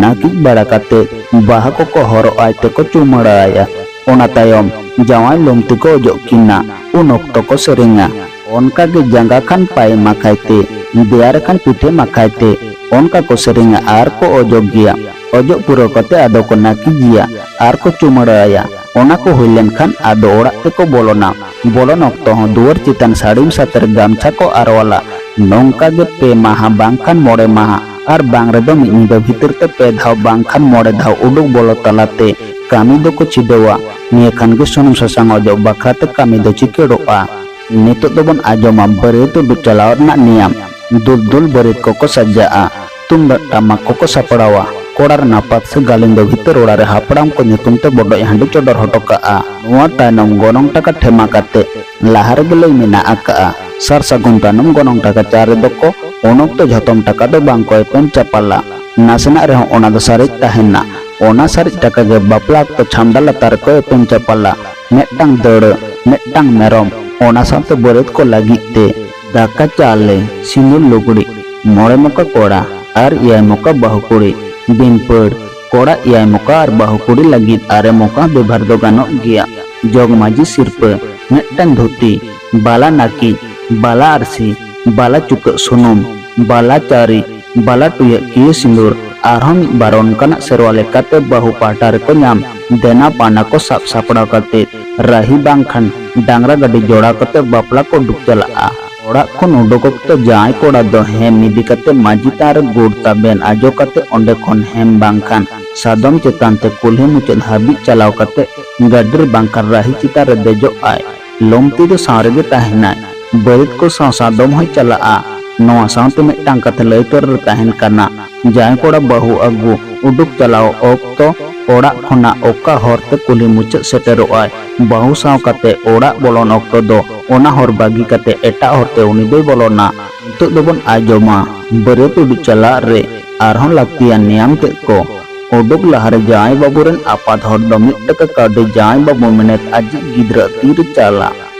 ᱱᱟᱹᱠᱤᱡ ᱵᱟᱲᱟ ᱠᱟᱛᱮ ᱵᱟᱦᱟ ᱠᱚᱠᱚ ᱦᱚᱨᱚᱜ ᱟᱭ ᱛᱮᱠᱚ ᱪᱩᱢᱟᱹᱲᱟ ᱟᱭᱟ᱾ ᱚᱱᱟ ᱛᱟᱭᱚᱢ ᱡᱟᱶᱟᱭ ᱞᱩᱢᱛᱤ ᱠᱚ ᱚᱡᱚᱜ ᱠᱤᱱᱟ᱾ ᱩᱱ ᱚᱠᱛᱚ ᱠᱚ ᱥᱮᱨᱮᱧᱟ᱾ ᱚᱱᱠᱟ ᱜᱮ ᱡᱟᱸᱜᱟ ᱠᱷᱟᱱ ᱯᱟᱭ ᱢᱟᱠᱷᱟᱭ ᱛᱮ, ᱫᱮᱭᱟ ᱨᱮ ᱠᱷᱟᱱ ᱯᱤᱴᱷᱟᱹ ᱢᱟᱠᱷᱟᱭ ᱛᱮ, ᱚᱱᱠᱟ ᱠᱚ ᱥᱮᱨᱮᱧᱟ ᱟᱨ ᱠᱚ ᱚᱡᱚᱜ ᱜᱮᱭᱟ᱾ ᱚᱡᱚᱜ ᱯᱩᱨᱟᱹᱣ ᱠᱟᱛᱮ ᱟᱫᱚ ᱠᱚ ᱱᱟᱹᱠᱤᱡᱮᱭᱟ ᱟᱨ ᱠᱚ ᱪᱩᱢᱟᱹᱲᱟ ᱟᱭᱟ᱾ ᱚᱱᱟ ᱠᱚ ᱦᱩᱭ ᱞᱮᱱᱠᱷᱟᱱ ᱟᱫᱚ ᱚᱲᱟᱜ ᱛᱮᱠᱚ ᱵᱚᱞᱚᱱᱟ᱾ ᱵᱚᱞᱚᱱ ᱚᱠᱛᱚ ᱦᱚᱸ ᱫᱩᱣᱟᱹᱨ ᱪᱮᱛᱟᱱ ᱥᱟᱹᱲᱤᱢ ᱥᱟᱛᱮᱨ ᱜᱟᱢᱪᱷᱟ ᱠᱚ ᱟᱨᱣᱟᱞᱟ᱾ ᱱᱚᱝᱠᱟ ᱜᱮ ᱯᱮ ᱢᱟᱦᱟ ᱵᱟᱝᱠᱷᱟᱱ ᱢᱚᱬᱮ ᱢᱟᱦᱟ ᱟᱨ ᱵᱟᱝ ᱨᱮᱫᱚ ᱢᱤᱫ ᱧᱤᱫᱟᱹ ᱵᱷᱤᱛᱤᱨ ᱛᱮ ᱯᱮ ᱫᱷᱟᱣ ᱵᱟᱝᱠᱷᱟᱱ ᱢᱚᱬᱮ ᱫᱷᱟᱣ ᱩᱰᱩᱠ ᱵᱚᱞᱚ ᱛᱟᱞᱟᱛᱮ ᱠᱟᱹᱢᱤ ᱫᱚᱠᱚ ᱪᱷᱤᱰᱟᱹᱣᱟ᱾ ᱱᱤᱭᱟᱹ ᱠᱷᱟᱱ ᱜᱮ ᱥᱩᱱᱩᱢ ᱥᱟᱥᱟᱝ ᱚᱡᱚᱜ ᱵᱟᱠᱷᱨᱟ ᱛᱮ ᱠᱟᱹᱢᱤ ᱫᱚ ᱪᱤᱠᱟᱹᱲᱚᱜᱼᱟ᱾ ᱱᱤᱛᱚᱜ ᱫᱚᱵᱚᱱ ᱟᱸᱡᱚᱢᱟ ᱵᱟᱹᱨᱭᱟᱹᱛ ᱩᱰᱩᱠ ᱪᱟᱞᱟᱣ ᱨᱮᱱᱟᱜ ᱱᱤᱭᱟᱢ᱾ ᱫᱩᱞ ᱫᱩᱞ ᱵᱟᱹᱨᱭᱟᱹᱛ ᱠᱚᱠᱚ ᱥᱟᱡᱟᱜᱼᱟ, ᱛᱩᱢᱫᱟᱜ ᱴᱟᱢᱟᱠ ᱠᱚᱠᱚ ᱥᱟᱯᱲᱟᱣᱟ᱾ ᱠᱚᱲᱟ ᱨᱮᱱᱟᱜ ᱯᱟᱛᱥᱤ ᱜᱟᱹᱞᱤᱢ ᱫᱚ ᱵᱷᱤᱛᱟᱹᱨ ᱚᱲᱟᱜ ᱨᱮ ᱦᱟᱯᱲᱟᱢ ᱠᱚ ᱧᱩᱛᱩᱢ ᱛᱮ ᱵᱚᱰᱚᱡ ᱦᱟᱺᱰᱤ ᱪᱚᱰᱚᱨ ᱦᱚᱴᱚ ᱠᱟᱜᱼᱟ᱾ ᱱᱚᱣᱟ ᱛᱟᱭᱱᱚᱢ ᱜᱚᱱᱚᱝ ᱴᱟᱠᱟ ᱴᱷᱮᱢᱟ ᱠᱟᱛᱮ ᱞᱟᱦᱟ ᱨᱮᱜᱮ ᱞᱟᱹᱭ ᱢᱮᱱᱟᱜ ᱟᱠᱟᱜᱼᱟ᱾ ᱥᱟᱨ ᱥᱟᱹᱜᱩᱱ ᱛᱟᱭᱱᱚᱢ ᱜᱚᱱᱚᱝ ᱴᱟᱠᱟ ᱪᱟᱨ ᱨᱮᱫᱚ ᱠᱚ ᱩᱱ ᱚᱠᱛᱚ ᱡᱷᱚᱛᱚᱢ ᱴᱟᱠᱟ ᱫᱚ ᱵᱟᱝ ᱠᱚ ᱮᱯᱮᱢ ᱪᱟᱯᱟᱞᱟ᱾ ᱱᱟᱥᱮᱱᱟᱜ ᱨᱮᱦᱚᱸ ᱚᱱᱟ ᱫᱚ ᱥᱟᱨᱮᱡ ᱛᱟᱦᱮᱱᱟ᱾ ᱚᱱᱟ ᱥᱟᱨᱮᱡ ᱴᱟᱠᱟ ᱜᱮ ᱵᱟᱯᱞᱟ ᱚᱠᱛᱚ ᱪᱷᱟᱢᱰᱟ ᱞᱟᱛᱟᱨ ᱨᱮᱠᱚ ᱮᱯᱮᱢ ᱪᱟᱯᱟᱞᱟ᱾ ᱢᱤᱫᱴᱟᱝ ᱫᱟᱹᱣᱲᱟᱹ, ᱢᱤᱫᱴᱟᱝ ᱢᱮᱨᱚᱢ, ᱚᱱᱟ ᱥᱟᱶᱛᱮ ᱵᱟᱹᱨᱭᱟᱹᱛ ᱠᱚ ᱞᱟᱹᱜᱤᱫ ᱛᱮ ᱫᱟᱠᱟ ᱪᱟᱣᱞᱮ, ᱥᱤᱸᱫᱩᱨ ᱞᱩᱜᱽᱲᱤ, ᱢᱚᱬᱮ ᱢᱚᱠᱟ ᱠᱚᱲᱟ ᱟᱨ ᱮᱭᱟᱭ ᱢᱚᱠᱟ ᱵᱟᱹᱦᱩ ᱠᱩᱲᱤ, ᱵᱤᱱᱯᱟᱹᱲ, ᱠᱚᱲᱟ ᱮᱭᱟᱭ ᱢᱚᱠᱟ ᱟᱨ ᱵᱟᱹᱦᱩ ᱠᱩᱲᱤ ᱞᱟᱹᱜᱤᱫ ᱟᱨᱮ ᱢᱚᱠᱟ ᱵᱮᱵᱷᱟᱨ ᱫᱚ ᱜᱟᱱᱚᱜ ᱜᱮᱭᱟ᱾ ᱡᱚᱜᱽ ᱢᱟᱹᱡᱷᱤ ᱥᱤᱨᱯᱟᱹ, ᱢᱤᱫᱴᱟᱝ ᱫᱷᱩᱛᱤ, ᱵᱟᱞᱟ ᱱᱟᱹᱠᱤᱡ, ᱵᱟᱞᱟ ᱟᱹᱨᱥᱤ, ᱵᱟᱞᱟ ᱪᱩᱠᱟᱹᱜ ᱥᱩᱱᱩᱢ, ᱵᱟᱞᱟ ᱪᱟᱣᱨᱤ, ᱵᱟᱞᱟ ᱴᱩᱭᱟᱹᱜ ᱠᱤᱭᱟᱹ ᱥᱤᱸᱫᱩᱨ, ᱟᱨᱦᱚᱸ ᱢᱤᱫ ᱵᱟᱨ ᱚᱱᱠᱟᱱᱟᱜ ᱥᱮᱨᱣᱟ ᱞᱮᱠᱟᱛᱮ ᱵᱟᱹᱦᱩ ᱯᱟᱦᱴᱟ ᱨᱮᱠᱚ ᱧᱟᱢ ᱫᱮᱱᱟ ᱯᱟᱣᱱᱟ ᱠᱚ ᱥᱟᱵ ᱥᱟᱯᱲᱟᱣ ᱠᱟᱛᱮ ᱨᱟᱹᱦᱤ ᱵᱟᱝᱠᱷᱟᱱ ᱰᱟᱝᱨᱟ ᱜᱟᱹᱰᱤ ᱡᱚᱲᱟᱣ ᱠᱟᱛᱮ ᱵᱟᱯᱞᱟ ᱠᱚ ᱩᱰᱩᱠ ᱪᱟᱞᱟᱜᱼᱟ᱾ ᱚᱲᱟᱜ ᱠᱷᱚᱱ ᱩᱰᱩᱠ ᱚᱠᱛᱚ ᱡᱟᱶᱟᱭ ᱠᱚᱲᱟ ᱫᱚ ᱦᱮᱢ ᱤᱫᱤ ᱠᱟᱛᱮ ᱢᱟᱹᱡᱷᱤ ᱛᱷᱟᱱ ᱨᱮ ᱜᱩᱲ ᱛᱟᱵᱮᱱ ᱟᱡᱚ ᱠᱟᱛᱮ ᱚᱸᱰᱮ ᱠᱷᱚᱱ ᱦᱮᱢ ᱵᱟᱝᱠᱷᱟᱱ ᱥᱟᱫᱚᱢ ᱪᱮᱛᱟᱱ ᱛᱮ ᱠᱩᱞᱦᱤ ᱢᱩᱪᱟᱹᱫ ᱦᱟᱹᱵᱤᱡ ᱪᱟᱞᱟᱣ ᱠᱟᱛᱮ ᱜᱟᱹᱰᱤ ᱨᱮ ᱵᱟᱝᱠᱷᱟᱱ ᱨᱟᱹᱦᱤ ᱪᱮᱛᱟᱱ ᱨᱮ ᱫᱮᱡᱚᱜ ᱟᱭ᱾ ᱞᱩᱢᱛᱤ ᱫᱚ ᱥᱟᱶ ᱨᱮᱜᱮ ᱛᱟᱦᱮᱱᱟᱭ᱾ ᱵᱟᱹᱨᱭᱟᱹᱛ ᱠᱚ ᱥᱟᱶ ᱥᱟᱫᱚᱢ ᱦᱚᱸᱭ ᱪᱟᱞᱟᱜᱼᱟ᱾ ᱱᱚᱣᱟ ᱥᱟᱶᱛᱮ ᱢᱤᱫᱴᱟᱝ ᱠᱟᱛᱷᱟ ᱞᱟᱹᱭ ᱛᱚᱨᱟ ᱨᱮ ᱛᱟᱦᱮᱱ ᱠᱟᱱᱟ, ᱡᱟᱶᱟᱭ ᱠᱚᱲᱟ ᱵᱟᱹᱦᱩ ᱟᱹᱜᱩ ᱩᱰᱩᱠ ᱪᱟᱞᱟᱣ ᱚᱠᱛᱚ ᱚᱲᱟᱜ ᱠᱷᱚᱱᱟᱜ ᱚᱠᱟ ᱦᱚᱨ ᱛᱮ ᱠᱩᱞᱦᱤ ᱢᱩᱪᱟᱹᱫ ᱥᱮᱴᱮᱨᱚᱜ ᱟᱭ, ᱵᱟᱹᱦᱩ ᱥᱟᱶ ᱠᱟᱛᱮ ᱚᱲᱟᱜ ᱵᱚᱞᱚᱱ ᱚᱠᱛᱚ ᱫᱚ ᱚᱱᱟ ᱦᱚᱨ ᱵᱟᱹᱜᱤ ᱠᱟᱛᱮ ᱮᱴᱟᱜ ᱦᱚᱨ ᱛᱮ ᱩᱱᱤ ᱫᱚᱭ ᱵᱚᱞᱚᱱᱟ᱾ ᱱᱤᱛᱚᱜ ᱫᱚᱵᱚᱱ ᱟᱸᱡᱚᱢᱟ ᱵᱟᱹᱨᱭᱟᱹᱛ ᱩᱰᱩᱠ ᱪᱟᱞᱟᱜ ᱨᱮ ᱟᱨᱦᱚᱸ ᱞᱟᱹᱠᱛᱤᱭᱟᱱ ᱱᱤᱭᱟᱢ ᱛᱮᱫ ᱠᱚ᱾ ᱩᱰᱩᱠ ᱞᱟᱦᱟᱨᱮ ᱡᱟᱶᱟᱭ ᱵᱟᱹᱵᱩ ᱨᱮᱱ ᱟᱯᱟᱛ ᱦᱚᱲ ᱫᱚ ᱢᱤᱫ ᱴᱟᱠᱟ ᱠᱟᱹᱣᱰᱤ ᱡᱟᱶᱟᱭ ᱵᱟᱹᱵᱩ ᱢᱮᱱᱮᱛ ᱟᱡᱤᱡ ᱜᱤᱫᱽᱨᱟᱹ ᱛᱤᱨᱮ ᱪᱟᱞᱟᱜ᱾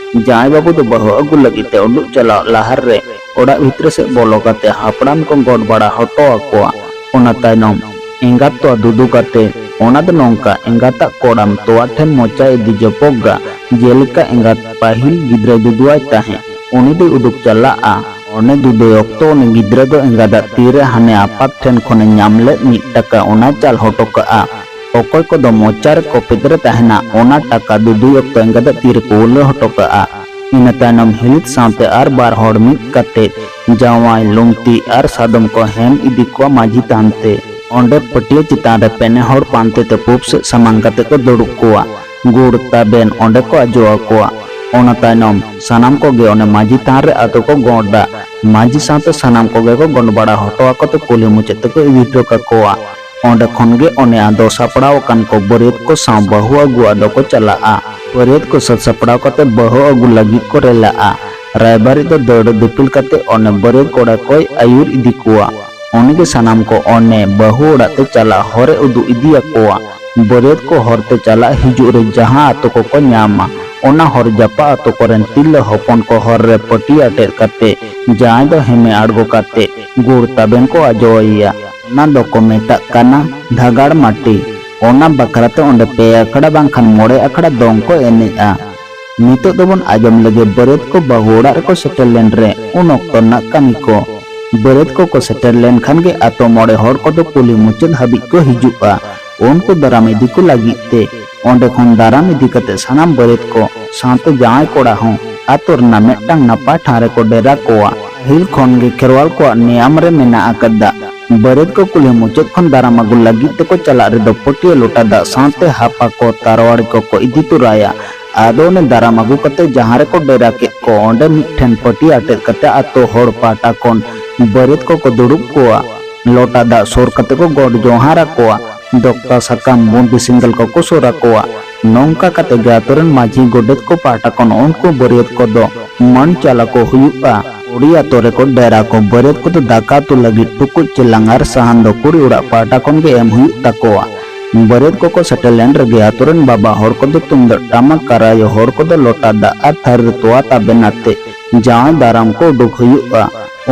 ᱡᱟᱶᱟᱭ ᱵᱟᱹᱵᱩ ᱫᱚ ᱵᱟᱹᱦᱩ ᱟᱹᱜᱩ ᱞᱟᱹᱜᱤᱫ ᱛᱮ ᱩᱰᱩᱠ ᱪᱟᱞᱟᱣ ᱞᱟᱦᱟᱨᱮ ᱚᱲᱟᱜ ᱵᱷᱤᱛᱨᱤ ᱥᱮᱫ ᱵᱚᱞᱚ ᱠᱟᱛᱮ ᱦᱟᱯᱲᱟᱢ ᱠᱚ ᱜᱚᱰ ᱵᱟᱲᱟ ᱦᱚᱴᱚ ᱟᱠᱚᱣᱟ᱾ ᱚᱱᱟ ᱛᱟᱭᱱᱚᱢ ᱮᱸᱜᱟᱛ ᱛᱚᱣᱟ ᱫᱩᱫᱩ ᱠᱟᱛᱮ, ᱚᱱᱟ ᱫᱚ ᱱᱚᱝᱠᱟ, ᱮᱸᱜᱟᱛᱟᱜ ᱠᱚᱲᱟᱢ ᱛᱚᱣᱟ ᱴᱷᱮᱱ ᱢᱚᱪᱟ ᱤᱫᱤ ᱡᱚᱯᱚᱜᱟ᱾ ᱡᱮᱞᱮᱠᱟ ᱮᱸᱜᱟᱛ ᱯᱟᱹᱦᱤᱞ ᱜᱤᱫᱽᱨᱟᱹᱭ ᱫᱩᱫᱩᱣᱟᱭ ᱛᱟᱦᱮᱸᱫ, ᱩᱱᱤ ᱫᱚᱭ ᱩᱰᱩᱠ ᱪᱟᱞᱟᱜᱼᱟ᱾ ᱚᱱᱮ ᱫᱩᱫᱩᱭ ᱚᱠᱛᱚ ᱩᱱᱤ ᱜᱤᱫᱽᱨᱟᱹ ᱫᱚ ᱮᱸᱜᱟᱛᱟᱜ ᱛᱤᱨᱮ ᱦᱟᱱᱮ ᱟᱯᱟᱛ ᱴᱷᱮᱱ ᱠᱷᱚᱱᱮ ᱧᱟᱢ ᱞᱮᱫ ᱢᱤᱫ ᱴᱟᱠᱟ, ᱚᱱᱟᱭ ᱪᱟᱞ ᱦᱚᱴᱚ ᱠᱟᱜᱼᱟ᱾ ᱚᱠᱚᱭ ᱠᱚᱫᱚ ᱢᱚᱪᱟ ᱨᱮ ᱠᱚᱯᱮᱫ ᱨᱮ ᱛᱟᱦᱮᱱᱟ, ᱚᱱᱟ ᱴᱟᱠᱟ ᱫᱩᱫᱩᱭ ᱚᱠᱛᱚ ᱮᱸᱜᱟᱛᱟᱜ ᱛᱤ ᱨᱮᱠᱚ ᱩᱞᱟᱹ ᱦᱚᱴᱚ ᱠᱟᱜᱼᱟ᱾ ᱤᱱᱟᱹ ᱛᱟᱭᱱᱚᱢ ᱦᱤᱞᱤᱫ ᱥᱟᱶᱛᱮ ᱟᱨ ᱵᱟᱨ ᱦᱚᱲ ᱢᱤᱫ ᱠᱟᱛᱮ ᱡᱟᱶᱟᱭ, ᱞᱩᱝᱛᱤ ᱟᱨ ᱥᱟᱫᱚᱢ ᱠᱚ ᱦᱮᱢ ᱤᱫᱤ ᱠᱚᱣᱟ ᱢᱟᱹᱡᱷᱤ ᱛᱷᱟᱱ ᱛᱮ᱾ ᱚᱸᱰᱮ ᱯᱟᱹᱴᱭᱟᱹ ᱪᱮᱛᱟᱱ ᱨᱮ ᱯᱮᱱᱮ ᱦᱚᱲ ᱯᱟᱱᱛᱮ ᱛᱮ ᱯᱩᱵ ᱥᱮᱫ ᱥᱟᱢᱟᱝ ᱠᱟᱛᱮ ᱠᱚ ᱫᱩᱲᱩᱵ ᱠᱚᱣᱟ᱾ ᱜᱩᱲ ᱛᱟᱵᱮᱱ ᱚᱸᱰᱮ ᱠᱚ ᱟᱡᱚ ᱟᱠᱚᱣᱟ᱾ ᱚᱱᱟ ᱛᱟᱭᱱᱚᱢ ᱥᱟᱱᱟᱢ ᱠᱚᱜᱮ ᱚᱱᱮ ᱢᱟᱹᱡᱷᱤ ᱛᱷᱟᱱ ᱨᱮ ᱟᱛᱳ ᱠᱚ ᱜᱚᱸᱰᱟ᱾ ᱢᱟᱹᱡᱷᱤ ᱥᱟᱶᱛᱮ ᱥᱟᱱᱟᱢ ᱠᱚᱜᱮ ᱠᱚ ᱜᱚᱸᱰ ᱵᱟᱲᱟ ᱦᱚᱴᱚ ᱟᱠᱚ ᱛᱮ ᱠᱩᱞᱦᱤ ᱢᱩᱪᱟᱹᱫ ᱛᱮᱠᱚ ᱤᱫᱤ ᱦᱚᱴᱚ ᱠᱟᱠᱚᱣᱟ᱾ ᱚᱸᱰᱮ ᱠᱷᱚᱱ ᱜᱮ ᱚᱱᱮ ᱟᱫᱚ ᱥᱟᱯᱲᱟᱣ ᱟᱠᱟᱱ ᱠᱚ ᱵᱟᱹᱨᱭᱟᱹᱛ ᱠᱚ ᱥᱟᱶ ᱵᱟᱹᱦᱩ ᱟᱹᱜᱩᱣᱟᱜ ᱫᱚᱠᱚ ᱪᱟᱞᱟᱜᱼᱟ᱾ ᱵᱟᱹᱨᱭᱟᱹᱛ ᱠᱚ ᱥᱟᱹᱛ ᱥᱟᱯᱲᱟᱣ ᱠᱟᱛᱮ ᱵᱟᱹᱦᱩ ᱟᱹᱜᱩ ᱞᱟᱹᱜᱤᱫ ᱠᱚ ᱨᱮᱞᱟᱜᱼᱟ᱾ ᱨᱟᱭᱵᱟᱨᱤᱡ ᱫᱚ ᱫᱟᱹᱲ ᱫᱤᱯᱤᱞ ᱠᱟᱛᱮ ᱚᱱᱮ ᱵᱟᱹᱨᱭᱟᱹᱛ ᱠᱚᱲᱟ ᱠᱚᱭ ᱟᱹᱭᱩᱨ ᱤᱫᱤ ᱠᱚᱣᱟ᱾ ᱩᱱᱤ ᱜᱮ ᱥᱟᱱᱟᱢ ᱠᱚ ᱚᱱᱮ ᱵᱟᱹᱦᱩ ᱚᱲᱟᱜ ᱛᱮ ᱪᱟᱞᱟᱜ ᱦᱚᱨ ᱮ ᱩᱫᱩᱜ ᱤᱫᱤ ᱟᱠᱚᱣᱟ᱾ ᱵᱟᱹᱨᱭᱟᱹᱛ ᱠᱚ ᱦᱚᱨ ᱛᱮ ᱪᱟᱞᱟᱜ ᱦᱤᱡᱩᱜ ᱨᱮ ᱡᱟᱦᱟᱸ ᱟᱛᱳ ᱠᱚᱠᱚ ᱧᱟᱢᱟ, ᱚᱱᱟ ᱦᱚᱨ ᱡᱟᱯᱟᱜ ᱟᱛᱳ ᱠᱚᱨᱮᱱ ᱛᱤᱨᱞᱟᱹ ᱦᱚᱯᱚᱱ ᱠᱚ ᱦᱚᱨ ᱨᱮ ᱯᱟᱹᱴᱤ ᱟᱴᱮᱫ ᱠᱟᱛᱮ ᱡᱟᱦᱟᱸᱭ ᱫᱚ ᱦᱮᱢᱮ ᱟᱬᱜᱚ ᱠᱟᱛᱮ ᱜᱩᱲ ᱛᱟᱵᱮᱱ ᱠᱚ ᱟᱡᱚ ᱟᱭᱟ᱾ ᱚᱱᱟ ᱫᱚᱠᱚ ᱢᱮᱛᱟᱜ ᱠᱟᱱᱟ ᱫᱷᱟᱜᱟᱲ ᱢᱟᱹᱴᱤ᱾ ᱚᱱᱟ ᱵᱟᱠᱷᱨᱟ ᱛᱮ ᱚᱸᱰᱮ ᱯᱮ ᱟᱠᱷᱲᱟ ᱵᱟᱝᱠᱷᱟᱱ ᱢᱚᱬᱮ ᱟᱠᱷᱲᱟ ᱫᱚᱝ ᱠᱚ ᱮᱱᱮᱡᱼᱟ᱾ ᱱᱤᱛᱚᱜ ᱫᱚᱵᱚᱱ ᱟᱸᱡᱚᱢ ᱞᱮᱜᱮ ᱵᱟᱹᱨᱭᱟᱹᱛ ᱠᱚ ᱵᱟᱹᱦᱩ ᱚᱲᱟᱜ ᱨᱮᱠᱚ ᱥᱮᱴᱮᱨ ᱞᱮᱱ ᱨᱮ ᱩᱱ ᱚᱠᱛᱚ ᱨᱮᱱᱟᱜ ᱠᱟᱹᱢᱤ ᱠᱚ᱾ ᱵᱟᱹᱨᱭᱟᱹᱛ ᱠᱚᱠᱚ ᱥᱮᱴᱮᱨ ᱞᱮᱱᱠᱷᱟᱱ ᱜᱮ ᱟᱛᱳ ᱢᱚᱬᱮ ᱦᱚᱲ ᱠᱚᱫᱚ ᱠᱩᱞᱦᱤ ᱢᱩᱪᱟᱹᱫ ᱦᱟᱹᱵᱤᱡ ᱠᱚ ᱦᱤᱡᱩᱜᱼᱟ ᱩᱱᱠᱩ ᱫᱟᱨᱟᱢ ᱤᱫᱤ ᱠᱚ ᱞᱟᱹᱜᱤᱫ ᱛᱮ᱾ ᱚᱸᱰᱮ ᱠᱷᱚᱱ ᱫᱟᱨᱟᱢ ᱤᱫᱤ ᱠᱟᱛᱮ ᱥᱟᱱᱟᱢ ᱵᱟᱹᱨᱭᱟᱹᱛ ᱠᱚ ᱥᱟᱶᱛᱮ ᱡᱟᱶᱟᱭ ᱠᱚᱲᱟ ᱦᱚᱸ ᱟᱛᱳ ᱨᱮᱱᱟᱜ ᱢᱤᱫᱴᱟᱝ ᱱᱟᱯᱟᱭ ᱴᱷᱟᱶ ᱨᱮᱠᱚ ᱰᱮᱨᱟ ᱠᱚᱣᱟ᱾ ᱯᱟᱹᱦᱤᱞ ᱠᱷᱚᱱ ᱜᱮ ᱠᱷᱮᱨᱣᱟᱞ ᱠᱚᱣᱟᱜ ᱱᱤᱭᱟᱢ ᱨᱮ ᱢᱮᱱᱟᱜ ᱟᱠᱟᱫᱟ, ᱵᱟᱹᱨᱭᱟᱹᱛ ᱠᱚ ᱠᱩᱞᱦᱤ ᱢᱩᱪᱟᱹᱫ ᱠᱷᱚᱱ ᱫᱟᱨᱟᱢ ᱟᱹᱜᱩ ᱞᱟᱹᱜᱤᱫ ᱛᱮᱠᱚ ᱪᱟᱞᱟᱜ ᱨᱮᱫᱚ ᱯᱟᱹᱴᱭᱟᱹ ᱞᱚᱴᱟ ᱫᱟᱜ ᱥᱟᱶᱛᱮ ᱦᱟᱯᱟ ᱠᱚ ᱛᱟᱨᱣᱟᱲᱤ ᱠᱚᱠᱚ ᱤᱫᱤ ᱛᱚᱨᱟᱭᱟ᱾ ᱟᱫᱚ ᱚᱱᱮ ᱫᱟᱨᱟᱢ ᱟᱹᱜᱩ ᱠᱟᱛᱮ ᱡᱟᱦᱟᱸ ᱨᱮᱠᱚ ᱰᱮᱨᱟ ᱠᱮᱫ ᱠᱚ, ᱚᱸᱰᱮ ᱢᱤᱫᱴᱷᱮᱱ ᱯᱟᱹᱴᱭᱟᱹ ᱟᱴᱮᱫ ᱠᱟᱛᱮ ᱟᱛᱳ ᱦᱚᱲ ᱯᱟᱦᱴᱟ ᱠᱷᱚᱱ ᱵᱟᱹᱨᱭᱟᱹᱛ ᱠᱚᱠᱚ ᱫᱩᱲᱩᱵ ᱠᱚᱣᱟ᱾ ᱞᱚᱴᱟ ᱫᱟᱜ ᱥᱩᱨ ᱠᱟᱛᱮ ᱠᱚ ᱜᱚᱰ ᱡᱚᱦᱟᱨ ᱟᱠᱚᱣᱟ᱾ ᱫᱚᱠᱛᱟ ᱥᱟᱠᱟᱢ ᱵᱩᱸᱫᱤ ᱥᱮᱸᱜᱮᱞ ᱠᱚᱠᱚ ᱥᱩᱨ ᱟᱠᱚᱣᱟ᱾ ᱱᱚᱝᱠᱟ ᱠᱟᱛᱮ ᱜᱮ ᱟᱛᱳ ᱨᱮᱱ ᱢᱟᱹᱡᱷᱤ ᱜᱚᱰᱮᱛ ᱠᱚ ᱯᱟᱦᱴᱟ ᱠᱷᱚᱱ ᱩᱱᱠᱩ ᱵᱟᱹᱨᱭᱟᱹᱛ ᱠᱚᱫᱚ ᱢᱟᱹᱱ ᱪᱟᱞ ᱟᱠᱚ ᱦᱩᱭᱩᱜᱼᱟ᱾ ᱠᱩᱲᱤ ᱟᱛᱳ ᱨᱮᱠᱚ ᱰᱮᱨᱟ ᱠᱚ᱾ ᱵᱟᱹᱨᱭᱟᱹᱛ ᱠᱚᱫᱚ ᱫᱟᱠᱟ ᱩᱛᱩ ᱞᱟᱹᱜᱤᱫ ᱴᱩᱠᱩᱡ ᱪᱮᱞᱟᱝ ᱟᱨ ᱥᱟᱦᱟᱱ ᱫᱚ ᱠᱩᱲᱤ ᱚᱲᱟᱜ ᱯᱟᱦᱴᱟ ᱠᱷᱚᱱ ᱜᱮ ᱮᱢ ᱦᱩᱭᱩᱜ ᱛᱟᱠᱚᱣᱟ᱾ ᱵᱟᱹᱨᱭᱟᱹᱛ ᱠᱚᱠᱚ ᱥᱮᱴᱮᱨ ᱞᱮᱱ ᱨᱮᱜᱮ ᱟᱛᱳ ᱨᱮᱱ ᱵᱟᱵᱟ ᱦᱚᱲ ᱠᱚᱫᱚ ᱛᱩᱢᱫᱟᱜ ᱴᱟᱢᱟᱠ ᱟᱨ ᱟᱭᱳ ᱦᱚᱲ ᱠᱚᱫᱚ ᱞᱚᱴᱟ ᱫᱟᱜ ᱟᱨ ᱛᱷᱟᱹᱨᱤ ᱨᱮ ᱛᱚᱣᱟ ᱛᱟᱵᱮᱱ ᱟᱛᱮ ᱡᱟᱶᱟᱭ ᱫᱟᱨᱟᱢ ᱠᱚ ᱩᱰᱩᱠ ᱦᱩᱭᱩᱜᱼᱟ᱾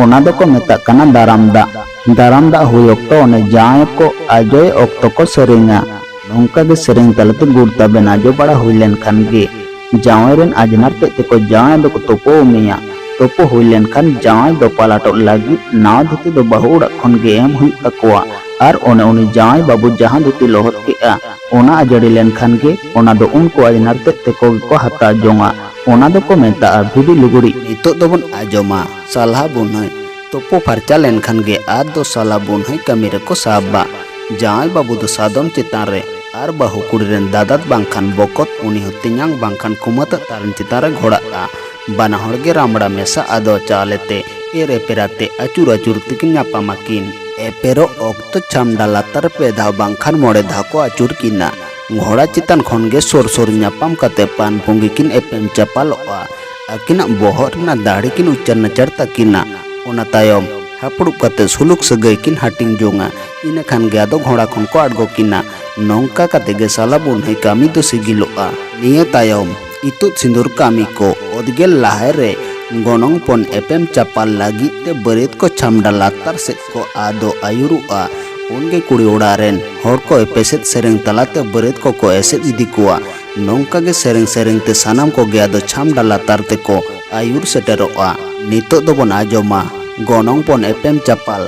ᱚᱱᱟ ᱫᱚᱠᱚ ᱢᱮᱛᱟᱜ ᱠᱟᱱᱟ ᱫᱟᱨᱟᱢ ᱫᱟᱜ᱾ ᱫᱟᱨᱟᱢ ᱫᱟᱜ ᱦᱩᱭ ᱚᱠᱛᱚ ᱚᱱᱮ ᱡᱟᱶᱟᱭ ᱠᱚ ᱟᱡᱚᱭ ᱚᱠᱛᱚ ᱠᱚ ᱥᱮᱨᱮᱧᱟ᱾ ᱱᱚᱝᱠᱟ ᱜᱮ ᱥᱮᱨᱮᱧ ᱛᱟᱞᱟᱛᱮ ᱜᱩᱲ ᱛᱟᱵᱮᱱ ᱟᱡᱚ ᱵᱟᱲᱟ ᱦᱩᱭ ᱞᱮᱱᱠᱷᱟᱱ ᱜᱮ ᱡᱟᱶᱟᱭ ᱨᱮᱱ ᱟᱡᱽᱱᱟᱨ ᱛᱮᱫ ᱛᱮᱠᱚ ᱡᱟᱶᱟᱭ ᱫᱚᱠᱚ ᱛᱳᱯᱳ ᱩᱢᱮᱭᱟ᱾ ᱛᱳᱯᱳ ᱦᱩᱭ ᱞᱮᱱᱠᱷᱟᱱ ᱡᱟᱶᱟᱭ ᱫᱚ ᱯᱟᱞᱟᱴᱚᱜ ᱞᱟᱹᱜᱤᱫ ᱱᱟᱣᱟ ᱫᱷᱩᱛᱤ ᱫᱚ ᱵᱟᱹᱦᱩ ᱚᱲᱟᱜ ᱠᱷᱚᱱ ᱜᱮ ᱮᱢ ᱦᱩᱭᱩᱜ ᱛᱟᱠᱚᱣᱟ᱾ ᱟᱨ ᱚᱱᱮ ᱩᱱᱤ ᱡᱟᱶᱟᱭ ᱵᱟᱹᱵᱩ ᱡᱟᱦᱟᱸ ᱫᱷᱩᱛᱤ ᱞᱚᱦᱚᱫ ᱠᱮᱜᱼᱟ, ᱚᱱᱟ ᱟᱡᱟᱹᱲᱤ ᱞᱮᱱᱠᱷᱟᱱ ᱜᱮ ᱚᱱᱟ ᱫᱚ ᱩᱱᱠᱩ ᱟᱡᱽᱱᱟᱨ ᱛᱮᱫ ᱛᱮᱠᱚ ᱜᱮᱠᱚ ᱦᱟᱛᱟᱣ ᱡᱚᱝᱟ᱾ ᱚᱱᱟ ᱫᱚᱠᱚ ᱢᱮᱛᱟᱜᱼᱟ ᱵᱷᱤᱰᱤ ᱞᱩᱜᱽᱲᱤᱡ᱾ ᱱᱤᱛᱚᱜ ᱫᱚᱵᱚᱱ ᱟᱸᱡᱚᱢᱟ ᱥᱟᱞᱦᱟ ᱵᱩᱱᱦᱟᱹᱭ᱾ ᱛᱳᱯᱳ ᱯᱷᱟᱨᱪᱟ ᱞᱮᱱᱠᱷᱟᱱ ᱜᱮ ᱟᱫ ᱫᱚ ᱥᱟᱞᱦᱟ ᱵᱩᱱᱦᱟᱹᱭ ᱠᱟᱹᱢᱤ ᱨᱮᱠᱚ ᱥᱟᱵᱟ᱾ ᱡᱟᱶᱟᱭ ᱵᱟᱹᱵᱩ ᱫᱚ ᱥᱟᱫᱚᱢ ᱪᱮᱛᱟᱱ ᱨᱮ ᱟᱨ ᱵᱟᱹᱦᱩ ᱠᱩᱲᱤ ᱨᱮᱱ ᱫᱟᱫᱟᱛ ᱵᱟᱝᱠᱷᱟᱱ ᱵᱚᱠᱚᱛ, ᱩᱱᱤ ᱦᱚᱸ ᱛᱮᱧᱟᱝ ᱵᱟᱝᱠᱷᱟᱱ ᱠᱩᱢᱟᱹᱛᱟᱹᱜ ᱛᱟᱨᱮᱱ ᱪᱮᱛᱟᱱ ᱨᱮ ᱜᱷᱚᱲᱟᱜᱼᱟ᱾ ᱵᱟᱱᱟ ᱦᱚᱲ ᱜᱮ ᱨᱟᱢᱲᱟ ᱢᱮᱥᱟ ᱟᱫᱚ ᱪᱟᱣᱞᱮ ᱛᱮ ᱮᱨ ᱮᱯᱮᱨ ᱟᱛᱮ ᱟᱹᱪᱩᱨ ᱟᱹᱪᱩᱨ ᱛᱮᱠᱤᱱ ᱧᱟᱯᱟᱢ ᱟᱹᱠᱤᱱ᱾ ᱮᱯᱮᱨᱚᱜ ᱚᱠᱛᱚ ᱪᱷᱟᱢᱰᱟ ᱞᱟᱛᱟᱨ ᱯᱮ ᱫᱷᱟᱣ ᱵᱟᱝᱠᱷᱟᱱ ᱢᱚᱬᱮ ᱫᱷᱟᱣ ᱠᱚ ᱟᱹᱪᱩᱨ ᱠᱤᱱᱟ᱾ ᱜᱷᱚᱲᱟ ᱪᱮᱛᱟᱱ ᱠᱷᱚᱱ ᱜᱮ ᱥᱩᱨ ᱥᱩᱨ ᱧᱟᱯᱟᱢ ᱠᱟᱛᱮ ᱯᱟᱱ ᱯᱩᱸᱜᱤ ᱠᱤᱱ ᱮᱯᱮᱢ ᱪᱟᱯᱟᱞᱚᱜᱼᱟ᱾ ᱟᱹᱠᱤᱱᱟᱜ ᱵᱚᱦᱚᱜ ᱨᱮᱱᱟᱜ ᱫᱟᱲᱮ ᱠᱤᱱ ᱩᱪᱟᱹᱲ ᱱᱟᱪᱟᱲ ᱛᱟᱹᱠᱤᱱᱟ᱾ ᱚᱱᱟ ᱛᱟᱭᱚᱢ ᱦᱟᱹᱯᱲᱩᱵ ᱠᱟᱛᱮ ᱥᱩᱞᱩᱠ ᱥᱟᱹᱜᱟᱹᱭ ᱠᱤᱱ ᱦᱟᱹᱴᱤᱧ ᱡᱚᱝᱟ᱾ ᱤᱱᱟᱹ ᱠᱷᱟᱱ ᱜᱮ ᱟᱫᱚ ᱜᱷᱚᱲᱟ ᱠᱷᱚᱱ ᱠᱚ ᱟᱬᱜᱚ ᱠᱤᱱᱟ᱾ ᱱᱚᱝᱠᱟ ᱠᱟᱛᱮ ᱜᱮ ᱥᱟᱞᱟ ᱵᱩᱱᱦᱟᱹᱭ ᱠᱟᱹᱢᱤ ᱫᱚ ᱥᱤᱜᱤᱞᱚᱜᱼᱟ᱾ ᱱᱤᱭᱟᱹ ᱛᱟᱭᱚᱢ ᱤᱛᱩᱫ ᱥᱤᱸᱫᱩᱨ ᱠᱟᱹᱢᱤ ᱠᱚ᱾ ᱚᱛᱜᱮᱞ ᱞᱟᱦᱟᱭ ᱨᱮ ᱜᱚᱱᱚᱝ ᱯᱚᱱ ᱮᱯᱮᱢ ᱪᱟᱯᱟᱞ ᱞᱟᱹᱜᱤᱫ ᱛᱮ ᱵᱟᱹᱨᱭᱟᱹᱛ ᱠᱚ ᱪᱷᱟᱢᱰᱟ ᱞᱟᱛᱟᱨ ᱥᱮᱫ ᱠᱚ ᱟᱫᱚ ᱟᱹᱭᱩᱨᱚᱜᱼᱟ᱾ ᱩᱱᱜᱮ ᱠᱩᱲᱤ ᱚᱲᱟᱜ ᱨᱮᱱ ᱦᱚᱲ ᱠᱚ ᱮᱯᱮᱥᱮᱫ ᱥᱮᱨᱮᱧ ᱛᱟᱞᱟᱛᱮ ᱵᱟᱹᱨᱭᱟᱹᱛ ᱠᱚᱠᱚ ᱮᱥᱮᱫ ᱤᱫᱤ ᱠᱚᱣᱟ᱾ ᱱᱚᱝᱠᱟ ᱜᱮ ᱥᱮᱨᱮᱧ ᱥᱮᱨᱮᱧ ᱛᱮ ᱥᱟᱱᱟᱢ ᱠᱚᱜᱮ ᱟᱫᱚ ᱪᱷᱟᱢᱰᱟ ᱞᱟᱛᱟᱨ ᱛᱮᱠᱚ ᱟᱹᱭᱩᱨ ᱥᱮᱴᱮᱨᱚᱜᱼᱟ᱾ ᱱᱤᱛᱚᱜ ᱫᱚᱵᱚᱱ ᱟᱸᱡᱚᱢᱟ ᱜᱚᱱᱚᱝ ᱯᱚᱱ ᱮᱯᱮᱢ ᱪᱟᱯᱟᱞ᱾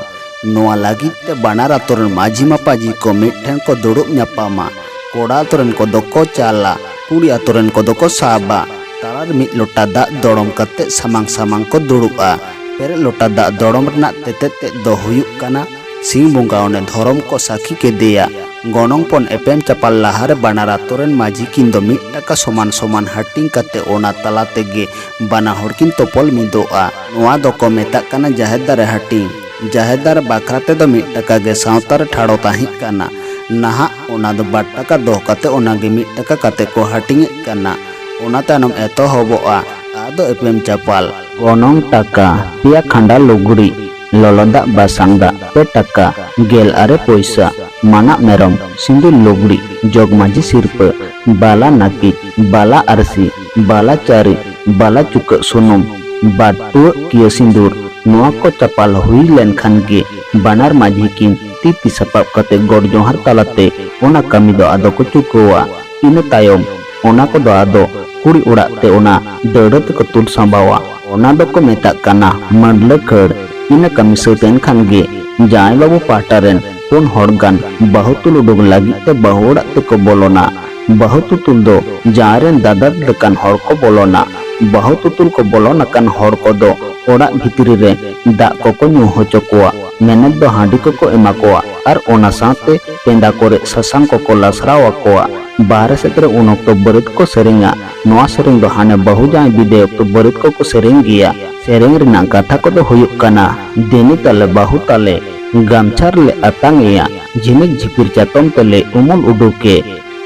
ᱱᱚᱣᱟ ᱞᱟᱹᱜᱤᱫ ᱛᱮ ᱵᱟᱱᱟᱨ ᱟᱛᱳ ᱨᱮᱱ ᱢᱟᱹᱡᱷᱤ ᱢᱟᱯᱟᱡᱷᱤ ᱠᱚ ᱢᱤᱫ ᱴᱷᱮᱱ ᱠᱚ ᱫᱩᱲᱩᱵ ᱧᱟᱯᱟᱢᱟ᱾ ᱠᱚᱲᱟ ᱟᱛᱳ ᱨᱮᱱ ᱠᱚᱫᱚ ᱠᱚ ᱪᱟᱞᱟ, ᱠᱩᱲᱤ ᱟᱛᱳ ᱨᱮᱱ ᱠᱚᱫᱚ ᱠᱚ ᱥᱟᱵᱟ᱾ ᱛᱟᱞᱟᱨᱮ ᱢᱤᱫ ᱞᱚᱴᱟ ᱫᱟᱜ ᱫᱚᱲᱚᱢ ᱠᱟᱛᱮ ᱥᱟᱢᱟᱝ ᱥᱟᱢᱟᱝ ᱠᱚ ᱫᱩᱲᱩᱵᱼᱟ᱾ ᱯᱮᱨᱮᱡ ᱞᱚᱴᱟ ᱫᱟᱜ ᱫᱚᱲᱚᱢ ᱨᱮᱱᱟᱜ ᱛᱮᱛᱮᱫ ᱛᱮᱫ ᱫᱚ ᱦᱩᱭᱩᱜ ᱠᱟᱱᱟ, ᱥᱤᱧ ᱵᱚᱸᱜᱟ ᱚᱱᱮ ᱫᱷᱚᱨᱚᱢ ᱠᱚ ᱥᱟᱹᱠᱷᱤ ᱠᱮᱫᱮᱭᱟ᱾ ᱜᱚᱱᱚᱝ ᱯᱚᱱ ᱮᱯᱮᱢ ᱪᱟᱯᱟᱞ ᱞᱟᱦᱟᱨᱮ ᱵᱟᱱᱟᱨ ᱟᱛᱳ ᱨᱮᱱ ᱢᱟᱹᱡᱷᱤ ᱠᱤᱱ ᱫᱚ ᱢᱤᱫ ᱴᱟᱠᱟ ᱥᱚᱢᱟᱱ ᱥᱚᱢᱟᱱ ᱦᱟᱹᱴᱤᱧ ᱠᱟᱛᱮ ᱚᱱᱟ ᱛᱟᱞᱟ ᱛᱮᱜᱮ ᱵᱟᱱᱟ ᱦᱚᱲ ᱠᱤᱱ ᱛᱚᱯᱚᱞ ᱢᱤᱫᱚᱜᱼᱟ᱾ ᱱᱚᱣᱟ ᱫᱚᱠᱚ ᱢᱮᱛᱟᱜ ᱠᱟᱱᱟ ᱡᱟᱦᱮᱨ ᱫᱟᱨᱮ ᱦᱟᱹᱴᱤᱧ᱾ ᱡᱟᱦᱮᱨ ᱫᱟᱨᱮ ᱵᱟᱠᱷᱨᱟ ᱛᱮᱫᱚ ᱢᱤᱫ ᱴᱟᱠᱟ ᱜᱮ ᱥᱟᱶᱛᱟ ᱨᱮ ᱴᱷᱟᱲᱚ ᱛᱟᱦᱮᱸ ᱠᱟᱱᱟ᱾ ᱱᱟᱦᱟᱜ ᱚᱱᱟ ᱫᱚ ᱵᱟᱨ ᱴᱟᱠᱟ ᱫᱚᱦᱚ ᱠᱟᱛᱮ ᱚᱱᱟ ᱜᱮ ᱢᱤᱫ ᱴᱟᱠᱟ ᱠᱟᱛᱮ ᱠᱚ ᱦᱟᱹᱴᱤᱧᱮᱫ ᱠᱟᱱᱟ᱾ ᱚᱱᱟ ᱛᱟᱭᱱᱚᱢ ᱮᱛᱚᱦᱚᱵᱚᱜᱼᱟ ᱟᱫᱚ ᱮᱯᱮᱢ ᱪᱟᱯᱟᱞ᱾ ᱜᱚᱱᱚᱝ ᱴᱟᱠᱟ ᱯᱮᱭᱟ ᱠᱷᱟᱸᱰᱟ ᱞᱩᱜᱽᱲᱤ, ᱞᱚᱞᱚ ᱫᱟᱜ ᱵᱟᱥᱟᱝ ᱫᱟᱜ ᱯᱮ ᱴᱟᱠᱟ, ᱜᱮᱞ ᱟᱨᱮ ᱯᱚᱭᱥᱟ, ᱢᱟᱱᱟᱜ ᱢᱮᱨᱚᱢ, ᱥᱤᱸᱫᱩᱨ ᱞᱩᱜᱽᱲᱤ, ᱡᱚᱜᱽᱢᱟᱹᱡᱷᱤ ᱥᱤᱨᱯᱟᱹ, ᱵᱟᱞᱟ ᱱᱟᱹᱠᱤᱡ, ᱵᱟᱞᱟ ᱟᱹᱨᱥᱤ, ᱵᱟᱞᱟ ᱪᱟᱹᱨᱤ, ᱵᱟᱞᱟ ᱪᱩᱠᱟᱹᱜ ᱥᱩᱱᱩᱢ, ᱵᱟᱨ ᱴᱩᱣᱟᱹᱜ ᱠᱤᱭᱟᱹ ᱥᱤᱸᱫᱩᱨ, ᱱᱚᱣᱟ ᱠᱚ ᱪᱟᱯᱟᱞ ᱦᱩᱭ ᱞᱮᱱᱠᱷᱟᱱ ᱜᱮ ᱵᱟᱱᱟᱨ ᱢᱟᱹᱡᱷᱤ ᱠᱤᱱ ᱛᱤ ᱛᱤ ᱥᱟᱯᱟᱵ ᱠᱟᱛᱮ ᱜᱚᱰ ᱡᱚᱦᱟᱨ ᱛᱟᱞᱟᱛᱮ ᱚᱱᱟ ᱠᱟᱹᱢᱤ ᱫᱚ ᱟᱫᱚ ᱠᱚ ᱪᱩᱠᱟᱹᱣᱟ᱾ ᱤᱱᱟᱹ ᱛᱟᱭᱚᱢ ᱚᱱᱟ ᱠᱚᱫᱚ ᱟᱫᱚ ᱠᱩᱲᱤ ᱚᱲᱟᱜ ᱛᱮ ᱚᱱᱟ ᱫᱟᱹᱣᱲᱟᱹ ᱛᱮᱠᱚ ᱛᱩᱞ ᱥᱟᱢᱵᱟᱣᱟ᱾ ᱚᱱᱟ ᱫᱚᱠᱚ ᱢᱮᱛᱟᱜ ᱠᱟᱱᱟ ᱢᱟᱹᱰᱞᱟᱹ ᱠᱷᱟᱹᱲ᱾ ᱤᱱᱟᱹ ᱠᱟᱹᱢᱤ ᱥᱟᱹᱛ ᱮᱱ ᱠᱷᱟᱱ ᱜᱮ ᱡᱟᱶᱟᱭ ᱵᱟᱹᱵᱩ ᱯᱟᱦᱴᱟ ᱨᱮᱱ ᱯᱩᱱ ᱦᱚᱲ ᱜᱟᱱ ᱵᱟᱹᱦᱩ ᱛᱩᱞ ᱩᱰᱩᱠ ᱞᱟᱹᱜᱤᱫ ᱛᱮ ᱵᱟᱹᱦᱩ ᱚᱲᱟᱜ ᱛᱮᱠᱚ ᱵᱚᱞᱚᱱᱟ᱾ ᱵᱟᱹᱦᱩ ᱛᱩᱛᱩᱞ ᱫᱚ ᱡᱟᱶᱟᱭ ᱨᱮᱱ ᱫᱟᱫᱟ ᱞᱮᱠᱟᱱ ᱦᱚᱲ ᱠᱚ ᱵᱚᱞᱚᱱᱟ᱾ ᱵᱟᱹᱦᱩ ᱛᱩᱛᱩᱞ ᱠᱚ ᱵᱚᱞᱚᱱ ᱟᱠᱟᱱ ᱦᱚᱲ ᱠᱚᱫᱚ ᱚᱲᱟᱜ ᱵᱷᱤᱛᱨᱤ ᱨᱮ ᱫᱟᱜ ᱠᱚᱠᱚ ᱧᱩ ᱦᱚᱪᱚ ᱠᱚᱣᱟ, ᱢᱮᱱᱮᱛ ᱫᱚ ᱦᱟᱺᱰᱤ ᱠᱚᱠᱚ ᱮᱢᱟ ᱠᱚᱣᱟ ᱟᱨ ᱚᱱᱟ ᱥᱟᱶᱛᱮ ᱯᱮᱸᱫᱟ ᱠᱚᱨᱮ ᱥᱟᱥᱟᱝ ᱠᱚᱠᱚ ᱞᱟᱥᱨᱟᱣ ᱟᱠᱚᱣᱟ᱾ ᱵᱟᱦᱨᱮ ᱥᱮᱫ ᱨᱮ ᱩᱱ ᱚᱠᱛᱚ ᱵᱟᱹᱨᱟᱹᱫ ᱠᱚ ᱥᱮᱨᱮᱧᱟ᱾ ᱱᱚᱣᱟ ᱥᱮᱨᱮᱧ ᱫᱚ ᱦᱟᱱᱮ ᱵᱟᱹᱦᱩ ᱡᱟᱶᱟᱭ ᱵᱤᱫᱟᱹᱭ ᱚᱠᱛᱚ ᱵᱟᱹᱨᱟᱹᱫ ᱠᱚᱠᱚ ᱥᱮᱨᱮᱧ ᱜᱮᱭᱟ᱾ ᱥᱮᱨᱮᱧ ᱨᱮᱱᱟᱜ ᱠᱟᱛᱷᱟ ᱠᱚᱫᱚ ᱦᱩᱭᱩᱜ ᱠᱟᱱᱟ, ᱫᱮᱱᱤ ᱛᱟᱞᱮ ᱵᱟᱹᱦᱩ ᱛᱟᱞᱮ, ᱜᱟᱢᱪᱷᱟ ᱨᱮᱞᱮ ᱟᱛᱟᱝ ᱮᱭᱟ, ᱡᱷᱤᱱᱩᱠ ᱡᱷᱤᱯᱤᱨ ᱪᱟᱛᱚᱢ ᱛᱮᱞᱮ ᱩᱢᱩᱞ ᱩᱰᱩᱠᱮ,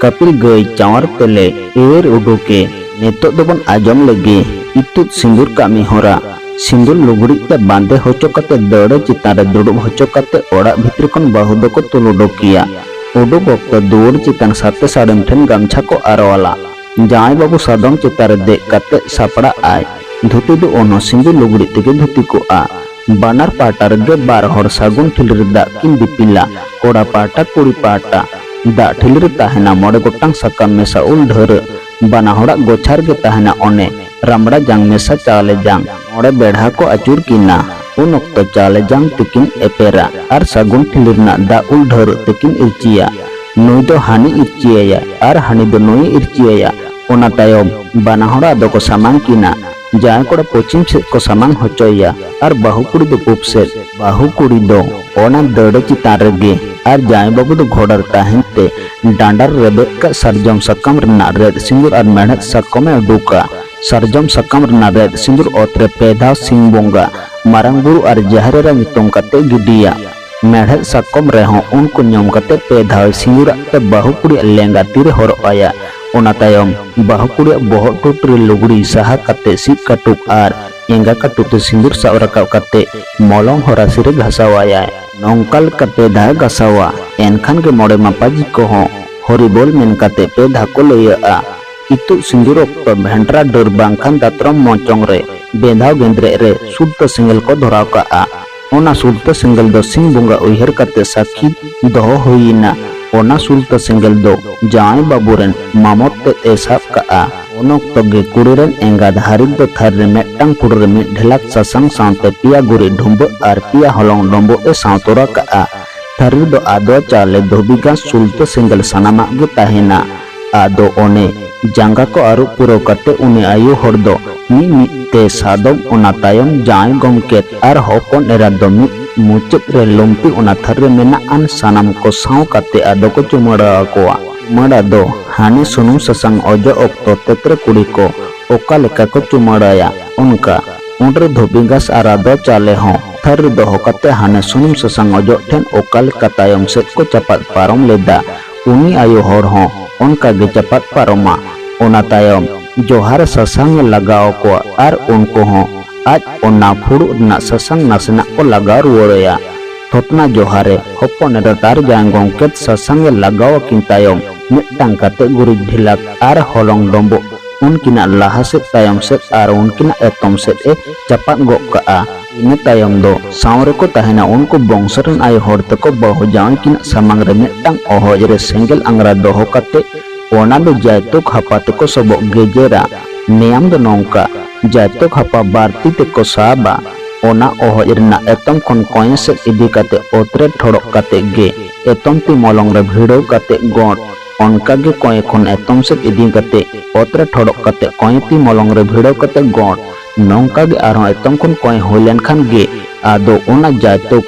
ᱠᱟᱹᱯᱤᱞ ᱜᱟᱹᱭ ᱪᱟᱶᱟᱨ ᱛᱮᱞᱮ ᱮᱣᱮᱨ ᱩᱰᱩᱠᱮ᱾ ᱱᱤᱛᱚᱜ ᱫᱚᱵᱚᱱ ᱟᱸᱡᱚᱢ ᱞᱮᱜᱮ ᱤᱛᱩᱫ ᱥᱤᱸᱫᱩᱨ ᱠᱟᱹᱢᱤ ᱦᱚᱨᱟ᱾ ᱥᱤᱸᱫᱩᱨ ᱞᱩᱜᱽᱲᱤᱡ ᱛᱮ ᱵᱟᱸᱫᱮ ᱦᱚᱪᱚ ᱠᱟᱛᱮ ᱫᱟᱹᱣᱲᱟᱹ ᱪᱮᱛᱟᱱ ᱨᱮ ᱫᱩᱲᱩᱵ ᱦᱚᱪᱚ ᱠᱟᱛᱮ ᱚᱲᱟᱜ ᱵᱷᱤᱛᱨᱤ ᱠᱷᱚᱱ ᱵᱟᱹᱦᱩ ᱫᱚᱠᱚ ᱛᱩᱞ ᱩᱰᱩᱠᱮᱭᱟ᱾ ᱩᱰᱩᱠ ᱚᱠᱛᱚ ᱫᱩᱣᱟᱹᱨ ᱪᱮᱛᱟᱱ ᱥᱟᱛᱮ ᱥᱟᱹᱲᱤᱢ ᱴᱷᱮᱱ ᱜᱟᱢᱪᱷᱟ ᱠᱚ ᱟᱨᱣᱟᱞᱟ᱾ ᱡᱟᱶᱟᱭ ᱵᱟᱹᱵᱩ ᱥᱟᱫᱚᱢ ᱪᱮᱛᱟᱱ ᱨᱮ ᱫᱮᱡ ᱠᱟᱛᱮ ᱥᱟᱯᱲᱟᱜ ᱟᱭ᱾ ᱫᱷᱩᱛᱤ ᱫᱚ ᱚᱱᱦᱚᱸ ᱥᱤᱸᱫᱩᱨ ᱞᱩᱜᱽᱲᱤᱡ ᱛᱮᱜᱮ ᱫᱷᱩᱛᱤ ᱠᱚᱜᱼᱟ᱾ ᱵᱟᱱᱟᱨ ᱯᱟᱦᱴᱟ ᱨᱮᱜᱮ ᱵᱟᱨ ᱦᱚᱲ ᱥᱟᱹᱜᱩᱱ ᱴᱷᱤᱞᱤ ᱨᱮ ᱫᱟᱜ ᱠᱤᱱ ᱫᱤᱯᱤᱞᱟ᱾ ᱠᱚᱲᱟ ᱯᱟᱦᱴᱟ, ᱠᱩᱲᱤ ᱯᱟᱦᱴᱟ᱾ ᱫᱟᱜ ᱴᱷᱤᱞᱤ ᱨᱮ ᱛᱟᱦᱮᱱᱟ ᱢᱚᱬᱮ ᱜᱚᱴᱟᱝ ᱥᱟᱠᱟᱢ ᱢᱮᱥᱟ ᱩᱞ ᱰᱷᱟᱹᱨᱟᱹᱜ᱾ ᱵᱟᱱᱟ ᱦᱚᱲᱟᱜ ᱜᱚᱪᱷᱟ ᱨᱮᱜᱮ ᱛᱟᱦᱮᱱᱟ ᱚᱱᱮ ᱨᱟᱢᱲᱟ ᱡᱟᱝ ᱢᱮᱥᱟ ᱪᱟᱣᱞᱮ ᱡᱟᱝ᱾ ᱢᱚᱬᱮ ᱵᱮᱲᱦᱟ ᱠᱚ ᱟᱹᱪᱩᱨ ᱠᱤᱱᱟ᱾ ᱩᱱ ᱚᱠᱛᱚ ᱪᱟᱣᱞᱮ ᱡᱟᱝ ᱛᱤᱠᱤᱱ ᱮᱯᱮᱨᱟ ᱟᱨ ᱥᱟᱹᱜᱩᱱ ᱴᱷᱤᱞᱤ ᱨᱮᱱᱟᱜ ᱫᱟᱜ ᱩᱞ ᱰᱷᱟᱹᱨᱟᱹᱜ ᱛᱤᱠᱤᱱ ᱤᱨᱪᱤᱭᱟ᱾ ᱱᱩᱭ ᱫᱚ ᱦᱟᱹᱱᱤ ᱤᱨᱪᱤᱭᱟᱭᱟ ᱟᱨ ᱦᱟᱹᱱᱤ ᱫᱚ ᱱᱩᱭᱮ ᱤᱨᱪᱤᱭᱟᱭᱟ᱾ ᱚᱱᱟ ᱛᱟᱭᱚᱢ ᱵᱟᱱᱟ ᱦᱚᱲ ᱟᱫᱚ ᱠᱚ ᱥᱟᱢᱟᱝ ᱠᱤᱱᱟ᱾ ᱡᱟᱶᱟᱭ ᱠᱚᱲᱟ ᱯᱚᱪᱷᱤᱢ ᱥᱮᱫ ᱠᱚ ᱥᱟᱢᱟᱝ ᱦᱚᱪᱚᱭᱮᱭᱟ ᱟᱨ ᱵᱟᱹᱦᱩ ᱠᱩᱲᱤ ᱫᱚ ᱯᱩᱵ ᱥᱮᱫ᱾ ᱵᱟᱹᱦᱩ ᱠᱩᱲᱤ ᱫᱚ ᱚᱱᱟ ᱫᱟᱹᱣᱲᱟᱹ ᱪᱮᱛᱟᱱ ᱨᱮᱜᱮ ᱟᱨ ᱡᱟᱶᱟᱭ ᱵᱟᱹᱵᱩ ᱫᱚ ᱜᱷᱚᱲᱟᱨ ᱛᱟᱦᱮᱱ ᱛᱮ ᱰᱟᱸᱰᱟ ᱨᱮ ᱨᱮᱵᱮᱫ ᱠᱟᱜ ᱥᱟᱨᱡᱚᱢ ᱥᱟᱠᱟᱢ ᱨᱮᱱᱟᱜ ᱨᱮᱫ ᱥᱤᱸᱫᱩᱨ ᱟᱨ ᱢᱮᱲᱦᱮᱫ ᱥᱟᱠᱚᱢᱮ ᱩᱰᱩᱠᱟ᱾ ᱥᱟᱨᱡᱚᱢ ᱥᱟᱠᱟᱢ ᱨᱮᱱᱟᱜ ᱨᱮᱫ ᱥᱤᱸᱫᱩᱨ ᱚᱛ ᱨᱮ ᱯᱮ ᱫᱷᱟᱣ ᱥᱤᱧ ᱵᱚᱸᱜᱟ, ᱢᱟᱨᱟᱝ ᱵᱩᱨᱩ ᱟᱨ ᱡᱟᱦᱮᱨ ᱮᱨᱟ ᱧᱩᱛᱩᱢ ᱠᱟᱛᱮ ᱜᱤᱰᱤᱭᱟ᱾ ᱢᱮᱲᱦᱮᱫ ᱥᱟᱠᱚᱢ ᱨᱮᱦᱚᱸ ᱩᱱᱠᱩ ᱧᱩᱢ ᱠᱟᱛᱮ ᱯᱮ ᱫᱷᱟᱣ ᱥᱤᱸᱫᱩᱨᱟᱜ ᱛᱮ ᱵᱟᱹᱦᱩ ᱠᱩᱲᱤᱭᱟᱜ ᱞᱮᱸᱜᱟ ᱛᱤᱨᱮ ᱦᱚᱨᱚᱜ ᱟᱭᱟ᱾ ᱚᱱᱟ ᱛᱟᱭᱚᱢ ᱵᱟᱹᱦᱩ ᱠᱩᱲᱤᱭᱟᱜ ᱵᱚᱦᱚᱜ ᱴᱩᱴᱨᱤ ᱞᱩᱜᱽᱲᱤ ᱥᱟᱦᱟ ᱠᱟᱛᱮ ᱥᱤᱵ ᱠᱟᱹᱴᱩᱵ ᱟᱨ ᱮᱸᱜᱟ ᱠᱟᱹᱴᱩᱵ ᱛᱮ ᱥᱤᱸᱫᱩᱨ ᱥᱟᱵ ᱨᱟᱠᱟᱵ ᱠᱟᱛᱮ ᱢᱚᱞᱚᱝ ᱦᱚᱨᱟᱥᱤ ᱨᱮ ᱜᱷᱟᱥᱟᱣᱟᱭᱟᱭ᱾ ᱱᱚᱝᱠᱟ ᱞᱮᱠᱟᱛᱮ ᱫᱷᱟᱣ ᱜᱷᱟᱥᱟᱣᱟ᱾ ᱮᱱᱠᱷᱟᱱ ᱜᱮ ᱢᱚᱬᱮ ᱢᱟᱯᱟᱡᱤ ᱠᱚᱦᱚᱸ ᱦᱚᱨᱤᱵᱚᱞ ᱢᱮᱱ ᱠᱟᱛᱮ ᱯᱮ ᱫᱷᱟᱣ ᱠᱚ ᱞᱟᱹᱭᱟᱜᱼᱟ᱾ ᱤᱛᱩᱫ ᱥᱤᱸᱫᱩᱨ ᱚᱠᱛᱚ ᱵᱷᱮᱱᱴᱨᱟ ᱰᱟᱹᱨ ᱵᱟᱝᱠᱷᱟᱱ ᱫᱟᱛᱨᱚᱢ ᱢᱚᱪᱚᱝ ᱨᱮ ᱵᱮᱸᱫᱷᱟᱣ ᱜᱮᱸᱫᱽᱨᱮᱡ ᱨᱮ ᱥᱩᱞᱛᱟᱹ ᱥᱮᱸᱜᱮᱞ ᱠᱚ ᱫᱷᱚᱨᱟᱣ ᱠᱟᱜᱼᱟ᱾ ᱚᱱᱟ ᱥᱩᱞᱛᱟᱹ ᱥᱮᱸᱜᱮᱞ ᱫᱚ ᱥᱤᱧ ᱵᱚᱸᱜᱟ ᱩᱭᱦᱟᱹᱨ ᱠᱟᱛᱮ ᱥᱟᱹᱠᱷᱤ ᱫᱚᱦᱚ ᱦᱩᱭᱮᱱᱟ᱾ ᱚᱱᱟ ᱥᱩᱞᱛᱟᱹ ᱥᱮᱸᱜᱮᱞ ᱫᱚ ᱡᱟᱶᱟᱭ ᱵᱟᱹᱵᱩ ᱨᱮᱱ ᱢᱟᱢᱚᱛ ᱛᱮᱫ ᱮ ᱥᱟᱵ ᱠᱟᱜᱼᱟ᱾ ᱩᱱ ᱚᱠᱛᱚ ᱜᱮ ᱠᱩᱲᱤ ᱨᱮᱱ ᱮᱸᱜᱟᱛ ᱦᱟᱹᱨᱤᱡ ᱫᱚ ᱛᱷᱟᱹᱨᱤ ᱨᱮ ᱢᱤᱫᱴᱟᱝ ᱯᱷᱩᱲᱩ ᱨᱮ ᱢᱤᱫ ᱰᱷᱮᱞᱟᱠ ᱥᱟᱥᱟᱝ ᱥᱟᱶᱛᱮ ᱯᱮᱭᱟ ᱜᱩᱨᱤᱡ ᱰᱷᱩᱸᱵᱟᱹᱜ ᱟᱨ ᱯᱮᱭᱟ ᱦᱚᱞᱚᱝ ᱰᱳᱸᱵᱳᱜ ᱮ ᱥᱟᱶ ᱛᱚᱨᱟ ᱠᱟᱜᱼᱟ᱾ ᱛᱷᱟᱹᱨᱤ ᱨᱮᱫᱚ ᱟᱫᱣᱟ ᱪᱟᱣᱞᱮ, ᱫᱷᱩᱵᱤ ᱜᱷᱟᱥ, ᱥᱩᱞᱛᱟᱹ ᱥᱮᱸᱜᱮᱞ ᱥᱟᱱᱟᱢᱟᱜ ᱜᱮ ᱛᱟᱦᱮᱱᱟ᱾ ᱟᱫᱚ ᱚᱱᱮ ᱡᱟᱸᱜᱟ ᱠᱚ ᱟᱹᱨᱩᱵ ᱯᱩᱨᱟᱹᱣ ᱠᱟᱛᱮ ᱩᱱᱤ ᱟᱭᱳ ᱦᱚᱲ ᱫᱚ ᱢᱤᱫ ᱢᱤᱫ ᱛᱮ ᱥᱟᱫᱚᱢ, ᱚᱱᱟ ᱛᱟᱭᱚᱢ ᱡᱟᱶᱟᱭ ᱜᱚᱢᱠᱮᱛ ᱟᱨ ᱦᱚᱯᱚᱱ ᱮᱨᱟ ᱫᱚ ᱢᱤᱫ ᱢᱩᱪᱟᱹᱫ ᱨᱮ ᱞᱩᱢᱯᱤ ᱚᱱᱟ ᱛᱷᱟᱹᱨᱤ ᱨᱮ ᱢᱮᱱᱟᱜ ᱟᱱ ᱥᱟᱱᱟᱢ ᱠᱚ ᱥᱟᱶ ᱠᱟᱛᱮ ᱟᱫᱚ ᱠᱚ ᱪᱩᱢᱟᱹᱲᱟ ᱟᱠᱚᱣᱟ᱾ ᱪᱩᱢᱟᱹᱲᱟ ᱫᱚ ᱦᱟᱱᱮ ᱥᱩᱱᱩᱢ ᱥᱟᱥᱟᱝ ᱚᱡᱚᱜ ᱚᱠᱛᱚ ᱛᱮᱛᱨᱮ ᱠᱩᱲᱤ ᱠᱚ ᱚᱠᱟ ᱞᱮᱠᱟ ᱠᱚ ᱪᱩᱢᱟᱹᱲᱟᱭᱟ ᱚᱱᱠᱟ᱾ ᱩᱱᱨᱮ ᱫᱷᱩᱵᱤ ᱜᱷᱟᱥ ᱟᱨ ᱟᱫᱣᱟ ᱪᱟᱣᱞᱮ ᱦᱚᱸ ᱛᱷᱟᱹᱨᱤ ᱨᱮ ᱫᱚᱦᱚ ᱠᱟᱛᱮ ᱦᱟᱱᱮ ᱥᱩᱱᱩᱢ ᱥᱟᱥᱟᱝ ᱚᱡᱚᱜ ᱴᱷᱮᱱ ᱚᱠᱟ ᱞᱮᱠᱟ ᱛᱟᱭᱚᱢ ᱥᱮᱫ ᱠᱚ ᱪᱟᱯᱟᱫ ᱯᱟᱨᱚᱢ ᱞᱮᱫᱟ, ᱩᱱᱤ ᱟᱭᱳ ᱦᱚᱲ ᱦᱚᱸ ᱚᱱᱠᱟ ᱜᱮ ᱪᱟᱯᱟᱫ ᱯᱟᱨᱚᱢᱟ᱾ ᱚᱱᱟ ᱛᱟᱭᱚᱢ ᱡᱚᱦᱟᱨ ᱥᱟᱥᱟᱝ ᱮ ᱞᱟᱜᱟᱣ ᱟᱠᱚᱣᱟ ᱟᱨ ᱩᱱᱠᱩ ᱦᱚᱸ ᱟᱡ ᱚᱱᱟ ᱯᱷᱩᱲᱩᱜ ᱨᱮᱱᱟᱜ ᱥᱟᱥᱟᱝ ᱱᱟᱥᱮᱱᱟᱜ ᱠᱚ ᱞᱟᱜᱟᱣ ᱨᱩᱣᱟᱹᱲ ᱟᱭᱟ᱾ ᱛᱷᱚᱛᱱᱟ ᱡᱚᱦᱟᱨ ᱨᱮ ᱦᱚᱯᱚᱱ ᱮᱨᱟ ᱟᱨ ᱡᱟᱶᱟᱭ ᱜᱚᱢᱠᱮᱛ ᱥᱟᱥᱟᱝ ᱮ ᱞᱟᱜᱟᱣ ᱟᱹᱠᱤᱱ ᱛᱟᱭᱚᱢ ᱢᱤᱫᱴᱟᱝ ᱠᱟᱛᱮ ᱜᱩᱨᱤᱡ ᱰᱷᱤᱞᱟᱠ ᱟᱨ ᱦᱚᱞᱚᱝ ᱰᱚᱸᱵᱚᱜ ᱩᱱᱠᱤᱱᱟᱜ ᱞᱟᱦᱟ ᱥᱮᱫ, ᱛᱟᱭᱚᱢ ᱥᱮᱫ ᱟᱨ ᱩᱱᱠᱤᱱᱟᱜ ᱮᱛᱚᱢ ᱥᱮᱫ ᱮ ᱪᱟᱯᱟᱫ ᱜᱚᱫ ᱠᱟᱜᱼᱟ᱾ ᱤᱱᱟᱹ ᱛᱟᱭᱚᱢ ᱫᱚ ᱥᱟᱶ ᱨᱮᱠᱚ ᱛᱟᱦᱮᱱᱟ ᱩᱱᱠᱩ ᱵᱚᱝᱥᱚ ᱨᱮᱱ ᱟᱭᱳ ᱦᱚᱲ ᱛᱮᱠᱚ ᱵᱟᱹᱦᱩ ᱡᱟᱶᱟᱭ ᱠᱤᱱᱟᱜ ᱥᱟᱢᱟᱝ ᱨᱮ ᱢᱤᱫᱴᱟᱝ ᱚᱦᱚᱡ ᱨᱮ ᱥᱮᱸᱜᱮᱞ ᱟᱝᱜᱽᱨᱟ ᱫᱚᱦᱚ ᱠᱟᱛᱮ ᱚᱱᱟ ᱫᱚ ᱡᱟᱭᱛᱩᱠ ᱦᱟᱯᱟ ᱛᱮᱠᱚ ᱥᱚᱵᱚᱜ ᱜᱮᱡᱮᱨᱟ᱾ ᱱᱮᱭᱟᱢ ᱫᱚ ᱱᱚᱝᱠᱟ, ᱡᱟᱭᱛᱩᱠ ᱦᱟᱯᱟ ᱵᱟᱨ ᱛᱤ ᱛᱮᱠᱚ ᱥᱟᱵᱟ᱾ ᱚᱱᱟ ᱚᱦᱚᱡ ᱨᱮᱱᱟᱜ ᱮᱛᱚᱢ ᱠᱷᱚᱱ ᱠᱚᱸᱭᱮ ᱥᱮᱫ ᱤᱫᱤ ᱠᱟᱛᱮ ᱚᱛ ᱨᱮ ᱴᱷᱚᱲᱚᱜ ᱠᱟᱛᱮ ᱜᱮ ᱮᱛᱚᱢ ᱛᱤ ᱢᱚᱞᱚᱝ ᱨᱮ ᱵᱷᱤᱲᱟᱹᱣ ᱠᱟᱛᱮ ᱜᱚᱸᱰ᱾ ᱚᱱᱠᱟ ᱜᱮ ᱠᱚᱸᱭᱮ ᱠᱷᱚᱱ ᱮᱛᱚᱢ ᱥᱮᱫ ᱤᱫᱤ ᱠᱟᱛᱮ ᱚᱛ ᱨᱮ ᱴᱷᱚᱲᱚᱜ ᱠᱟᱛᱮ ᱠᱚᱸᱭᱮ ᱛᱤ ᱢᱚᱞᱚᱝ ᱨᱮ ᱵᱷᱤᱲᱟᱹᱣ ᱠᱟᱛᱮ ᱜᱚᱸᱰ᱾ ᱱᱚᱝᱠᱟ ᱜᱮ ᱟᱨᱦᱚᱸ ᱮᱛᱚᱢ ᱠᱷᱚᱱ ᱠᱚᱸᱭᱮ ᱦᱩᱭ ᱞᱮᱱᱠᱷᱟᱱ ᱜᱮ ᱟᱫᱚ ᱚᱱᱟ ᱡᱟᱭᱛᱩᱠ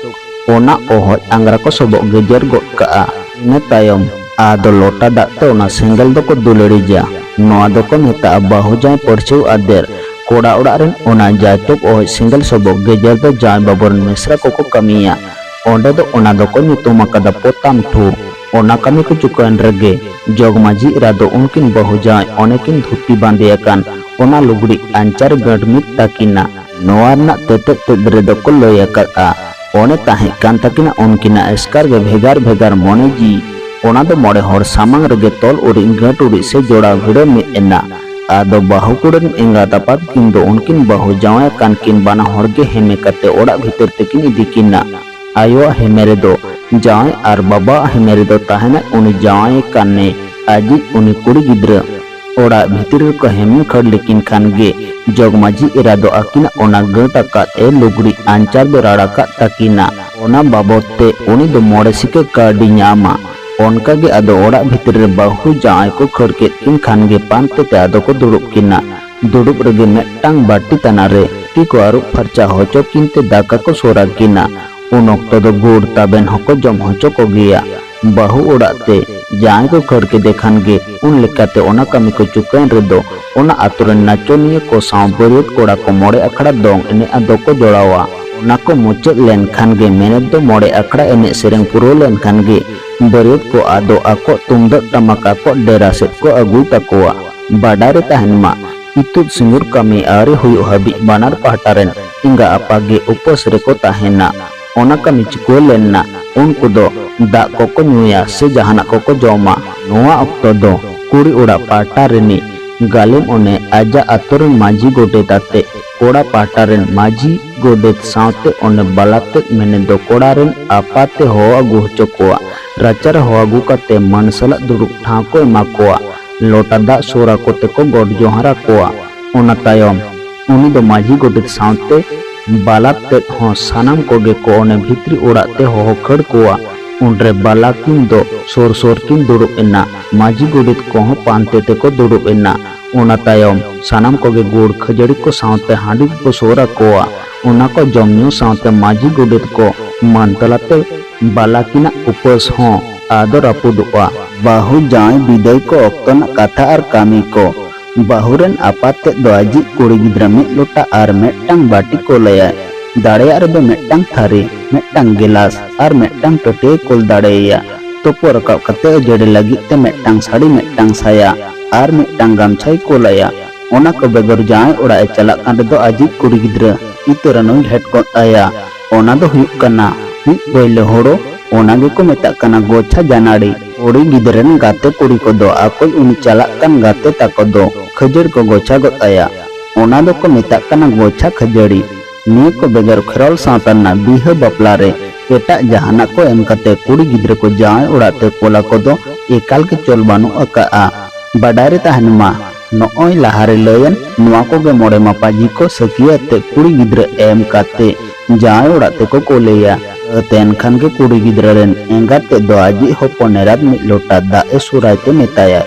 ᱚᱱᱟ ᱚᱦᱚᱡ ᱟᱝᱜᱽᱨᱟ ᱠᱚ ᱥᱚᱵᱚᱜ ᱜᱮᱡᱮᱨ ᱜᱚᱫ ᱠᱟᱜᱼᱟ᱾ ᱤᱱᱟᱹ ᱛᱟᱭᱚᱢ ᱟᱫᱚ ᱞᱚᱴᱟ ᱫᱟᱜ ᱛᱮ ᱚᱱᱟ ᱥᱮᱸᱜᱮᱞ ᱫᱚᱠᱚ ᱫᱩᱞᱟᱹᱲᱤᱡᱟ᱾ ᱱᱚᱣᱟ ᱫᱚᱠᱚ ᱢᱮᱛᱟᱜᱼᱟ ᱵᱟᱹᱦᱩ ᱡᱟᱶᱟᱭ ᱯᱟᱹᱲᱪᱷᱟᱹᱣ ᱟᱫᱮᱨ᱾ ᱠᱚᱲᱟ ᱚᱲᱟᱜ ᱨᱮᱱ ᱚᱱᱟ ᱡᱟᱭᱛᱩᱠ ᱚᱦᱚᱡ ᱥᱮᱸᱜᱮᱞ ᱥᱚᱵᱚᱜ ᱜᱮᱡᱮᱨ ᱫᱚ ᱡᱟᱶᱟᱭ ᱵᱟᱹᱵᱩ ᱨᱮᱱ ᱢᱤᱥᱨᱟ ᱠᱚᱠᱚ ᱠᱟᱹᱢᱤᱭᱟ᱾ ᱚᱸᱰᱮ ᱫᱚ ᱚᱱᱟ ᱫᱚᱠᱚ ᱧᱩᱛᱩᱢ ᱟᱠᱟᱫᱟ ᱯᱚᱛᱟᱢ ᱴᱷᱩ᱾ ᱚᱱᱟ ᱠᱟᱹᱢᱤ ᱠᱚ ᱪᱩᱠᱟᱹᱣᱮᱱ ᱨᱮᱜᱮ ᱡᱚᱜᱽ ᱢᱟᱹᱡᱷᱤ ᱮᱨᱟ ᱫᱚ ᱩᱱᱠᱤᱱ ᱵᱟᱹᱦᱩ ᱡᱟᱶᱟᱭ ᱚᱱᱮ ᱠᱤᱱ ᱫᱷᱩᱛᱤ ᱵᱟᱸᱫᱮ ᱟᱠᱟᱱ ᱚᱱᱟ ᱞᱩᱜᱽᱲᱤ ᱟᱧᱪᱟᱨ ᱜᱟᱹᱰ ᱢᱤᱫ ᱛᱟᱹᱠᱤᱱᱟ᱾ ᱱᱚᱣᱟ ᱨᱮᱱᱟᱜ ᱛᱮᱛᱮᱫ ᱛᱮᱫ ᱨᱮᱫᱚ ᱠᱚ ᱞᱟᱹᱭ ᱟᱠᱟᱫᱼᱟ, ᱚᱱᱮ ᱛᱟᱦᱮᱸ ᱠᱟᱱ ᱛᱟᱹᱠᱤᱱᱟ ᱩᱱᱠᱤᱱᱟᱜ ᱮᱥᱠᱟᱨ ᱜᱮ ᱵᱷᱮᱜᱟᱨ ᱵᱷᱮᱜᱟᱨ ᱢᱚᱱᱮ ᱡᱤᱣᱤ, ᱚᱱᱟ ᱫᱚ ᱢᱚᱬᱮ ᱦᱚᱲ ᱥᱟᱢᱟᱝ ᱨᱮᱜᱮ ᱛᱚᱞ ᱩᱨᱤᱡ ᱜᱟᱹᱴ ᱩᱨᱤᱡ ᱥᱮ ᱡᱚᱲᱟᱣ ᱵᱷᱤᱲᱟᱹ ᱢᱤᱫ ᱮᱱᱟ᱾ ᱟᱫᱚ ᱵᱟᱹᱦᱩ ᱠᱩᱲᱤ ᱨᱮᱱ ᱮᱸᱜᱟᱛ ᱟᱯᱟᱛ ᱠᱤᱱ ᱫᱚ ᱩᱱᱠᱤᱱ ᱵᱟᱹᱦᱩ ᱡᱟᱶᱟᱭ ᱠᱟᱱ ᱠᱤᱱ ᱵᱟᱱᱟ ᱦᱚᱲ ᱜᱮ ᱦᱮᱢᱮ ᱠᱟᱛᱮ ᱚᱲᱟᱜ ᱵᱷᱤᱛᱤᱨ ᱛᱮᱠᱤᱱ ᱤᱫᱤ ᱠᱤᱱᱟ᱾ ᱟᱭᱳᱣᱟᱜ ᱦᱮᱢᱮ ᱨᱮᱫᱚ ᱡᱟᱶᱟᱭ ᱟᱨ ᱵᱟᱵᱟᱣᱟᱜ ᱦᱮᱢᱮ ᱨᱮᱫᱚ ᱛᱟᱦᱮᱱᱟᱭ ᱩᱱᱤ ᱡᱟᱶᱟᱭ ᱠᱟᱱᱮ ᱟᱡᱤᱡ ᱩᱱᱤ ᱠᱩᱲᱤ ᱜᱤᱫᱽᱨᱟᱹ᱾ ᱚᱲᱟᱜ ᱵᱷᱤᱛᱤᱨ ᱨᱮᱠᱚ ᱦᱮᱢ ᱠᱷᱟᱹᱲ ᱞᱮᱠᱤᱱ ᱠᱷᱟᱱ ᱜᱮ ᱡᱚᱜᱽ ᱢᱟᱹᱡᱷᱤ ᱮᱨᱟ ᱫᱚ ᱟᱹᱠᱤᱱᱟᱜ ᱚᱱᱟ ᱜᱟᱹᱴ ᱟᱠᱟᱫ ᱮ ᱞᱩᱜᱽᱲᱤ ᱟᱧᱪᱟᱨ ᱫᱚ ᱨᱟᱲ ᱟᱠᱟᱫ ᱛᱟᱹᱠᱤᱱᱟ᱾ ᱚᱱᱟ ᱵᱟᱵᱚᱛ ᱛᱮ ᱩᱱᱤ ᱫᱚ ᱢᱚᱬᱮ ᱥᱤᱠᱟᱹ ᱠᱟᱹᱣᱰᱤ ᱧᱟᱢᱟ᱾ ᱚᱱᱠᱟ ᱜᱮ ᱟᱫᱚ ᱚᱲᱟᱜ ᱵᱷᱤᱛᱤᱨ ᱨᱮ ᱵᱟᱹᱦᱩ ᱡᱟᱶᱟᱭ ᱠᱚ ᱠᱷᱟᱹᱲ ᱠᱮᱫ ᱠᱤᱱ ᱠᱷᱟᱱ ᱜᱮ ᱯᱟᱱᱛᱮ ᱛᱮ ᱟᱫᱚ ᱠᱚ ᱫᱩᱲᱩᱵ ᱠᱤᱱᱟ᱾ ᱫᱩᱲᱩᱵ ᱨᱮᱜᱮ ᱢᱤᱫᱴᱟᱝ ᱵᱟᱹᱴᱤ ᱛᱟᱱᱟ ᱨᱮ ᱛᱤ ᱠᱚ ᱟᱹᱨᱩᱵ ᱯᱷᱟᱨᱪᱟ ᱦᱚᱪᱚ ᱠᱤᱱ ᱛᱮ ᱫᱟᱠᱟ ᱠᱚ ᱥᱳᱨ ᱟᱹᱠᱤᱱᱟ᱾ ᱩᱱ ᱚᱠᱛᱚ ᱫᱚ ᱜᱩᱲ ᱛᱟᱵᱮᱱ ᱦᱚᱸᱠᱚ ᱡᱚᱢ ᱦᱚᱪᱚ ᱠᱚᱜᱮᱭᱟ᱾ ᱵᱟᱹᱦᱩ ᱚᱲᱟᱜ ᱛᱮ ᱡᱟᱶᱟᱭ ᱠᱚ ᱠᱷᱟᱹᱲ ᱠᱮᱫᱮ ᱠᱷᱟᱱ ᱜᱮ ᱩᱱ ᱞᱮᱠᱟᱛᱮ ᱚᱱᱟ ᱠᱟᱹᱢᱤ ᱠᱚ ᱪᱩᱠᱟᱹᱭᱮᱱ ᱨᱮᱫᱚ ᱚᱱᱟ ᱟᱛᱳ ᱨᱮᱱ ᱱᱟᱪᱚᱱᱤᱭᱟᱹ ᱠᱚ ᱥᱟᱶ ᱵᱟᱹᱨᱭᱟᱹᱛ ᱠᱚᱲᱟ ᱠᱚ ᱢᱚᱬᱮ ᱟᱠᱷᱲᱟ ᱫᱚᱝ ᱮᱱᱮᱡ ᱟᱫᱚ ᱠᱚ ᱡᱚᱲᱟᱣᱟ᱾ ᱚᱱᱟ ᱠᱚ ᱢᱩᱪᱟᱹᱫ ᱞᱮᱱᱠᱷᱟᱱ ᱜᱮ ᱢᱮᱱᱮᱛ ᱫᱚ ᱢᱚᱬᱮ ᱟᱠᱷᱲᱟ ᱮᱱᱮᱡ ᱥᱮᱨᱮᱧ ᱯᱩᱨᱟᱹᱣ ᱞᱮᱱᱠᱷᱟᱱ ᱜᱮ ᱵᱟᱹᱨᱭᱟᱹᱛ ᱠᱚ ᱟᱫᱚ ᱟᱠᱚ ᱛᱩᱢᱫᱟᱹᱜ ᱴᱟᱢᱟᱠ ᱟᱠᱚ ᱰᱮᱨᱟ ᱥᱮᱫ ᱠᱚ ᱟᱹᱜᱩᱭ ᱛᱟᱠᱚᱣᱟ᱾ ᱵᱟᱰᱟᱭ ᱨᱮ ᱛᱟᱦᱮᱱ ᱢᱟ, ᱤᱛᱩᱫ ᱥᱤᱸᱫᱩᱨ ᱠᱟᱹᱢᱤ ᱟᱹᱣᱨᱤ ᱦᱩᱭᱩᱜ ᱦᱟᱹᱵᱤᱡ ᱵᱟᱱᱟᱨ ᱯᱟᱦᱴᱟ ᱨᱮᱱ ᱮᱸᱜᱟ ᱟᱯᱟ ᱜᱮ ᱩᱯᱟᱹᱥ ᱨᱮᱠᱚ ᱛᱟᱦᱮᱱᱟ᱾ ᱚᱱᱟ ᱠᱟᱹᱢᱤ ᱪᱩᱠᱟᱹᱣ ᱞᱮᱱ ᱱᱟ, ᱩᱱᱠᱩ ᱫᱚ ᱫᱟᱜ ᱠᱚᱠᱚ ᱧᱩᱭᱟ ᱥᱮ ᱡᱟᱦᱟᱱᱟᱜ ᱠᱚᱠᱚ ᱡᱚᱢᱟ᱾ ᱱᱚᱣᱟ ᱚᱠᱛᱚ ᱫᱚ ᱠᱩᱲᱤ ᱚᱲᱟᱜ ᱯᱟᱦᱴᱟ ᱨᱤᱱᱤᱡ ᱜᱟᱹᱞᱤᱢ ᱚᱱᱮ ᱟᱡᱟᱜ ᱟᱛᱳ ᱨᱮᱱ ᱢᱟᱹᱡᱷᱤ ᱜᱚᱰᱮᱛ ᱟᱛᱮ ᱠᱚᱲᱟ ᱯᱟᱦᱴᱟ ᱨᱮᱱ ᱢᱟᱹᱡᱷᱤ ᱜᱚᱰᱮᱛ ᱥᱟᱶᱛᱮ ᱚᱱᱮ ᱵᱟᱞᱟ ᱛᱮᱫ ᱢᱮᱱᱮᱫ ᱫᱚ ᱠᱚᱲᱟ ᱨᱮᱱ ᱟᱯᱟ ᱛᱮ ᱦᱚᱦᱚ ᱟᱹᱜᱩ ᱦᱚᱪᱚ ᱠᱚᱣᱟ᱾ ᱨᱟᱪᱟ ᱨᱮ ᱦᱚᱦᱚ ᱟᱹᱜᱩ ᱠᱟᱛᱮ ᱢᱟᱹᱱ ᱥᱟᱞᱟᱜ ᱫᱩᱲᱩᱵ ᱴᱷᱟᱶ ᱠᱚ ᱮᱢᱟ ᱠᱚᱣᱟ᱾ ᱞᱚᱴᱟ ᱫᱟᱜ ᱥᱳᱨ ᱟᱠᱚ ᱛᱮᱠᱚ ᱜᱚᱰ ᱡᱚᱦᱟᱨ ᱟᱠᱚᱣᱟ᱾ ᱚᱱᱟ ᱛᱟᱭᱚᱢ ᱩᱱᱤ ᱫᱚ ᱢᱟᱹᱡᱷᱤ ᱜᱚᱰᱮᱛ ᱥᱟᱶᱛᱮ ᱵᱟᱞᱟ ᱛᱮᱫ ᱦᱚᱸ ᱥᱟᱱᱟᱢ ᱠᱚᱜᱮ ᱠᱚ ᱚᱱᱮ ᱵᱷᱤᱛᱨᱤ ᱚᱲᱟᱜ ᱛᱮ ᱦᱚᱦᱚ ᱠᱷᱟᱹᱲ ᱠᱚᱣᱟ᱾ ᱩᱱᱨᱮ ᱵᱟᱞᱟ ᱠᱤᱱ ᱫᱚ ᱥᱳᱨ ᱥᱳᱨ ᱠᱤᱱ ᱫᱩᱲᱩᱵ ᱮᱱᱟ᱾ ᱢᱟᱹᱡᱷᱤ ᱜᱚᱰᱮᱛ ᱠᱚᱦᱚᱸ ᱯᱟᱱᱛᱮ ᱛᱮᱠᱚ ᱫᱩᱲᱩᱵ ᱮᱱᱟ᱾ ᱚᱱᱟ ᱛᱟᱭᱚᱢ ᱥᱟᱱᱟᱢ ᱠᱚᱜᱮ ᱜᱩᱲ ᱠᱷᱟᱹᱡᱟᱹᱲᱤ ᱠᱚ ᱥᱟᱶᱛᱮ ᱦᱟᱺᱰᱤ ᱠᱚ ᱥᱳᱨ ᱟᱠᱚᱣᱟ᱾ ᱚᱱᱟ ᱠᱚ ᱡᱚᱢ ᱧᱩ ᱥᱟᱶᱛᱮ ᱢᱟᱹᱡᱷᱤ ᱜᱚᱰᱮᱛ ᱠᱚ ᱢᱟᱹᱱ ᱛᱟᱞᱟᱛᱮ ᱵᱟᱞᱟ ᱠᱤᱱᱟᱜ ᱩᱯᱟᱹᱥ ᱦᱚᱸ ᱟᱫᱚ ᱨᱟᱹᱯᱩᱫᱚᱜᱼᱟ᱾ ᱵᱟᱹᱦᱩ ᱡᱟᱶᱟᱭ ᱵᱤᱫᱟᱹᱭ ᱠᱚ ᱚᱠᱛᱚ ᱨᱮᱱᱟᱜ ᱠᱟᱛᱷᱟ ᱟᱨ ᱠᱟᱹᱢᱤ ᱠᱚ᱾ ᱵᱟᱹᱦᱩ ᱨᱮᱱ ᱟᱯᱟᱛ ᱛᱮᱫ ᱫᱚ ᱟᱡᱤᱡ ᱠᱩᱲᱤ ᱜᱤᱫᱽᱨᱟᱹ ᱢᱤᱫ ᱞᱚᱴᱟ ᱟᱨ ᱢᱤᱫᱴᱟᱝ ᱵᱟᱹᱴᱤ ᱠᱚᱞᱟᱭᱟᱭ᱾ ᱫᱟᱲᱮᱭᱟᱜ ᱨᱮᱫᱚ ᱢᱤᱫᱴᱟᱝ ᱛᱷᱟᱹᱨᱤ, ᱢᱤᱫᱴᱟᱝ ᱜᱮᱞᱟᱥ ᱟᱨ ᱢᱤᱫᱴᱟᱝ ᱴᱟᱹᱴᱭᱟᱹᱭ ᱠᱳᱞ ᱫᱟᱲᱮᱭᱟᱭᱟ᱾ ᱛᱩᱯᱩ ᱨᱟᱠᱟᱵ ᱠᱟᱛᱮ ᱟᱹᱡᱟᱹᱲᱤ ᱞᱟᱹᱜᱤᱫ ᱛᱮ ᱢᱤᱫᱴᱟᱝ ᱥᱟᱹᱲᱤ, ᱢᱤᱫᱴᱟᱝ ᱥᱟᱭᱟ ᱟᱨ ᱢᱤᱫᱴᱟᱝ ᱜᱟᱢᱪᱷᱟᱭ ᱠᱳᱞᱟᱭᱟ᱾ ᱚᱱᱟ ᱠᱚ ᱵᱮᱜᱚᱨ ᱡᱟᱶᱟᱭ ᱚᱲᱟᱜ ᱮ ᱪᱟᱞᱟᱜ ᱠᱟᱱ ᱨᱮᱫᱚ ᱟᱡᱤᱡ ᱠᱩᱲᱤ ᱜᱤᱫᱽᱨᱟᱹ ᱤᱛᱟᱹᱨᱟᱱᱩᱭ ᱜᱷᱮᱴ ᱜᱚᱫ ᱟᱭᱟ᱾ ᱚᱱᱟ ᱫᱚ ᱦᱩᱭᱩᱜ ᱠᱟᱱᱟ ᱢᱤᱫ ᱯᱳᱭᱞᱳ ᱦᱳᱲᱳ, ᱚᱱᱟ ᱜᱮᱠᱚ ᱢᱮᱛᱟᱜ ᱠᱟᱱᱟ ᱜᱚᱪᱷᱟ ᱡᱟᱱᱟᱲᱤ᱾ ᱠᱩᱲᱤ ᱜᱤᱫᱽᱨᱟᱹ ᱨᱮᱱ ᱜᱟᱛᱮ ᱠᱩᱲᱤ ᱠᱚᱫᱚ ᱟᱠᱚᱭ ᱩᱱᱤ ᱪᱟᱞᱟᱜ ᱠᱟᱱ ᱜᱟᱛᱮ ᱛᱟᱠᱚ ᱫᱚ ᱠᱷᱟᱹᱡᱟᱹᱲ ᱠᱚ ᱜᱚᱪᱷᱟ ᱜᱚᱫ ᱟᱭᱟ᱾ ᱚᱱᱟ ᱫᱚᱠᱚ ᱢᱮᱛᱟᱜ ᱠᱟᱱᱟ ᱜᱚᱪᱷᱟ ᱠᱷᱟᱹᱡᱟᱹᱲᱤ᱾ ᱱᱤᱭᱟᱹ ᱠᱚ ᱵᱮᱜᱚᱨ ᱠᱷᱮᱨᱣᱟᱞ ᱥᱟᱶᱛᱟ ᱨᱮᱱᱟᱜ ᱵᱤᱦᱟᱹ ᱵᱟᱯᱞᱟ ᱨᱮ ᱮᱴᱟᱜ ᱡᱟᱦᱟᱱᱟᱜ ᱠᱚ ᱮᱢ ᱠᱟᱛᱮ ᱠᱩᱲᱤ ᱜᱤᱫᱽᱨᱟᱹ ᱠᱚ ᱡᱟᱶᱟᱭ ᱚᱲᱟᱜ ᱛᱮ ᱠᱳᱞᱟ ᱠᱚᱫᱚ ᱮᱠᱟᱞ ᱜᱮ ᱪᱚᱞ ᱵᱟᱹᱱᱩᱜ ᱟᱠᱟᱜᱼᱟ᱾ ᱵᱟᱰᱟᱭ ᱨᱮ ᱛᱟᱦᱮᱱ ᱢᱟ, ᱱᱚᱜᱼᱚᱭ ᱞᱟᱦᱟᱨᱮ ᱞᱟᱹᱭᱮᱱ ᱱᱚᱣᱟ ᱠᱚᱜᱮ ᱢᱚᱬᱮ ᱢᱟᱯᱟᱡᱤ ᱠᱚ ᱥᱟᱹᱠᱷᱤᱭᱟᱹ ᱟᱛᱮ ᱠᱩᱲᱤ ᱜᱤᱫᱽᱨᱟᱹ ᱮᱢ ᱠᱟᱛᱮ ᱡᱟᱶᱟᱭ ᱚᱲᱟᱜ ᱛᱮᱠᱚ ᱠᱳᱞᱮᱭᱟ᱾ ᱥᱟᱹᱛ ᱮᱱ ᱠᱷᱟᱱ ᱜᱮ ᱠᱩᱲᱤ ᱜᱤᱫᱽᱨᱟᱹ ᱨᱮᱱ ᱮᱸᱜᱟᱛ ᱛᱮᱫ ᱫᱚ ᱟᱡᱤᱡ ᱦᱚᱯᱚᱱ ᱮᱨᱟᱛ ᱢᱤᱫ ᱞᱚᱴᱟ ᱫᱟᱜ ᱮ ᱥᱩᱨᱟᱭ ᱛᱮ ᱢᱮᱛᱟᱭᱟ,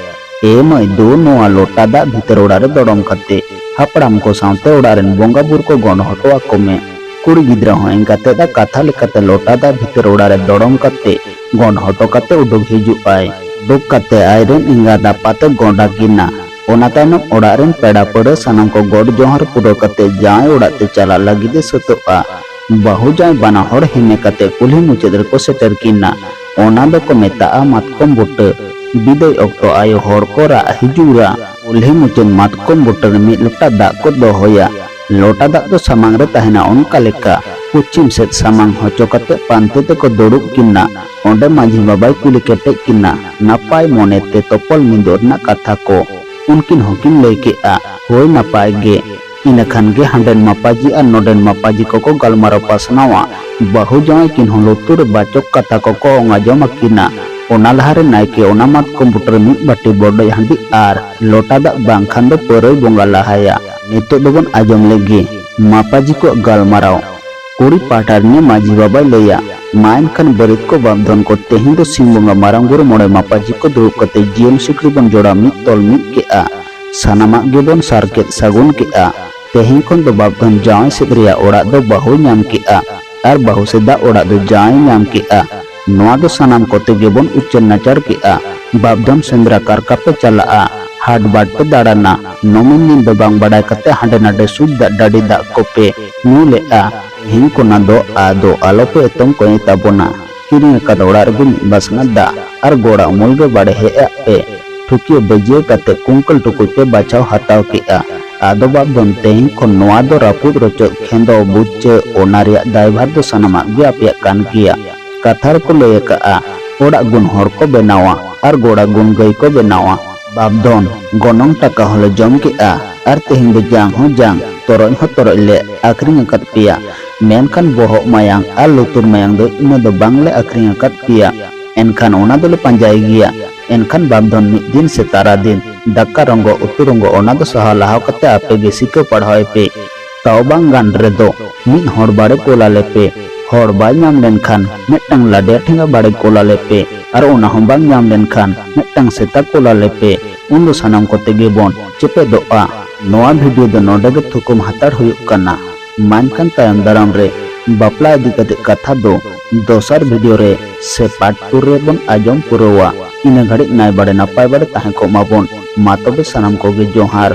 "ᱮ ᱢᱟᱹᱭ ᱫᱩ, ᱱᱚᱣᱟ ᱞᱚᱴᱟ ᱫᱟᱜ ᱵᱷᱤᱛᱟᱹᱨ ᱚᱲᱟᱜ ᱨᱮ ᱫᱚᱲᱚᱢ ᱠᱟᱛᱮ ᱦᱟᱯᱲᱟᱢ ᱠᱚ ᱥᱟᱶᱛᱮ ᱚᱲᱟᱜ ᱨᱮᱱ ᱵᱚᱸᱜᱟ ᱵᱩᱨᱩ ᱠᱚ ᱜᱚᱸᱰ ᱦᱚᱴᱚ ᱟᱠᱚ ᱢᱮ᱾" ᱠᱩᱲᱤ ᱜᱤᱫᱽᱨᱟᱹ ᱦᱚᱸ ᱮᱸᱜᱟᱛ ᱛᱮᱫᱟᱜ ᱠᱟᱛᱷᱟ ᱞᱮᱠᱟᱛᱮ ᱞᱚᱴᱟ ᱫᱟᱜ ᱵᱷᱤᱛᱟᱹᱨ ᱚᱲᱟᱜ ᱨᱮ ᱫᱚᱲᱚᱢ ᱠᱟᱛᱮ ᱜᱚᱸᱰ ᱦᱚᱴᱚ ᱠᱟᱛᱮ ᱩᱰᱩᱠ ᱦᱤᱡᱩᱜ ᱟᱭ᱾ ᱩᱰᱩᱠ ᱠᱟᱛᱮ ᱟᱡᱨᱮᱱ ᱮᱸᱜᱟᱛ ᱟᱯᱟᱛ ᱮ ᱜᱚᱸᱰ ᱟᱹᱠᱤᱱᱟ᱾ ᱚᱱᱟ ᱛᱟᱭᱱᱚᱢ ᱚᱲᱟᱜ ᱨᱮᱱ ᱯᱮᱲᱟ ᱯᱟᱹᱲᱦᱟᱹ ᱥᱟᱱᱟᱢ ᱠᱚ ᱜᱚᱰ ᱡᱚᱦᱟᱨ ᱯᱩᱨᱟᱹᱣ ᱠᱟᱛᱮ ᱡᱟᱶᱟᱭ ᱚᱲᱟᱜ ᱛᱮ ᱪᱟᱞᱟᱜ ᱞᱟᱹᱜᱤᱫ ᱮ ᱥᱟᱹᱛᱚᱜᱼᱟ᱾ ᱵᱟᱹᱦᱩ ᱡᱟᱶᱟᱭ ᱵᱟᱱᱟ ᱦᱚᱲ ᱦᱮᱢᱮ ᱠᱟᱛᱮ ᱠᱩᱞᱦᱤ ᱢᱩᱪᱟᱹᱫ ᱨᱮᱠᱚ ᱥᱮᱴᱮᱨ ᱠᱤᱱᱟ᱾ ᱚᱱᱟ ᱫᱚᱠᱚ ᱢᱮᱛᱟᱜᱼᱟ ᱢᱟᱛᱠᱚᱢ ᱵᱩᱴᱟᱹ᱾ ᱵᱤᱫᱟᱹᱭ ᱚᱠᱛᱚ ᱟᱭᱳ ᱦᱚᱲ ᱠᱚ ᱨᱟᱜ ᱦᱤᱡᱩᱨᱟ᱾ ᱠᱩᱞᱦᱤ ᱢᱩᱪᱟᱹᱫ ᱢᱟᱛᱠᱚᱢ ᱵᱩᱴᱟᱹ ᱨᱮ ᱢᱤᱫ ᱞᱚᱴᱟ ᱫᱟᱜ ᱠᱚ ᱫᱚᱦᱚᱭᱟ᱾ ᱞᱚᱴᱟ ᱫᱟᱜ ᱫᱚ ᱥᱟᱢᱟᱝ ᱨᱮ ᱛᱟᱦᱮᱱᱟ, ᱚᱱᱠᱟ ᱞᱮᱠᱟ ᱯᱚᱪᱷᱤᱢ ᱥᱮᱫ ᱥᱟᱢᱟᱝ ᱦᱚᱪᱚ ᱠᱟᱛᱮ ᱯᱟᱱᱛᱮ ᱛᱮᱠᱚ ᱫᱩᱲᱩᱵ ᱠᱤᱱᱟ᱾ ᱚᱸᱰᱮ ᱢᱟᱹᱡᱷᱤ ᱵᱟᱵᱟᱭ ᱠᱩᱞᱤ ᱠᱮᱴᱮᱡ ᱠᱤᱱᱟ ᱱᱟᱯᱟᱭ ᱢᱚᱱᱮᱛᱮ ᱛᱚᱯᱚᱞ ᱢᱤᱫᱚᱜ ᱨᱮᱱᱟᱜ ᱠᱟᱛᱷᱟ ᱠᱚ᱾ ᱩᱱᱠᱤᱱ ᱦᱚᱸᱠᱤᱱ ᱞᱟᱹᱭ ᱠᱮᱫᱼᱟ, "ᱦᱳᱭ, ᱱᱟᱯᱟᱭ ᱜᱮ᱾" ᱤᱱᱟᱹ ᱠᱷᱟᱱ ᱜᱮ ᱦᱟᱸᱰᱮᱱ ᱢᱟᱯᱟᱡᱤ ᱟᱨ ᱱᱚᱰᱮᱱ ᱢᱟᱯᱟᱡᱤ ᱠᱚᱠᱚ ᱜᱟᱞᱢᱟᱨᱟᱣ ᱯᱟᱥᱱᱟᱣᱟ᱾ ᱵᱟᱹᱦᱩ ᱡᱟᱶᱟᱭ ᱠᱤᱱ ᱦᱚᱸ ᱞᱩᱛᱩᱨ ᱨᱮ ᱵᱟᱪᱚᱠ ᱠᱟᱛᱷᱟ ᱠᱚᱠᱚ ᱚᱝ ᱟᱸᱡᱚᱢ ᱟᱹᱠᱤᱱᱟ᱾ ᱚᱱᱟ ᱞᱟᱦᱟᱨᱮ ᱱᱟᱭᱠᱮ ᱚᱱᱟ ᱢᱟᱛᱠᱚᱢ ᱵᱩᱴᱟᱹᱨᱮ ᱢᱤᱫ ᱵᱟᱹᱴᱤ ᱵᱚᱰᱚᱡ ᱦᱟᱺᱰᱤ ᱟᱨ ᱞᱚᱴᱟ ᱫᱟᱜ ᱵᱟᱝᱠᱷᱟᱱ ᱫᱚ ᱯᱟᱹᱣᱨᱟᱹᱭ ᱵᱚᱸᱜᱟ ᱞᱟᱦᱟᱭᱟ᱾ ᱱᱤᱛᱚᱜ ᱫᱚᱵᱚᱱ ᱟᱸᱡᱚᱢ ᱞᱮᱜᱮ ᱢᱟᱯᱟᱡᱤ ᱠᱚᱣᱟᱜ ᱜᱟᱞᱢᱟᱨᱟᱣ᱾ ᱠᱩᱲᱤ ᱯᱟᱦᱴᱟ ᱨᱤᱱᱤᱡ ᱢᱟᱹᱡᱷᱤ ᱵᱟᱵᱟᱭ ᱞᱟᱹᱭᱟ, ᱢᱟ ᱮᱱᱠᱷᱟᱱ ᱵᱟᱹᱨᱮᱛ ᱠᱚ ᱵᱟᱯᱫᱷᱚᱱ ᱠᱚ, ᱛᱮᱦᱮᱧ ᱫᱚ ᱥᱤᱢ ᱵᱚᱸᱜᱟ ᱢᱟᱨᱟᱝ ᱵᱩᱨᱩ ᱢᱚᱬᱮ ᱢᱟᱯᱟᱡᱤ ᱠᱚ ᱫᱩᱲᱩᱵ ᱠᱟᱛᱮ ᱡᱤᱭᱚᱱ ᱥᱤᱠᱲᱤ ᱵᱚᱱ ᱡᱚᱲᱟᱣ ᱢᱤᱫ ᱛᱚᱞ ᱢᱤᱫ ᱠᱮᱜᱼᱟ᱾ ᱥᱟᱱᱟᱢᱟᱜ ᱜᱮᱵᱚᱱ ᱥᱟᱨ ᱠᱮᱫ ᱥᱟᱹᱜᱩᱱ ᱠᱮᱜᱼᱟ᱾ ᱛᱮᱦᱮᱧ ᱠᱷᱚᱱ ᱫᱚ ᱵᱟᱯᱫᱷᱚᱱ ᱡᱟᱶᱟᱭ ᱥᱮᱫ ᱨᱮᱭᱟᱜ ᱚᱲᱟᱜ ᱫᱚ ᱵᱟᱹᱦᱩᱭ ᱧᱟᱢ ᱠᱮᱜᱼᱟ ᱟᱨ ᱵᱟᱹᱦᱩ ᱥᱮᱫᱟᱜ ᱚᱲᱟᱜ ᱫᱚ ᱡᱟᱶᱟᱭ ᱧᱟᱢ ᱠᱮᱜᱼᱟ᱾ ᱱᱚᱣᱟ ᱫᱚ ᱥᱟᱱᱟᱢ ᱠᱚᱛᱮ ᱜᱮᱵᱚᱱ ᱩᱪᱟᱹᱲ ᱱᱟᱪᱟᱲ ᱠᱮᱜᱼᱟ᱾ ᱵᱟᱯᱫᱷᱚᱱ ᱥᱮᱸᱫᱽᱨᱟ ᱠᱟᱨᱠᱟ ᱯᱮ ᱪᱟᱞᱟᱜᱼᱟ, ᱦᱟᱴ ᱵᱟᱴ ᱯᱮ ᱫᱟᱬᱟᱱᱟ, ᱱᱚᱢᱤᱱ ᱫᱤᱱ ᱫᱚ ᱵᱟᱝ ᱵᱟᱰᱟᱭ ᱠᱟᱛᱮ ᱦᱟᱸᱰᱮ ᱱᱟᱰᱮ ᱥᱩᱡ ᱫᱟᱜ ᱰᱟᱹᱰᱤ ᱫᱟᱜ ᱠᱚᱯᱮ ᱧᱩ ᱞᱮᱜᱼᱟ᱾ ᱛᱮᱦᱮᱧ ᱠᱷᱚᱱᱟᱜ ᱫᱚ ᱟᱫᱚ ᱟᱞᱚᱯᱮ ᱮᱛᱚᱢ ᱠᱚᱭᱮ ᱛᱟᱵᱚᱱᱟ᱾ ᱠᱤᱨᱤᱧ ᱟᱠᱟᱫ ᱚᱲᱟᱜ ᱨᱮᱜᱮ ᱢᱤᱫ ᱵᱟᱥᱱᱟ ᱫᱟᱜ ᱟᱨ ᱜᱚᱲᱟ ᱩᱢᱩᱞ ᱜᱮ ᱵᱟᱲᱮ ᱦᱮᱡ ᱟᱜ ᱯᱮ᱾ ᱴᱷᱩᱠᱤᱭᱟᱹ ᱵᱟᱹᱡᱤᱭᱟᱹ ᱠᱟᱛᱮ ᱠᱩᱝᱠᱟᱹᱞ ᱴᱩᱠᱩᱡ ᱯᱮ ᱵᱟᱪᱷᱟᱣ ᱦᱟᱛᱟᱣ ᱠᱮᱜᱼᱟ᱾ ᱟᱫᱚ ᱵᱟᱯ ᱫᱷᱚᱱ, ᱛᱮᱦᱮᱧ ᱠᱷᱚᱱ ᱱᱚᱣᱟ ᱫᱚ ᱨᱟᱹᱯᱩᱫ ᱨᱚᱪᱚᱫ ᱠᱷᱮᱸᱫᱚ ᱵᱩᱡᱽᱪᱟᱹ, ᱚᱱᱟ ᱨᱮᱭᱟᱜ ᱫᱟᱭᱵᱷᱟᱨ ᱫᱚ ᱥᱟᱱᱟᱢᱟᱜ ᱜᱮ ᱟᱯᱮᱭᱟᱜ ᱠᱟᱱ ᱜᱮᱭᱟ᱾ ᱠᱟᱛᱷᱟ ᱨᱮᱠᱚ ᱞᱟᱹᱭ ᱟᱠᱟᱜᱼᱟ, ᱚᱲᱟᱜ ᱜᱩᱱ ᱦᱚᱲ ᱠᱚ ᱵᱮᱱᱟᱣᱟ ᱟᱨ ᱜᱚᱲᱟ ᱜᱩᱱ ᱜᱟᱹᱭ ᱠᱚ ᱵᱮᱱᱟᱣᱟ᱾ ᱵᱟᱯ ᱫᱷᱚᱱ, ᱜᱚᱱᱚᱝ ᱴᱟᱠᱟ ᱦᱚᱸᱞᱮ ᱡᱚᱢ ᱠᱮᱜᱼᱟ ᱟᱨ ᱛᱮᱦᱮᱧ ᱫᱚ ᱡᱟᱝ ᱦᱚᱸ ᱡᱟᱝ, ᱛᱚᱨᱚᱡ ᱦᱚᱸ ᱛᱚᱨᱚᱡ ᱞᱮ ᱟᱹᱠᱷᱨᱤᱧ ᱟᱠᱟᱫ ᱯᱮᱭᱟ, ᱢᱮᱱᱠᱷᱟᱱ ᱵᱚᱦᱚᱜ ᱢᱟᱭᱟᱝ ᱟᱨ ᱞᱩᱛᱩᱨ ᱢᱟᱭᱟᱝ ᱫᱚ ᱤᱱᱟᱹ ᱫᱚ ᱵᱟᱝᱞᱮ ᱟᱹᱠᱷᱨᱤᱧ ᱟᱠᱟᱫ ᱯᱮᱭᱟ᱾ ᱮᱱᱠᱷᱟᱱ ᱚᱱᱟ ᱫᱚᱞᱮ ᱯᱟᱸᱡᱟᱭ ᱜᱮᱭᱟ᱾ ᱮᱱᱠᱷᱟᱱ ᱵᱟᱯ ᱫᱷᱚᱱ ᱢᱤᱫ ᱫᱤᱱ ᱥᱮ ᱛᱟᱨᱟ ᱫᱤᱱ ᱫᱟᱠᱟ ᱨᱚᱸᱜᱚ ᱩᱛᱩ ᱨᱚᱸᱜᱚ ᱚᱱᱟ ᱫᱚ ᱥᱟᱦᱟᱣ ᱞᱟᱦᱟᱣ ᱠᱟᱛᱮ ᱟᱯᱮ ᱜᱮ ᱥᱤᱠᱟᱹ ᱯᱟᱲᱦᱟᱣ ᱮ ᱯᱮ᱾ ᱛᱟᱣ ᱵᱟᱝ ᱜᱟᱱ ᱨᱮᱫᱚ ᱢᱤᱫ ᱦᱚᱲ ᱵᱟᱲᱮ ᱠᱳᱞ ᱟᱞᱮ ᱯᱮ᱾ ᱦᱚᱲ ᱵᱟᱭ ᱧᱟᱢ ᱞᱮᱱᱠᱷᱟᱱ ᱢᱤᱫᱴᱟᱝ ᱞᱟᱰᱮ ᱴᱷᱮᱸᱜᱟ ᱵᱟᱲᱮ ᱠᱳᱞ ᱟᱞᱮ ᱯᱮ, ᱟᱨ ᱚᱱᱟ ᱦᱚᱸ ᱵᱟᱝ ᱧᱟᱢ ᱞᱮᱱᱠᱷᱟᱱ ᱢᱤᱫᱴᱟᱝ ᱥᱮᱛᱟ ᱠᱳᱞ ᱟᱞᱮ ᱯᱮ᱾ ᱩᱱ ᱫᱚ ᱥᱟᱱᱟᱢ ᱠᱚᱛᱮ ᱜᱮᱵᱚᱱ ᱪᱮᱯᱮᱫᱚᱜᱼᱟ᱾ ᱱᱚᱣᱟ ᱵᱷᱤᱰᱤᱭᱳ ᱫᱚ ᱱᱚᱰᱮ ᱜᱮ ᱛᱷᱩᱠᱩᱢ ᱦᱟᱛᱟᱲ ᱦᱩᱭᱩᱜ ᱠᱟᱱᱟ᱾ ᱢᱮᱱᱠᱷᱟᱱ ᱛᱟᱭᱚᱢ ᱫᱟᱨᱟᱢ ᱨᱮ ᱵᱟᱯᱞᱟ ᱤᱫᱤ ᱠᱟᱛᱮ ᱠᱟᱛᱷᱟ ᱫᱚ ᱫᱚᱥᱟᱨ ᱵᱷᱤᱰᱤᱭᱳ ᱨᱮ ᱥᱮ ᱯᱟᱨᱴ ᱴᱩ ᱨᱮᱵᱚᱱ ᱟᱸᱡᱚᱢ ᱯᱩᱨᱟᱹᱣᱟ᱾ ᱤᱱᱟᱹ ᱜᱷᱟᱹᱲᱤᱡ ᱱᱟᱭ ᱵᱟᱲᱮ ᱱᱟᱯᱟᱭ ᱵᱟᱲᱮ ᱛᱟᱦᱮᱸ ᱠᱚᱜ ᱢᱟᱵᱚᱱ᱾ ᱢᱟ ᱛᱚᱵᱮ ᱥᱟᱱᱟᱢ ᱠᱚᱜᱮ ᱡᱚᱦᱟᱨ᱾